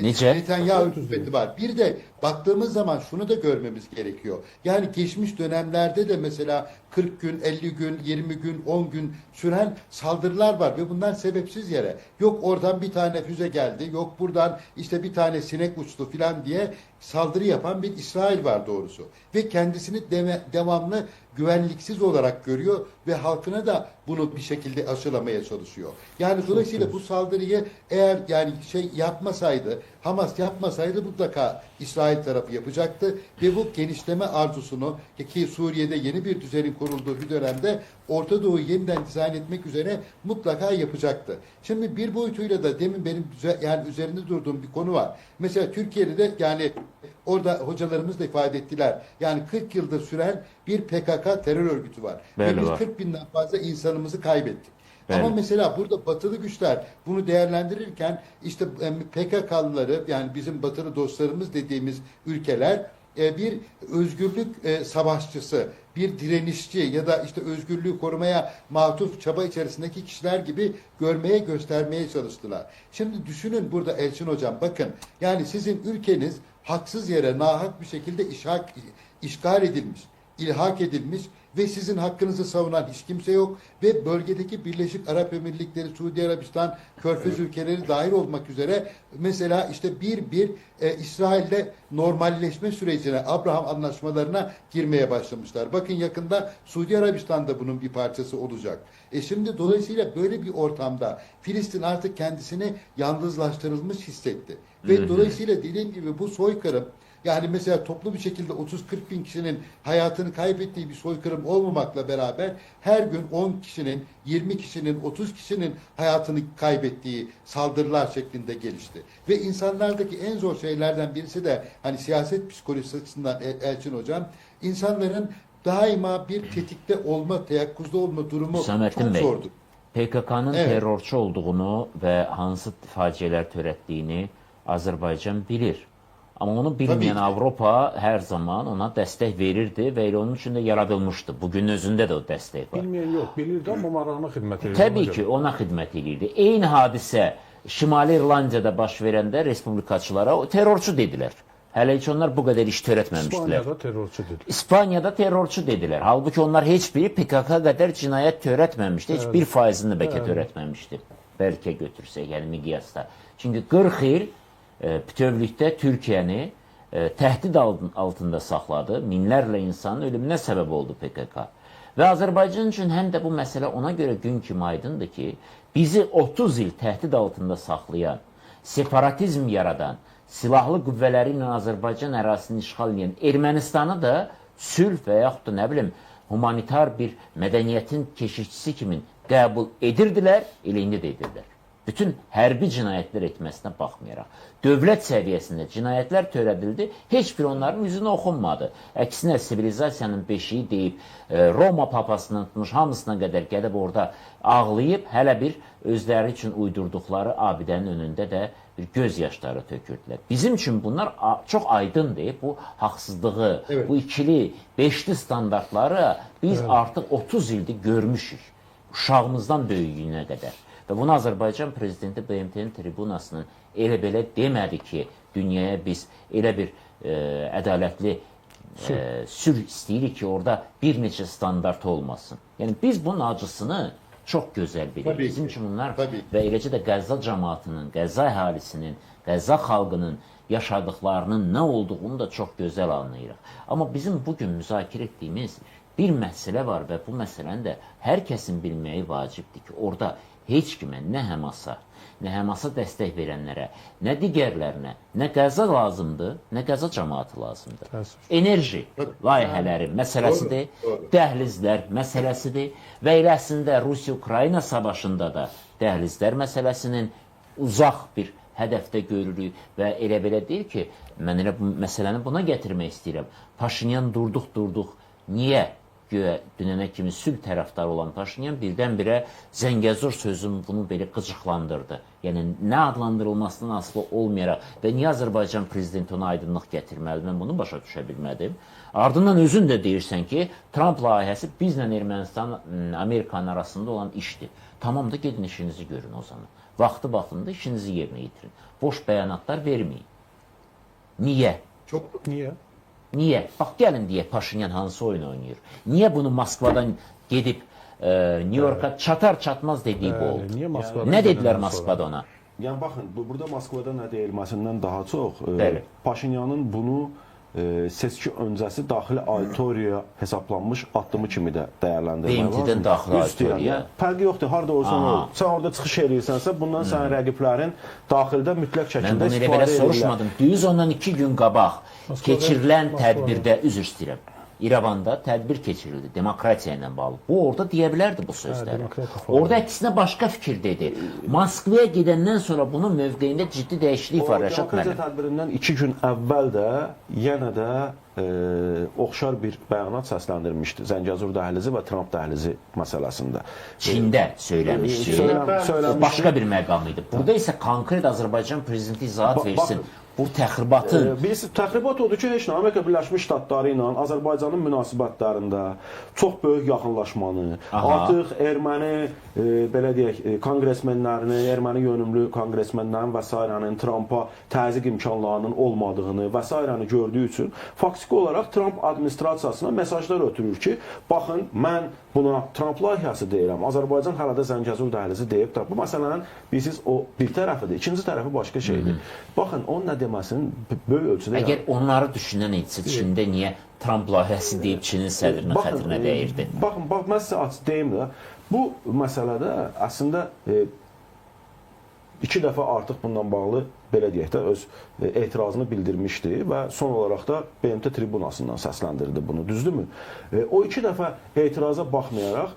Necə? Netanyahu hükümeti var. Bir de baktığımız zaman şunu da görmemiz gerekiyor. Yani geçmiş dönemlerde de mesela 40 gün, 50 gün, 20 gün, 10 gün süren saldırılar var ve bunlar sebepsiz yere. Yok oradan bir tane füze geldi, yok buradan işte bir tane sinek uçtu filan diye saldırı yapan bir İsrail var doğrusu. Ve kendisini devamlı güvenliksiz olarak görüyor ve halkına da bunu bir şekilde aşılamaya çalışıyor. Yani dolayısıyla bu saldırıyı eğer yani şey yapmasaydı, Hamas yapmasaydı mutlaka İsrail tarafı yapacaktı ve bu genişleme arzusunu ki Suriye'de yeni bir düzenin kurulduğu bir dönemde Orta Doğu'yu yeniden dizayn etmek üzere mutlaka yapacaktı. Şimdi bir boyutuyla da demin benim yani üzerinde durduğum bir konu var. Mesela Türkiye'de de yani orada hocalarımız da ifade ettiler. Yani 40 yıldır süren bir PKK terör örgütü var. Belli ve biz var. 40 binden fazla insanımızı kaybettik. Belli. Ama mesela burada batılı güçler bunu değerlendirirken işte PKK'lıları yani bizim batılı dostlarımız dediğimiz ülkeler bir özgürlük savaşçısı, bir direnişçi ya da işte özgürlüğü korumaya matuf çaba içerisindeki kişiler gibi görmeye, göstermeye çalıştılar. Şimdi düşünün burada Elçin Hocam, bakın yani sizin ülkeniz haksız yere nahak bir şekilde işgal edilmiş, ilhak edilmiş ve sizin hakkınızı savunan hiç kimse yok ve bölgedeki Birleşik Arap Emirlikleri, Suudi Arabistan, Körfez ülkeleri dahil olmak üzere mesela işte bir İsrail'le normalleşme sürecine, Abraham anlaşmalarına girmeye başlamışlar. Bakın yakında Suudi Arabistan'da bunun bir parçası olacak. Şimdi dolayısıyla böyle bir ortamda Filistin artık kendisini yalnızlaştırılmış hissetti. Ve dolayısıyla dediğim gibi bu soykırım, yani mesela toplu bir şekilde 30-40 bin kişinin hayatını kaybettiği bir soykırım olmamakla beraber her gün 10 kişinin, 20 kişinin, 30 kişinin hayatını kaybettiği saldırılar şeklinde gelişti. Ve insanlardaki en zor şeylerden birisi de hani siyaset psikolojisi açısından Elçin Hocam, insanların daima bir tetikte olma, teyakkuzda olma durumu Hüsamettin çok Bey, zordur. PKK-nın Evet. terrorçu olduğunu ve hansı faciələr törətdiyini Azərbaycan bilir. Amma onu bilməyən Avropa hər zaman ona dəstək verirdi və elə onun üçün də yaradılmışdı. Bugün özündə də o dəstək var. Bilməyən yox, bilirdi, amma marağına xidmət edirdi. Təbii ki, ona xidmət edirdi. Eyni hadisə Şimali İrlandiyada baş verəndə respublikaçılara o terrorçu dedilər. Hələ heç onlar bu qədər iş törətməmişdilər. İspaniyada terrorçu dedilər. İspaniyada terrorçu dedilər. Halbuki onlar heç biri PKK qədər cinayət törətməmişdi. Heç bir faizini bəlkə törətməmişdi. Bəlkə götürsək, yəni miqyasda. Çünki 40 il bütövlükdə Türkiyəni təhdid altında saxladı. Minlərlə insanın ölümünə səbəb oldu PKK. Və Azərbaycan üçün həm də bu məsələ ona görə gün kimi aydındır ki, bizi 30 il təhdid altında saxlayan, separatizm yaradan, silahlı qüvvələri ilə Azərbaycan ərazisini işğal edən Ermənistanı da sülh və yaxud da nə bilim, humanitar bir mədəniyyətin keşikçisi kimi qəbul edirdilər, elə indi də edirlər. Bütün hərbi cinayətlər etməsinə baxmayaraq, dövlət səviyyəsində cinayətlər törədildi, heç bir onların üzünə oxunmadı. Əksinə, sivilizasiyanın beşiyi deyib, Roma papasından tutmuş hamısına qədər gəlib orada ağlayıb, hələ bir özləri üçün uydurduqları abidənin önündə də bir göz yaşları tökürdülər. Bizim üçün bunlar çox aydındır, bu haqsızlığı, Evet. bu ikili, beşli standartları biz artıq 30 ildir görmüşük, uşağımızdan böyüyünə qədər. Və bunu Azərbaycan Prezidenti BMT-nin tribunasının elə belə demədi ki, dünyaya biz elə bir ədalətli sülh istəyirik ki, orada bir neçə standart olmasın. Yəni biz bunun acısını çox gözəl bilirik. Bizim üçün bunlar və eləcə də Qəzza cəmaatının, Qəzza əhalisinin, Qəzza xalqının yaşadıqlarının nə olduğunu da çox gözəl anlayırıq. Amma bizim bugün müzakirə etdiyimiz bir məsələ var və bu məsələni də hər kəsin bilməyi vacibdir ki, orada heç kimə, nə Həmasa, nə Həmasa dəstək verənlərə, nə digərlərinə, nə Qəzza lazımdır, nə Qəzza cəmaatı lazımdır. Təəssüf. Enerji layihələri məsələsidir, dəhlizlər məsələsidir və elə əslində Rusiya-Ukrayna savaşında da dəhlizlər məsələsinin uzaq bir hədəfdə görürük və elə belə deyil ki, mən elə bu məsələni buna gətirmək istəyirəm. Paşinyan durduq, niyə Güya dünənə kimi sülh tərəfdarı olan Paşinyan birdən-birə Zəngəzur sözünü bunu belə qıcıqlandırdı. Yəni nə adlandırılmasından asılı olmayaraq və niyə Azərbaycan prezidenti ona aydınlıq gətirməlidir? Mən bunu başa düşə bilmədim. Ardından özün də deyirsən ki, Tramp layihəsi bizlə Ermənistan, Amerikanın arasında olan işdir. Tamam da gedin işinizi görün o zaman. Vaxtı vaxtında işinizi yerinə yetirin. Boş bəyanatlar verməyin. Niyə? Çok Niyə? Niyə? Bax, gəlin deyə Paşinyan hansı oyun oynayır? Niyə bunu Moskvadan gedib New Yorka çatar çatmaz dediyi bu oldu? Niyə Moskvadan Nə dedilər Moskvada ona? Yəni baxın, burada Moskvada nə deyilməsindən daha çox Paşinyanın bunu seçki öncəsi daxili auditoriya hesablanmış addımı kimi də dəyərləndirmək lazımdır. BMT-dən daxili auditoriya. Fərqi yoxdur, harda olsan ol. Sən orada çıxış eləyirsənsə, bundan sənin rəqiblərin daxildə mütləq şəkildə Mən bunu elə istifadə belə edirlər. soruşmadım. Düz ondan 2 gün qabaq keçirilən tədbirdə, üzr istəyirəm, İrəvanda tədbir keçirildi demokratiya ilə bağlı. Bu orada deyə bilərdi bu sözləri. Orada əksinə başqa fikir dedi. Moskvaya gedəndən sonra bunun mövqeyində ciddi dəyişiklik var Rəşad Demokratiya müəllim. tədbirindən 2 gün əvvəl də yenə də oxşar bir bəyanat səsləndirmişdi Zəngəzur dəhlizi və Tramp dəhlizi məsələsində. Çində söyləmişdi. Söyləmişdi. Başqa bir məqam idi. Burada isə konkret Azərbaycan prezidenti izahat versin. Bu təxribatın... Bilirsiniz, təxribat odur ki, heç nə, Amerika Birləşmiş Ştatları ilə Azərbaycanın münasibətlərində çox böyük yaxınlaşmanı, artıq erməni, belə deyək, konqresmenlərini, erməni yönümlü konqresmenlərin və sairənin Trampa təzyiq imkanlarının olmadığını və sairəni gördüyü üçün faktiki olaraq Tramp administrasiyasına mesajlar ötürür ki, baxın, mən buna Tramp layihəsi deyirəm, Azərbaycan hələ də Zəngəzur dəhlizi deyib də. Bu məsələnin, bilirsiniz, o bir tərəfidir, ikinci tərəfi başqa şeydir. Baxın, onun nə deməsinin böyük ölçüdə... Əgər onları düşünən etsə, Çində niyə Tramp layihəsi deyib Çinin sədrinə xətrinə dəyirdi? Baxın, bax, mən sizə açıq deyim də, bu məsələdə əslində 2 dəfə artıq bundan bağlı, belə deyək də, öz etirazını bildirmişdi və son olaraq da BMT tribunasından səsləndirdi bunu, düzdürmü? O 2 dəfə etiraza baxmayaraq,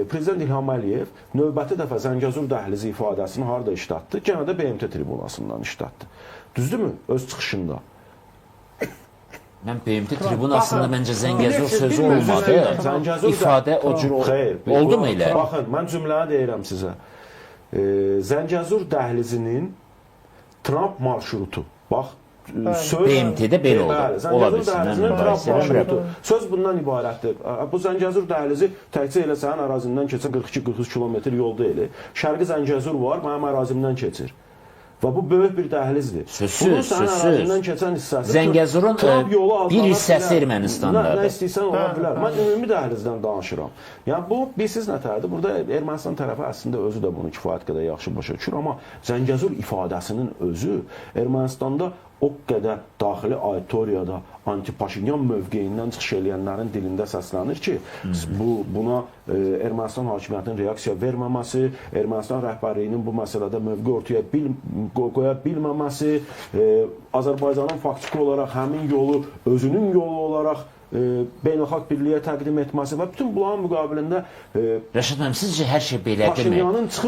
Prezident İlham Əliyev növbəti dəfə Zəngəzur dəhlizi ifadəsini harada işlətdi? Gənə də BMT tribunasından işlətdi. Düzdürmü? Öz çıxışında. Mən BMT tribunasında məncə Zəngəzur sözü olmadı. İfadə o cür oldu mu elə? Baxın, mən cümləni deyirəm sizə. Zəngəzur dəhlizinin Tramp marşrutu. Bax, söz BMT-də belə oldu. Ola bilsin. Zəngəzur Tramp marşrutu. Söz bundan ibarətdir. Bu Zəngəzur dəhlizi təkcə elə sənin ərazindən keçən 42-43 kilometr yol deyil. Şərqi Zəngəzur var, mənim ərazimdən keçir. Və bu böyük bir dəhlizdir. Sözsüz, sözsüz. Keçən hissəsi Zəngəzurun bir hissəsi Ermənistandadır. Nə istəyirsən ola bilər. Mən ümumi dəhlizdən danışıram. Yəni bu, bilirsiniz nətərdir? Burada Ermənistan tərəfi əslində özü də bunu kifayət qədər yaxşı başa düşür. Amma Zəngəzur ifadəsinin özü Ermənistanda o qədər daxili auditoriyada anti-Paşinyan mövqeyindən çıxış eləyənlərin dilində səslənir ki, buna Ermənistan hakimiyyətinin reaksiya verməməsi, Ermənistan rəhbərliyinin bu məsələdə mövqe ortaya qoya bilməməsi, Azərbaycanın faktiki olaraq həmin yolu özünün yolu olaraq beynəlxalq birliyə təqdim etməsi və bütün bunların müqabilində Rəşad müəllim, sizcə hər şey belədirmi?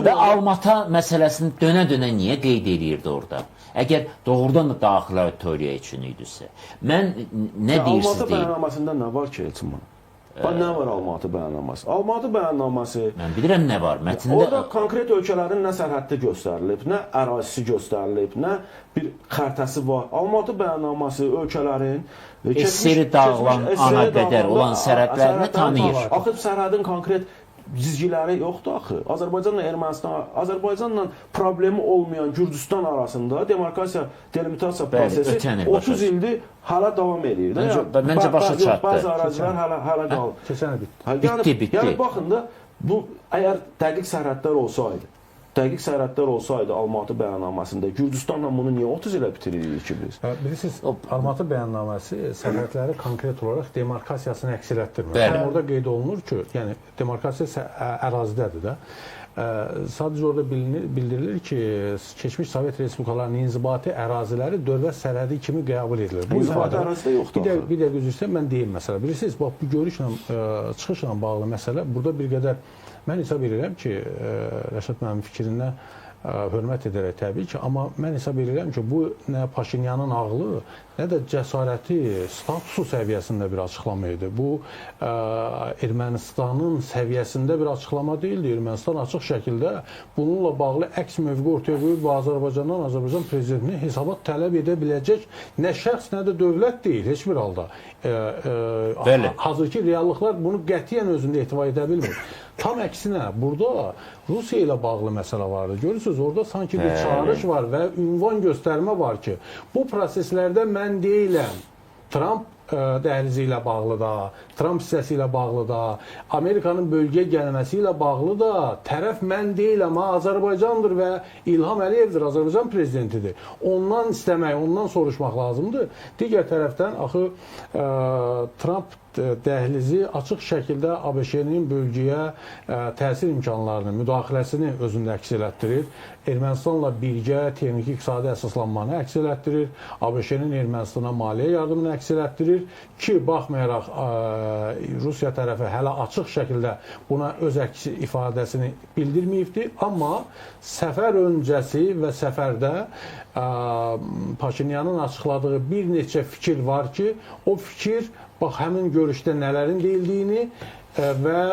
Və Almatı məsələsini dönə-dönə niyə qeyd eləyirdi orada? Əgər doğrudan da daxili auditoriya üçün idisə. Mən nə deyirsiniz Almatı bəyannamasında nə var ki, Elçin müəllim? Bax, nə var Almatı bəyannaması? Almatı bəyannaması... Mən bilirəm nə var. Mətndə... Orada konkret ölkələrin nə sərhəddi göstərilib, nə ərazisi göstərilib, nə bir xəritəsi var. Almatı bəyannaması ölkələrin... SSR dağılan ana qədər olan sərhədlərini tanıyır. Axı, sərhədin konkret cizgiləri yoxdur axı. Azərbaycanla Ermənistan, Azərbaycanla problemi olmayan Gürcüstan arasında demarkasiya, delimitasiya prosesi 30 ildir hələ davam edir. Məncə başa çatdı. Bəzi ərazilər hələ qalır. Keçən il bitdi. Bitdi, bitdi. Yəni baxın da, bu əgər dəqiq sərhədlər olsaydı, dəqiq sərhədlər olsaydı Almatı bəyannamasında Gürcüstanla bunu niyə 30 ilə bitiririk ki biz? Bilirsiniz, Almatı bəyannaməsi sərhədləri konkret olaraq demarkasiyasını əks elətdirmir. Yəni, orada qeyd olunur ki, yəni demarkasiya ərazidədir də. Sadəcə orada bildirilir ki, keçmiş Sovet Respublikalarının inzibati əraziləri dövlət sərhədi kimi qəbul edilir. Bu inzibati ərazidə yoxdur. Bir dəqiqə üzr istəyirəm, mən deyim məsələ. Bilirsiniz, bax, bu görüşlə, çıxışla bağlı məsələ burada bir qədər mən hesab edirəm ki, Rəşad müəllimin fikrinə Hörmət edərək təbii ki, amma mən hesab edirəm ki, bu nə Paşinyanın ağlı, nə də cəsarəti, statusu səviyyəsində bir açıqlama idi. Bu Ermənistanın səviyyəsində bir açıqlama deyildi. Ermənistan açıq şəkildə bununla bağlı əks mövqe ortaya qoyub və Azərbaycandan Azərbaycan prezidentini hesabat tələb edə biləcək nə şəxs, nə də dövlət deyil heç bir halda. Hazırki reallıqlar bunu qətiyyən özündə ehtiva edə bilmir. Tam əksinə, burada Rusiya ilə bağlı məsələ vardı. Görürsünüz, orada sanki bir çağırış var və ünvan göstərmə var ki, bu proseslərdə mən deyiləm, Tramp dəhlizi ilə bağlı da, Tramp hissəsi ilə bağlı da, Amerikanın bölgəyə gəlməsi ilə bağlı da tərəf mən deyiləm, ha, Azərbaycandır və İlham Əliyevdir, Azərbaycan prezidentidir. Ondan istəmək, ondan soruşmaq lazımdır. Digər tərəfdən axı Tramp dəhlizi açıq şəkildə ABŞ-nin bölgəyə təsir imkanlarını, müdaxiləsini özündə əks elətdirir. Ermənistanla birgə texniki iqtisadi əsaslanmanı əks elətdirir. ABŞ-nin Ermənistana maliyyə yardımını əks elətdirir ki, baxmayaraq Rusiya tərəfi hələ açıq şəkildə buna öz əks ifadəsini bildirməyibdir. Amma səfər öncəsi və səfərdə Paşinyanın açıqladığı bir neçə fikir var ki, o fikir bax həmin görüşdə nələrin deyildiyini və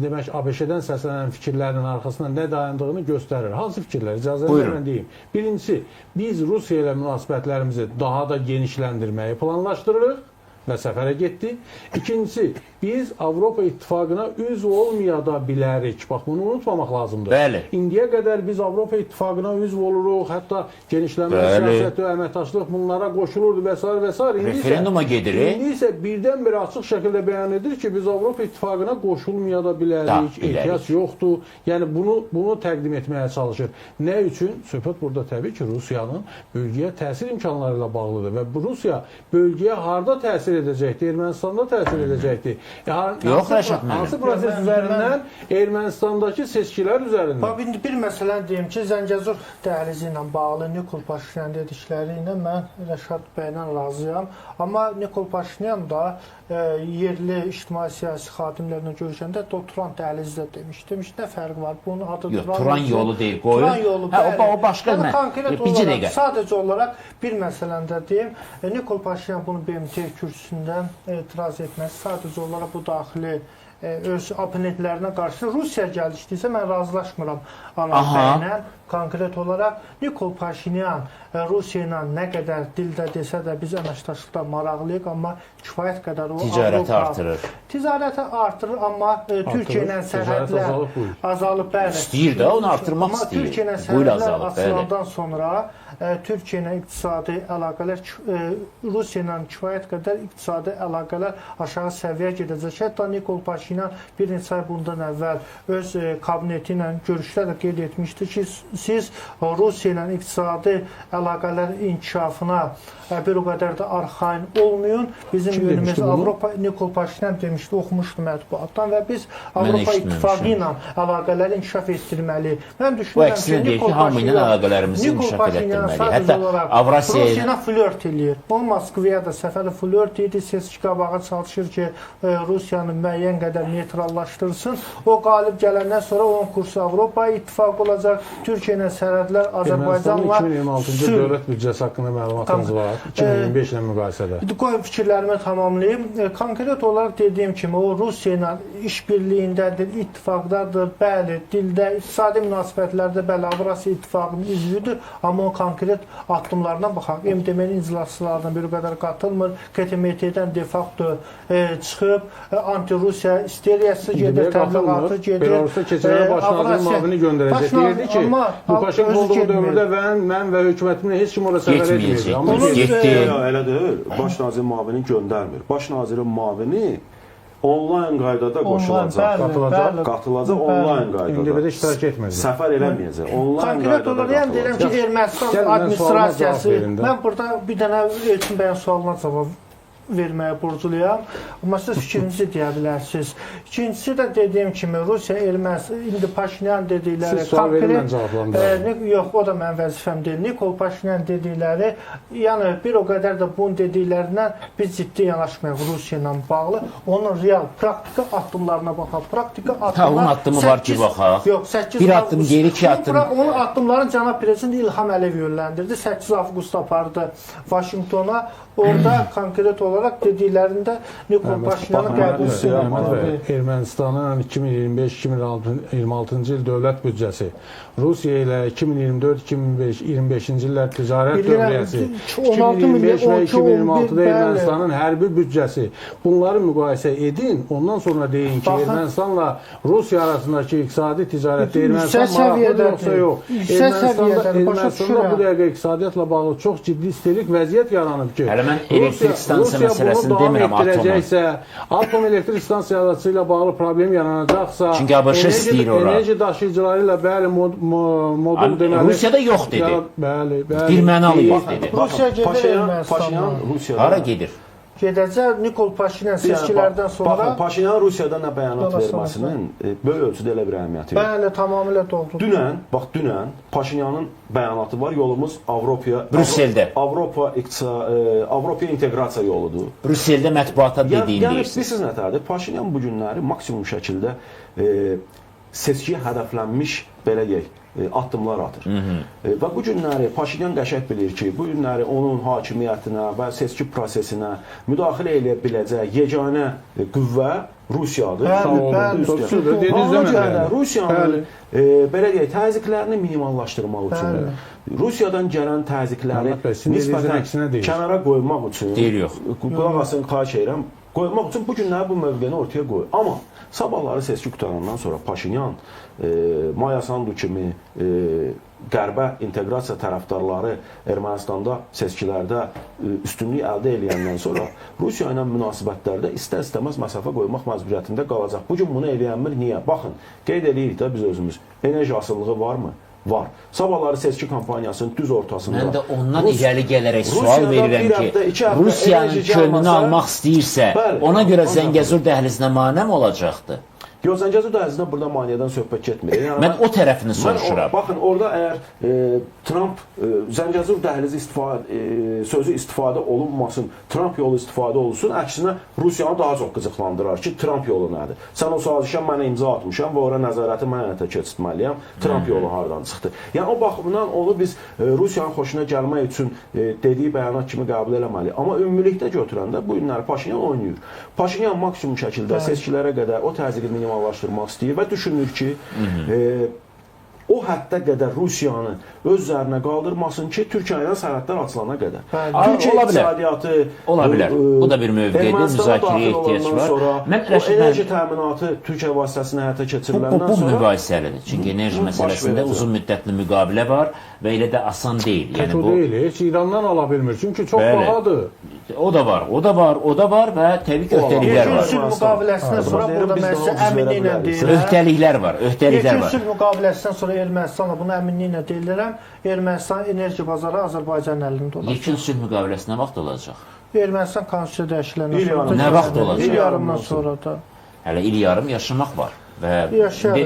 demək ABŞ-dən səslənən fikirlərin arxasında nə dayandığını göstərir. Hansı fikirlər? İcazənizlə mən deyim. Birincisi, biz Rusiya ilə münasibətlərimizi daha da genişləndirməyi planlaşdırırıq və səfərə getdi. İkincisi, biz Avropa İttifaqına üzv olmaya da bilərik. Bax, bunu unutmamaq lazımdır. Bəli. İndiyə qədər biz Avropa İttifaqına üzv oluruq, hətta genişlənmə siyasəti, əməkdaşlıq bunlara qoşulurdu və s. və s. Referenduma gedirik. İndi isə birdən-birə açıq şəkildə bəyan edir ki, biz Avropa İttifaqına qoşulmaya da bilərik, ehtiyac yoxdur. Yəni, bunu təqdim etməyə çalışır. Nə üçün? Söhbət burada təbii ki, Rusiyanın bölgəyə təsir imkanları ilə bağlıdır və Rusiya bölgəyə harda təsir edəcəkdi? Ermənistanda təsir edəcəkdi. Yox, Rəşad müəllim. Hansı proses üzərindən? Ermənistandakı seçkilər üzərindən. Bax, indi bir məsələni deyim ki, Zəngəzur dəhlizi ilə bağlı Nikol Paşinyan dedikləri ilə mən Rəşad bəylə razıyam. Amma Nikol Paşinyan da yerli ictimai siyasi xadimlərlə görüşəndə Turan dəhlizi də demiş. Demiş, nə fərqi var? Bunun adı Turan yolu deyil, qoyun. Turan yolu, bəli. O başqa konkret olaraq, sadəcə olaraq bir məsələni də deyim. Nikol Paşinyan bunu BMT kürsüsündən etiraz etməsi sadəcə olaraq bu daxili öz oponentlərinə qarşı Rusiya gəlişdiysə mən razılaşmıram Anar bəylə. Konkret olaraq Nikol Paşinyan Rusiya ilə nə qədər dildə desə də biz əməkdaşlıqda maraqlıyıq, amma kifayət qədər o ticarəti artırır. Ticarəti artırır, amma Türkiyə ilə sərhədlər azalıb, bəli. İstəyir də, onu artırmaq istəyir. Türkiyə ilə sərhədlər açılandan sonra Türkiyə ilə iqtisadi əlaqələr, Rusiya ilə kifayət qədər iqtisadi əlaqələr aşağı səviyyə gedəcək. Hətta Nikol Paşinyan bir neçə ay bundan əvvəl öz kabineti ilə görüşdə də qeyd etmişdi ki, siz Rusiya ilə iqtisadi əlaqələr inkişafına bir o qədər də arxain olmayın. Bizim yönümüz Avropa, Nikol Paşinyan demişdi, oxumuşdu mətbuatdan və biz Avropa İttifaqı ilə əlaqələri inkişaf etdirməliyik. Mən düşünürəm ki, Nikol Paşinyan sadəcə olaraq Rusiya ilə flört eləyir. O Moskvaya da səfəri flört edir, seçki qabağa çalışır ki, Rusiyanı müəyyən qədər neytrallaşdırsın. O qalib gələndən sonra onun kursu Avropa İttifaqı olacaq. Türkiyə ilə sərhədlər Azərbaycanla 2026-cı dövlət büdcəsi haqqında məlumatınız var. 2025 ilə müqayisədə. Qoy fikirlərimi tamamlayım. Konkret olaraq dediyim kimi o Rusiya ilə işbirliyindədir, ittifaqdadır. Bəli, dildə, iqtisadi münasibətlərdə bəli Avrasiya İttifaqının üzvüdür, amma o konkret addımlarına baxaq. MDM-nin iclaslarına bir qədər qatılmır. KTMT-dən de facto çıxıb, anti-Rusiya isteriyası gedir, təbliğatı gedir. Belarusda keçirən baş nazirin müavini göndərəcək. Deyirdi ki, Lukaşenko olduğu dövrdə mən və hökumətimlə heç kim ora səfər etməyəcək. Getdi. Elə deyil. Baş nazirin müavini göndərmir. Baş nazirin müavini onlayn qaydada qoşulacaq. Qatılacaq onlayn qaydada. MDB-də iştirak etməyəcək. Səfər eləməyəcək. Onlayn qaydada Konkret olaraq yəni deyirəm ki, Ermənistan administrasiyası. Mən burada bir dənə Elçin bəyin sualına cavab verməyə borcluyam. Amma siz fikrinizi deyə bilərsiniz. İkincisi də dediyim kimi Rusiya Ermənistan indi Paşinyan dedikləri konkret yox, o da mənim vəzifəm deyil. Nikol Paşinyan dedikləri, yəni bir o qədər də bunun dediklərindən biz ciddi yanaşmayaq Rusiya ilə bağlı. Onun real praktika addımlarına baxaq. Praktika addımlar. Onun addımı var ki, baxaq. Yox, 8 bir addım geri, 2 addım. Onun addımlarını cənab prezident İlham Əliyev yönləndirdi. 8 avqust apardı Vaşinqtona. Orada konkret olaraq dediklərində Nikol Paşinyanın qəbul edilməsi. Ermənistanın 2025-2026-cı il dövlət büdcəsi, Rusiya ilə 2024-2025-ci illər ticarət dövriyyəsi, 2025 və 2026-da Ermənistanın hərbi büdcəsi. Bunları müqayisə edin, ondan sonra deyin ki, Ermənistanla Rusiya arasındakı iqtisadi ticarətdə Ermənistan maraqlıdır yoxsa yox. Ermənistanda bu dəqiqə iqtisadiyyatla bağlı çox ciddi isterik vəziyyət yaranıb ki, hələ mən elektrik stansiya məsələsini demirəm, atomun. Atom elektrik stansiyası ilə bağlı problem yaranacaqsa, çünki ABŞ istəyir ora. Enerji daşıyıcıları ilə bəli modul deməli. Rusiyada yox dedi. Bəli, bəli. Bir mənalı yox dedi. Rusiya gedir Ermənistana. Hara gedir? Gedəcək Nikol Paşinyan seçkilərdən sonra. Baxın, Paşinyan Rusiyada nə bəyanat verməsinin böyük ölçüdə elə bir əhəmiyyəti yox. Bəli, tamamilə doğrudur. Dünən, bax dünən Paşinyanın bəyanatı var. Yolumuz Avropaya, Brüsseldə. Avropaya inteqrasiya yoludur. Brüsseldə mətbuata dediyini deyirsiz. Yəni bilirsiniz nətərdir? Paşinyan bu günləri maksimum şəkildə seçkiyə hədəflənmiş, belə deyək, addımlar atır. Və bu günləri Paşinyan qəşəng bilir ki, bu günləri onun hakimiyyətinə və seçki prosesinə müdaxilə eləyə biləcək yeganə qüvvə Rusiyadır. Bəli, bəli. Rusiyanın belə deyək, təzyiqlərini minimallaşdırmaq üçün, Rusiyadan gələn təzyiqləri nisbətən kənara qoymaq üçün, qulaq asın, xahiş edirəm, qoymaq üçün bu günləri bu mövqeni ortaya qoyur. Amma sabahları seçki qurtarandan sonra Paşinyan, Maya Sandu kimi qərbə inteqrasiya tərəfdarları Ermənistanda seçkilərdə üstünlük əldə eləyəndən sonra Rusiya ilə münasibətlərdə istər-istəməz məsafə qoymaq məcburiyyətində qalacaq. Bugün bunu eləyənmir. Niyə? Baxın, qeyd eləyirik də biz özümüz. Enerji asılılığı varmı? Var. Sabahları seçki kampaniyasının düz ortasında. Mən də ondan irəli gələrək sual verirəm ki, Rusiyanın könlünü almaq istəyirsə, ona görə Zəngəzur dəhlizinə mane mi olacaqdı? Yox, Zəngəzur dəhlizinə burada maneədən söhbət getmir. Yəni, mən o tərəfini soruşuram. Baxın, orada əgər Trump Zəngəzur dəhlizi sözü istifadə olunmasın, Trump yolu istifadə olunsun, əksinə Rusiyanı daha çox qıcıqlandırar ki, Trump yolu nədir? Sən o sazişə mənə imza atmışam və ora nəzarəti mən həyata keçirtməliyəm. Trump yolu hardan çıxdı? Yəni o baxımdan onu biz Rusiyanın xoşuna gəlmək üçün dediyi bəyanat kimi qəbul eləməliyik. Amma ümumilikdə götürəndə bu günləri Paşinyan oynayır. Paşinyan maksimum şəkildə seçkilərə qədər o təzyiqi minimallaşdırmaq istəyir və düşünür ki, o həddə qədər Rusiyanı öz üzərinə qaldırmasın ki, Türkiyə ilə sərhədlər açılana qədər. Türkiyə iqtisadiyyatı ola bilər. Bu da bir mövqedir, müzakirəyə ehtiyac var. Mən enerji təminatı Türkiyə vasitəsilə həyata keçiriləndən sonra bu mübahisəlidir. Çünki enerji məsələsində uzun müddətli müqavilə var və elə də asan deyil. Yəni bu deyil, heç İrandan ala bilmir. Çünki çox bahadır. O da var, o da var, o da var və təbii ki, öhdəliklər var. Yekun sülh müqaviləsindən sonra burada mən sizə əminliklə deyirəm. Öhdəliklər var, öhdəliklər var. Yekun sülh müqaviləsindən sonra Ermənistanla bunu əminliklə deyirəm. Ermənistan enerji bazarı Azərbaycanın əlində olacaq. Yekun sülh müqaviləsi nə vaxt olacaq? Ermənistan konstitusiya dəyişiləndən sonra. Nə vaxt olacaq? İl yarımdan sonra da. Hələ il yarım yaşamaq var və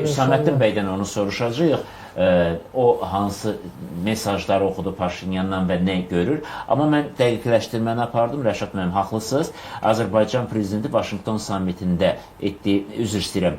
Hüsaməddin bəydən onu soruşacağıq. O hansı mesajları oxudu Paşinyandan və nə görür. Amma mən dəqiqləşdirməni apardım. Rəşad müəllim, haqlısınız. Azərbaycan prezidenti Vaşinqton sammitində etdiyi, üzr istəyirəm,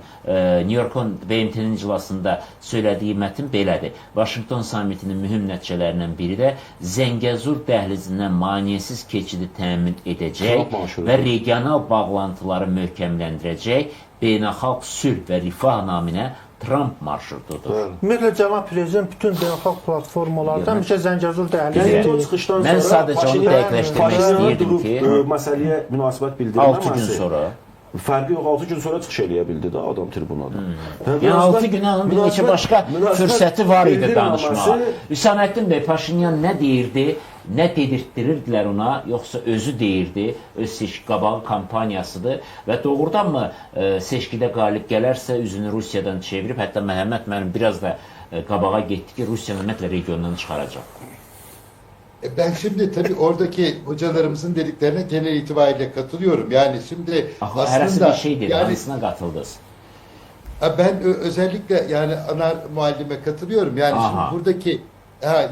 New Yorkun BMT-nin iclasında söylədiyi mətin belədir. Vaşinqton sammitinin mühüm nəticələrindən biri də Zəngəzur dəhlizindən maneəsiz keçidi təmin edəcək və regional bağlantıları möhkəmləndirəcək beynəlxalq sülh və rifah naminə Trump marşrutudur. Ümumiyyətlə, cənab prezident bütün beynəlxalq platformalarda həmişə Zəngəzur dəhlizi. Mən sadəcə onu dəqiqləşdirmək istəyirdim ki, məsələyə münasibət bildirməməsi 6 gün sonra fərqi yox, 6 gün sonra çıxış eləyə bildi də adam tribunada. Yəni 6 günə onun bir neçə başqa fürsəti var idi danışmağa. Hüsaməddin bəy, Paşinyan nə deyirdi, nə dedirtdirirdilər ona, yoxsa özü deyirdi, öz seçki qabağı kampaniyasıdır və doğrudanmı seçkidə qalib gələrsə üzünü Rusiyadan çevirib, hətta Məhəmməd müəllim biraz da qabağa getdi ki, Rusiyanı ümumiyyətlə regiondan çıxaracaq. Ben şimdi tabii oradaki hocalarımızın dediklerine genel itibariyle katılıyorum. Yani şimdi Axı hərəsi aslında bir şey dedi, yani hansına qatıldınız? Ben özellikle yani Anar muallime katılıyorum. Yani Aha. şimdi buradaki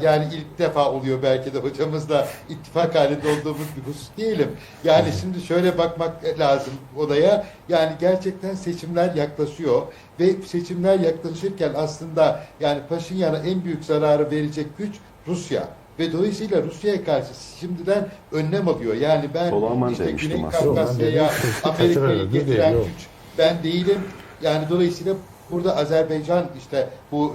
yani ilk defa oluyor belki de hocamızla ittifak halinde olduğumuz bir husus diyelim. Yani şimdi şöyle bakmak lazım olaya. Yani gerçekten seçimler yaklaşıyor ve seçimler yaklaşırken aslında yani Paşinyan'a en büyük zararı verecek güç Rusya. Ve dolayısıyla Rusya'ya karşı şimdiden önlem alıyor. Yani ben Olamaz işte demiştim Güney aslında. Kafkasya'ya Amerika'yı Düz değil, getiren yok. güç ben değilim. Yani dolayısıyla burada Azerbaycan işte bu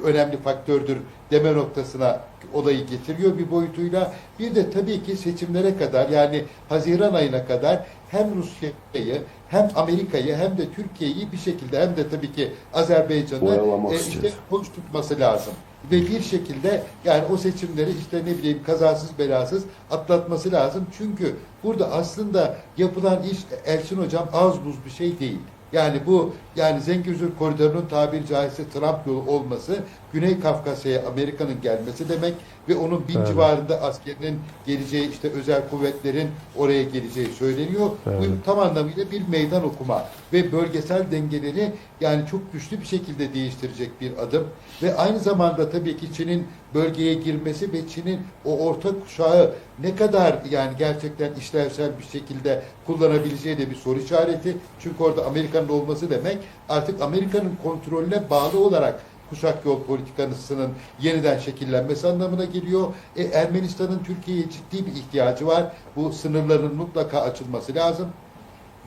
önemli faktördür deme noktasına olayı getiriyor bir boyutuyla. Bir de tabii ki seçimlere kadar yani Haziran ayına kadar hem Rusya'yı hem Amerika'yı hem de Türkiye'yi bir şekilde hem de tabii ki Azerbaycan'ı Oyalamak işte istiyor. hoş tutması lazım. Ve bir şekilde yani o seçimleri işte ne bileyim kazasız belasız atlatması lazım. Çünkü burada aslında yapılan iş Elçin Hocam az buz bir şey değil. Yani bu yani Zengezur Koridoru'nun tabiri caizse Trump yolu olması Güney Kafkasya'ya Amerika'nın gelmesi demek ve onun 1000 Evet. civarında askerinin geleceği işte özel kuvvetlerin oraya geleceği söyleniyor. Evet. Bu tam anlamıyla bir meydan okuma ve bölgesel dengeleri yani çok güçlü bir şekilde değiştirecek bir adım ve aynı zamanda tabii ki Çin'in bölgeye girmesi ve Çin'in o orta kuşağı ne kadar yani gerçekten işlevsel bir şekilde kullanabileceği de bir soru işareti. Çünkü orada Amerika'nın olması demek artık Amerika'nın kontrolüne bağlı olarak kuşak yol politikasının yeniden şekillenmesi anlamına geliyor. Ermenistan'ın Türkiye'ye ciddi bir ihtiyacı var. Bu sınırların mutlaka açılması lazım.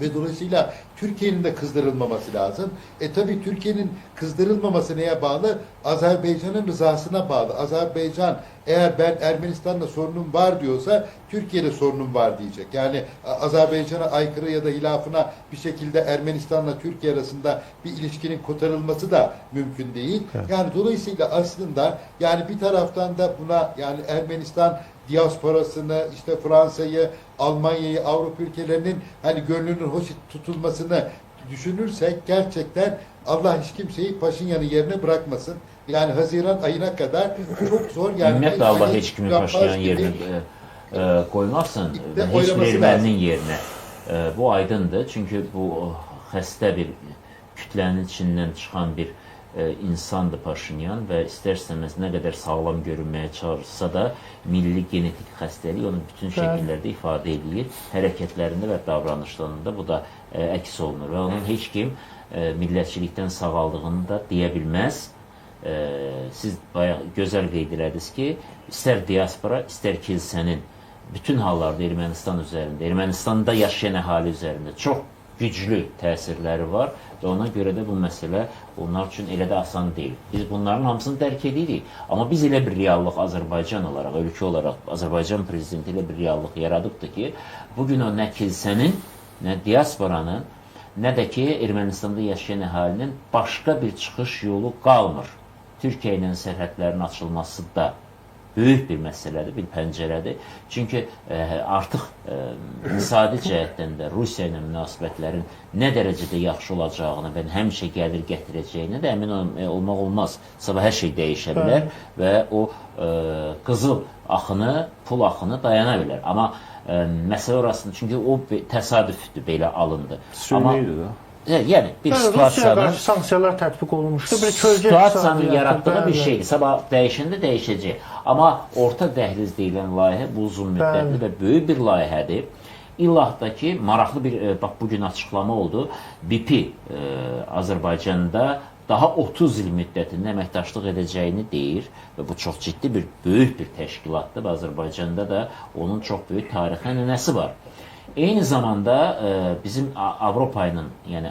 Ve dolayısıyla Türkiye'nin de kızdırılmaması lazım. Tabii Türkiye'nin kızdırılmaması neye bağlı? Azerbaycan'ın rızasına bağlı. Azerbaycan eğer ben Ermenistan'la sorunum var diyorsa Türkiye'de sorunum var diyecek. Yani Azerbaycan'a aykırı ya da hilafına bir şekilde Ermenistan'la Türkiye arasında bir ilişkinin kotarılması da mümkün değil. Evet. Yani dolayısıyla aslında yani bir taraftan da buna yani Ermenistan diasporasını, işte Fransa'yı, Almanya'yı, Avrupa ülkelerinin hani gönlünün hoş tutulmasını düşünürsek gerçekten Allah hiç kimseyi Paşinyan'ın yerine bırakmasın. Yani Haziran ayına kadar çok zor. Yani Ümumiyyətlə Allah hani heç kimi Trump Paşinyanın gibi yerinə qoymasın İpdə və heç bir oynaması erməninin yerinə. Bu aydındır. Çünki bu xəstə bir kütlənin içindən çıxan bir insandır Paşinyan və istər-istəməz nə qədər sağlam görünməyə çalışsa da milli genetik xəstəlik onu bütün şəkillərdə ifadə eləyir. Hərəkətlərində və davranışlarında bu da əks olunur və onun heç kim millətçilikdən sağaldığını da deyə bilməz. Siz bayaq gözəl qeyd elədiniz ki, istər diaspora, istər kilsənin bütün hallarda Ermənistan üzərində, Ermənistanda yaşayan əhali üzərində çox güclü təsirləri var və ona görə də bu məsələ onlar üçün elə də asan deyil. Biz bunların hamısını dərk edirik. Amma biz elə bir reallıq Azərbaycan olaraq, ölkə olaraq Azərbaycan prezidenti elə bir reallıq yaradıbdır ki, bugün o nə kilsənin, nə diasporanın, nə də ki Ermənistanda yaşayan əhalinin başqa bir çıxış yolu qalmır. Türkiyə ilə sərhədlərin açılması da böyük bir məsələdir, bir pəncərədir. Çünki artıq iqtisadi cəhətdən də Rusiya ilə münasibətlərin nə dərəcədə yaxşı olacağını və həmişə gəlir gətirəcəyinə də əmin olmaq olmaz. Sabah hər şey dəyişə bilər və o qızıl axını, pul axını dayana bilər. Amma məsələ orasında, çünki o təsadüfdür, belə alındı. Amma Süni idi də. Yəni bir Bəli, Rusiyaya situasiyanın qarşı sanksiyalar tətbiq olunmuşdu. Bir kölgə situasiyanın yaratdığı bir bəli. şeydir. Sabah dəyişəndə dəyişəcək. Amma orta dəhliz deyilən layihə bu uzun müddətli və böyük bir layihədir. İllahdakı maraqlı bir bax bu gün açıqlama oldu. BP Azərbaycanda daha 30 il müddətində əməkdaşlıq edəcəyini deyir və bu çox ciddi bir böyük bir təşkilatdır və Azərbaycanda da onun çox böyük tarixi ənənəsi var. Eyni zamanda bizim Avropa ilə, yəni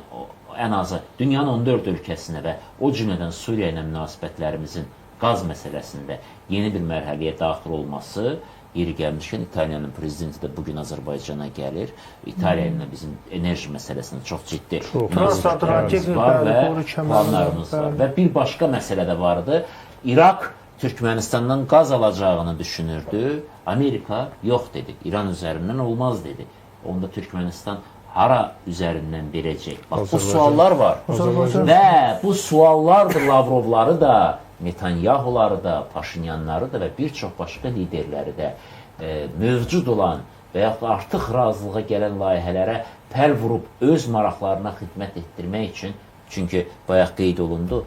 ən azı dünyanın 14 ölkəsinə və o cümlədən Suriya ilə münasibətlərimizin qaz məsələsində yeni bir mərhələyə daxil olması, yeri gəlmişkən İtaliyanın prezidenti də bugün Azərbaycana gəlir. İtaliya ilə bizim enerji məsələsində çox ciddi münasibətlərimiz var və planlarımız var. Və bir başqa məsələ də vardı. İraq Türkmənistandan qaz alacağını düşünürdü. Amerika yox dedi. İran üzərindən olmaz dedi. Onda Türkmənistan hara üzərindən verəcək? Bax, bu suallar var. Azərbaycan. Və bu suallardır Lavrovları da Netanyahuları da, Paşinyanları da və bir çox başqa liderləri də mövcud olan və yaxud da artıq razılığa gələn layihələrə pəl vurub öz maraqlarına xidmət etdirmək üçün, çünki bayaq qeyd olundu,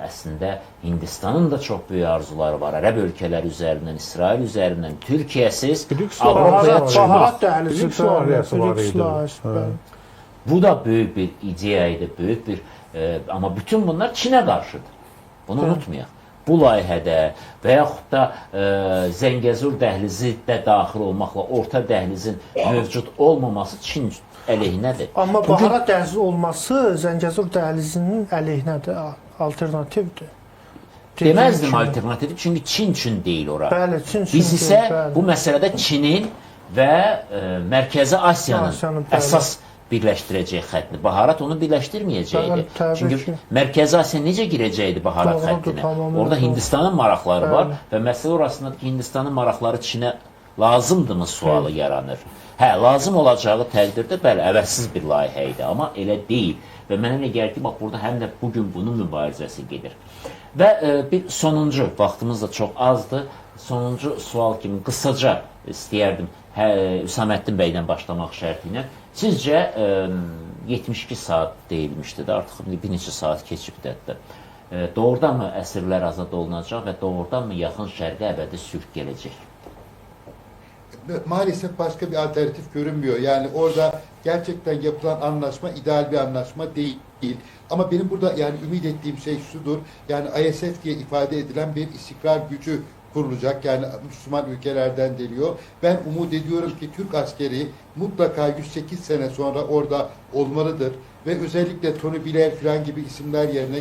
əslində Hindistanın da çox böyük arzuları var. Ərəb ölkələri üzərindən, İsrail üzərindən, Türkiyəsiz Avropaya çıxmaq. Var idi. Bu da böyük bir ideya idi, böyük bir amma bütün bunlar Çinə qarşıdır. Bunu unutmayaq. Bu layihədə və yaxud da Zəngəzur dəhlizi də daxil olmaqla orta dəhlizin mövcud olmaması Çin əleyhinədir. Amma baharat dəhlizi olması Zəngəzur dəhlizinin əleyhinədir, alternativdir. Deməzdim alternativ, çünki Çin üçün deyil ora. Bəli, Çin üçün Biz isə deyil, bu məsələdə Çinin və Mərkəzi Asiyanın əsas birləşdirəcək xəttini. Baharat onu birləşdirməyəcəkdi. Çünki Mərkəzi Asiya necə girəcəkdi baharat xəttinə? Orada Hindistanın maraqları var və məsələ orasındadır ki, Hindistanın maraqları Çinə lazımdırmı sualı yaranır. Hə, lazım olacağı təqdirdə bəli, əvəzsiz bir layihə idi, amma elə deyil. Və mənə elə gəlir ki, bax burada həm də bugün bunun mübarizəsi gedir. Və bir sonuncu, vaxtımız da çox azdır, sonuncu sual kimi qısaca istəyərdim Hüsaməddin bəydən başlamaq şərti ilə. Sizcə 72 saat deyilmişdi də, artıq bir neçə saat keçibdi hətta. Doğrudanmı əsirlər azad olunacaq və doğrudanmı Yaxın Şərqə əbədi sülh gələcək? Maalesef başka bir alternatif görünmüyor. Yani orada gerçekten yapılan anlaşma ideal bir anlaşma değil. Ama benim burada yani ümit ettiğim şey şudur. Yani ISF diye ifade edilen bir istikrar gücü kurulacak. Yani Müslüman ülkelerden geliyor. Ben umut ediyorum ki Türk askeri mutlaka 108 sene sonra orada olmalıdır. Ve özellikle Tony Blair falan gibi isimler yerine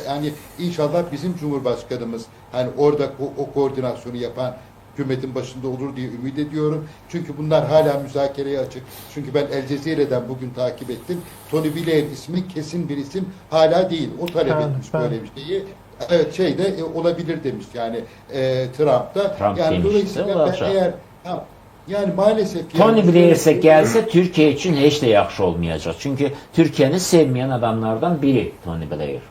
yani inşallah bizim Cumhurbaşkanımız hani orada o koordinasyonu yapan hükümetin başında olur diye ümit ediyorum. Çünkü bunlar hala müzakereye açık. Çünkü ben El Cezire'den bugün takip ettim. Tony Blair ismi kesin bir isim hala değil. O talep etmiş böyle bir şeyi. Evet şeyde olabilir demiş yani Trump'ta. Trump yani dolayısıyla ben eğer yani maalesef Tony Blair ise gelse Türkiye için heç də yaxşı olmayacaq. Çünki Türkiyəni sevməyən adamlardan biri Tony Blair.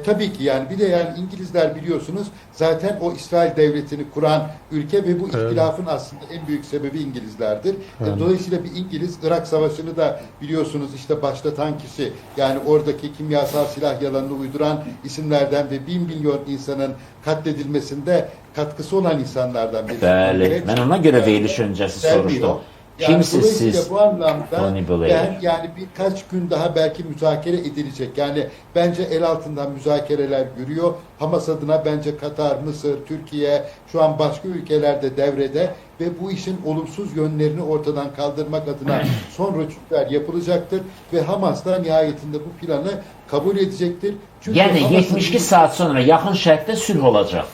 Tabii ki yani bir de yani İngilizler biliyorsunuz zaten o İsrail devletini kuran ülke ve bu ihtilafın aslında en büyük sebebi İngilizlerdir. Dolayısıyla bir İngiliz Irak Savaşı'nı da biliyorsunuz işte başlatan kişi yani oradaki kimyasal silah yalanını uyduran isimlerden ve 1 milyon insanın katledilmesinde katkısı olan insanlardan birisi. Bəli, mən ona görə veriliş öncəsi soruşdum. Yani Kimsiz siz bu anlamda Tony Blair? Ben yani birkaç gün daha belki müzakere edilecek. Yani bence el altından müzakereler yürüyor. Hamas adına bence Katar, Mısır, Türkiye şu an başka ülkelerde devrede ve bu işin olumsuz yönlerini ortadan kaldırmak adına son rötuşlar yapılacaktır ve Hamas da nihayetinde bu planı kabul edecektir. Çünkü Yəni Hamas'ın 72 saat sonra Yaxın Şərqdə sülh olacaq.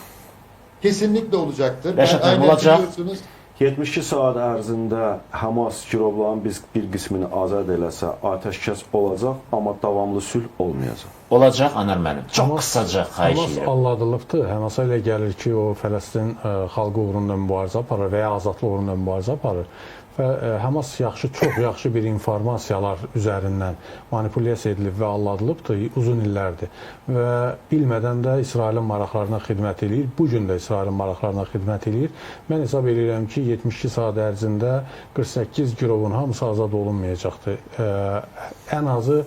Kesinlikle olacaktır. Rəşad Ben müəllim, aynen olacaq. biliyorsunuz 72 saat ərzində Hamas girovların bir qismini azad eləsə, atəşkəs olacaq, amma davamlı sülh olmayacaq. Olacaq Anar müəllim. Çox qısaca xahiş Hamas edirəm. aldatılıbdır. Hamasa elə gəlir ki, o Fələstin xalqı uğrunda mübarizə aparır və ya azadlıq uğrunda mübarizə aparır. Və Hamas yaxşı, çox yaxşı bir informasiyalar üzərindən manipulyasiya edilib və aldatılıbdır uzun illərdir. Və bilmədən də İsrailin maraqlarına xidmət eləyir. Bu gün də İsrailin maraqlarına xidmət eləyir. Mən hesab eləyirəm ki, 72 saat ərzində 48 girovun hamısı azad olunmayacaqdır. Ən azı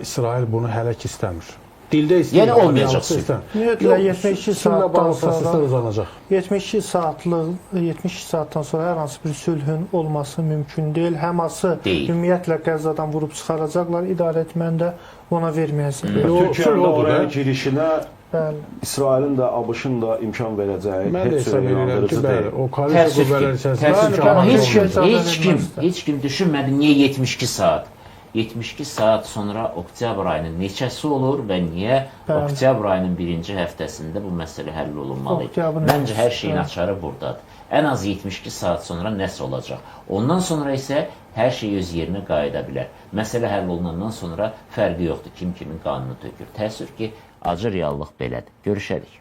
İsrail bunu hələ ki istəmir. Dildə istəyir. Yəni olmayacaq sülh. Ümumiyyətlə 72 saatdan sonra uzanacaq. 72 saatlıq 72 saatdan sonra hər hansı bir sülhün olması mümkün deyil. Həması ümumiyyətlə Qəzzadan vurub çıxaracaqlar. İdarə etməni də ona verməyəcəklər. Türkiyənin də oraya girişinə İsrailin də, ABŞ-ın da imkan verəcəyi heç cürə inandırıcı deyil. O koalisiya qüvvələri içərisində amma heç kim düşünmədi niyə 72 saat? 72 saat sonra oktyabr ayının neçəsi olur və niyə oktyabr ayının birinci həftəsində bu məsələ həll olunmalı? Məncə hər şeyin açarı buradadır. Ən az 72 saat sonra nəsə olacaq. Ondan sonra isə hər şey öz yerinə qayıda bilər. Məsələ həll olunandan sonra fərqi yoxdur. Kim kimin qanunu tökür. Təəssüf ki, acı reallıq belədir. Görüşərik.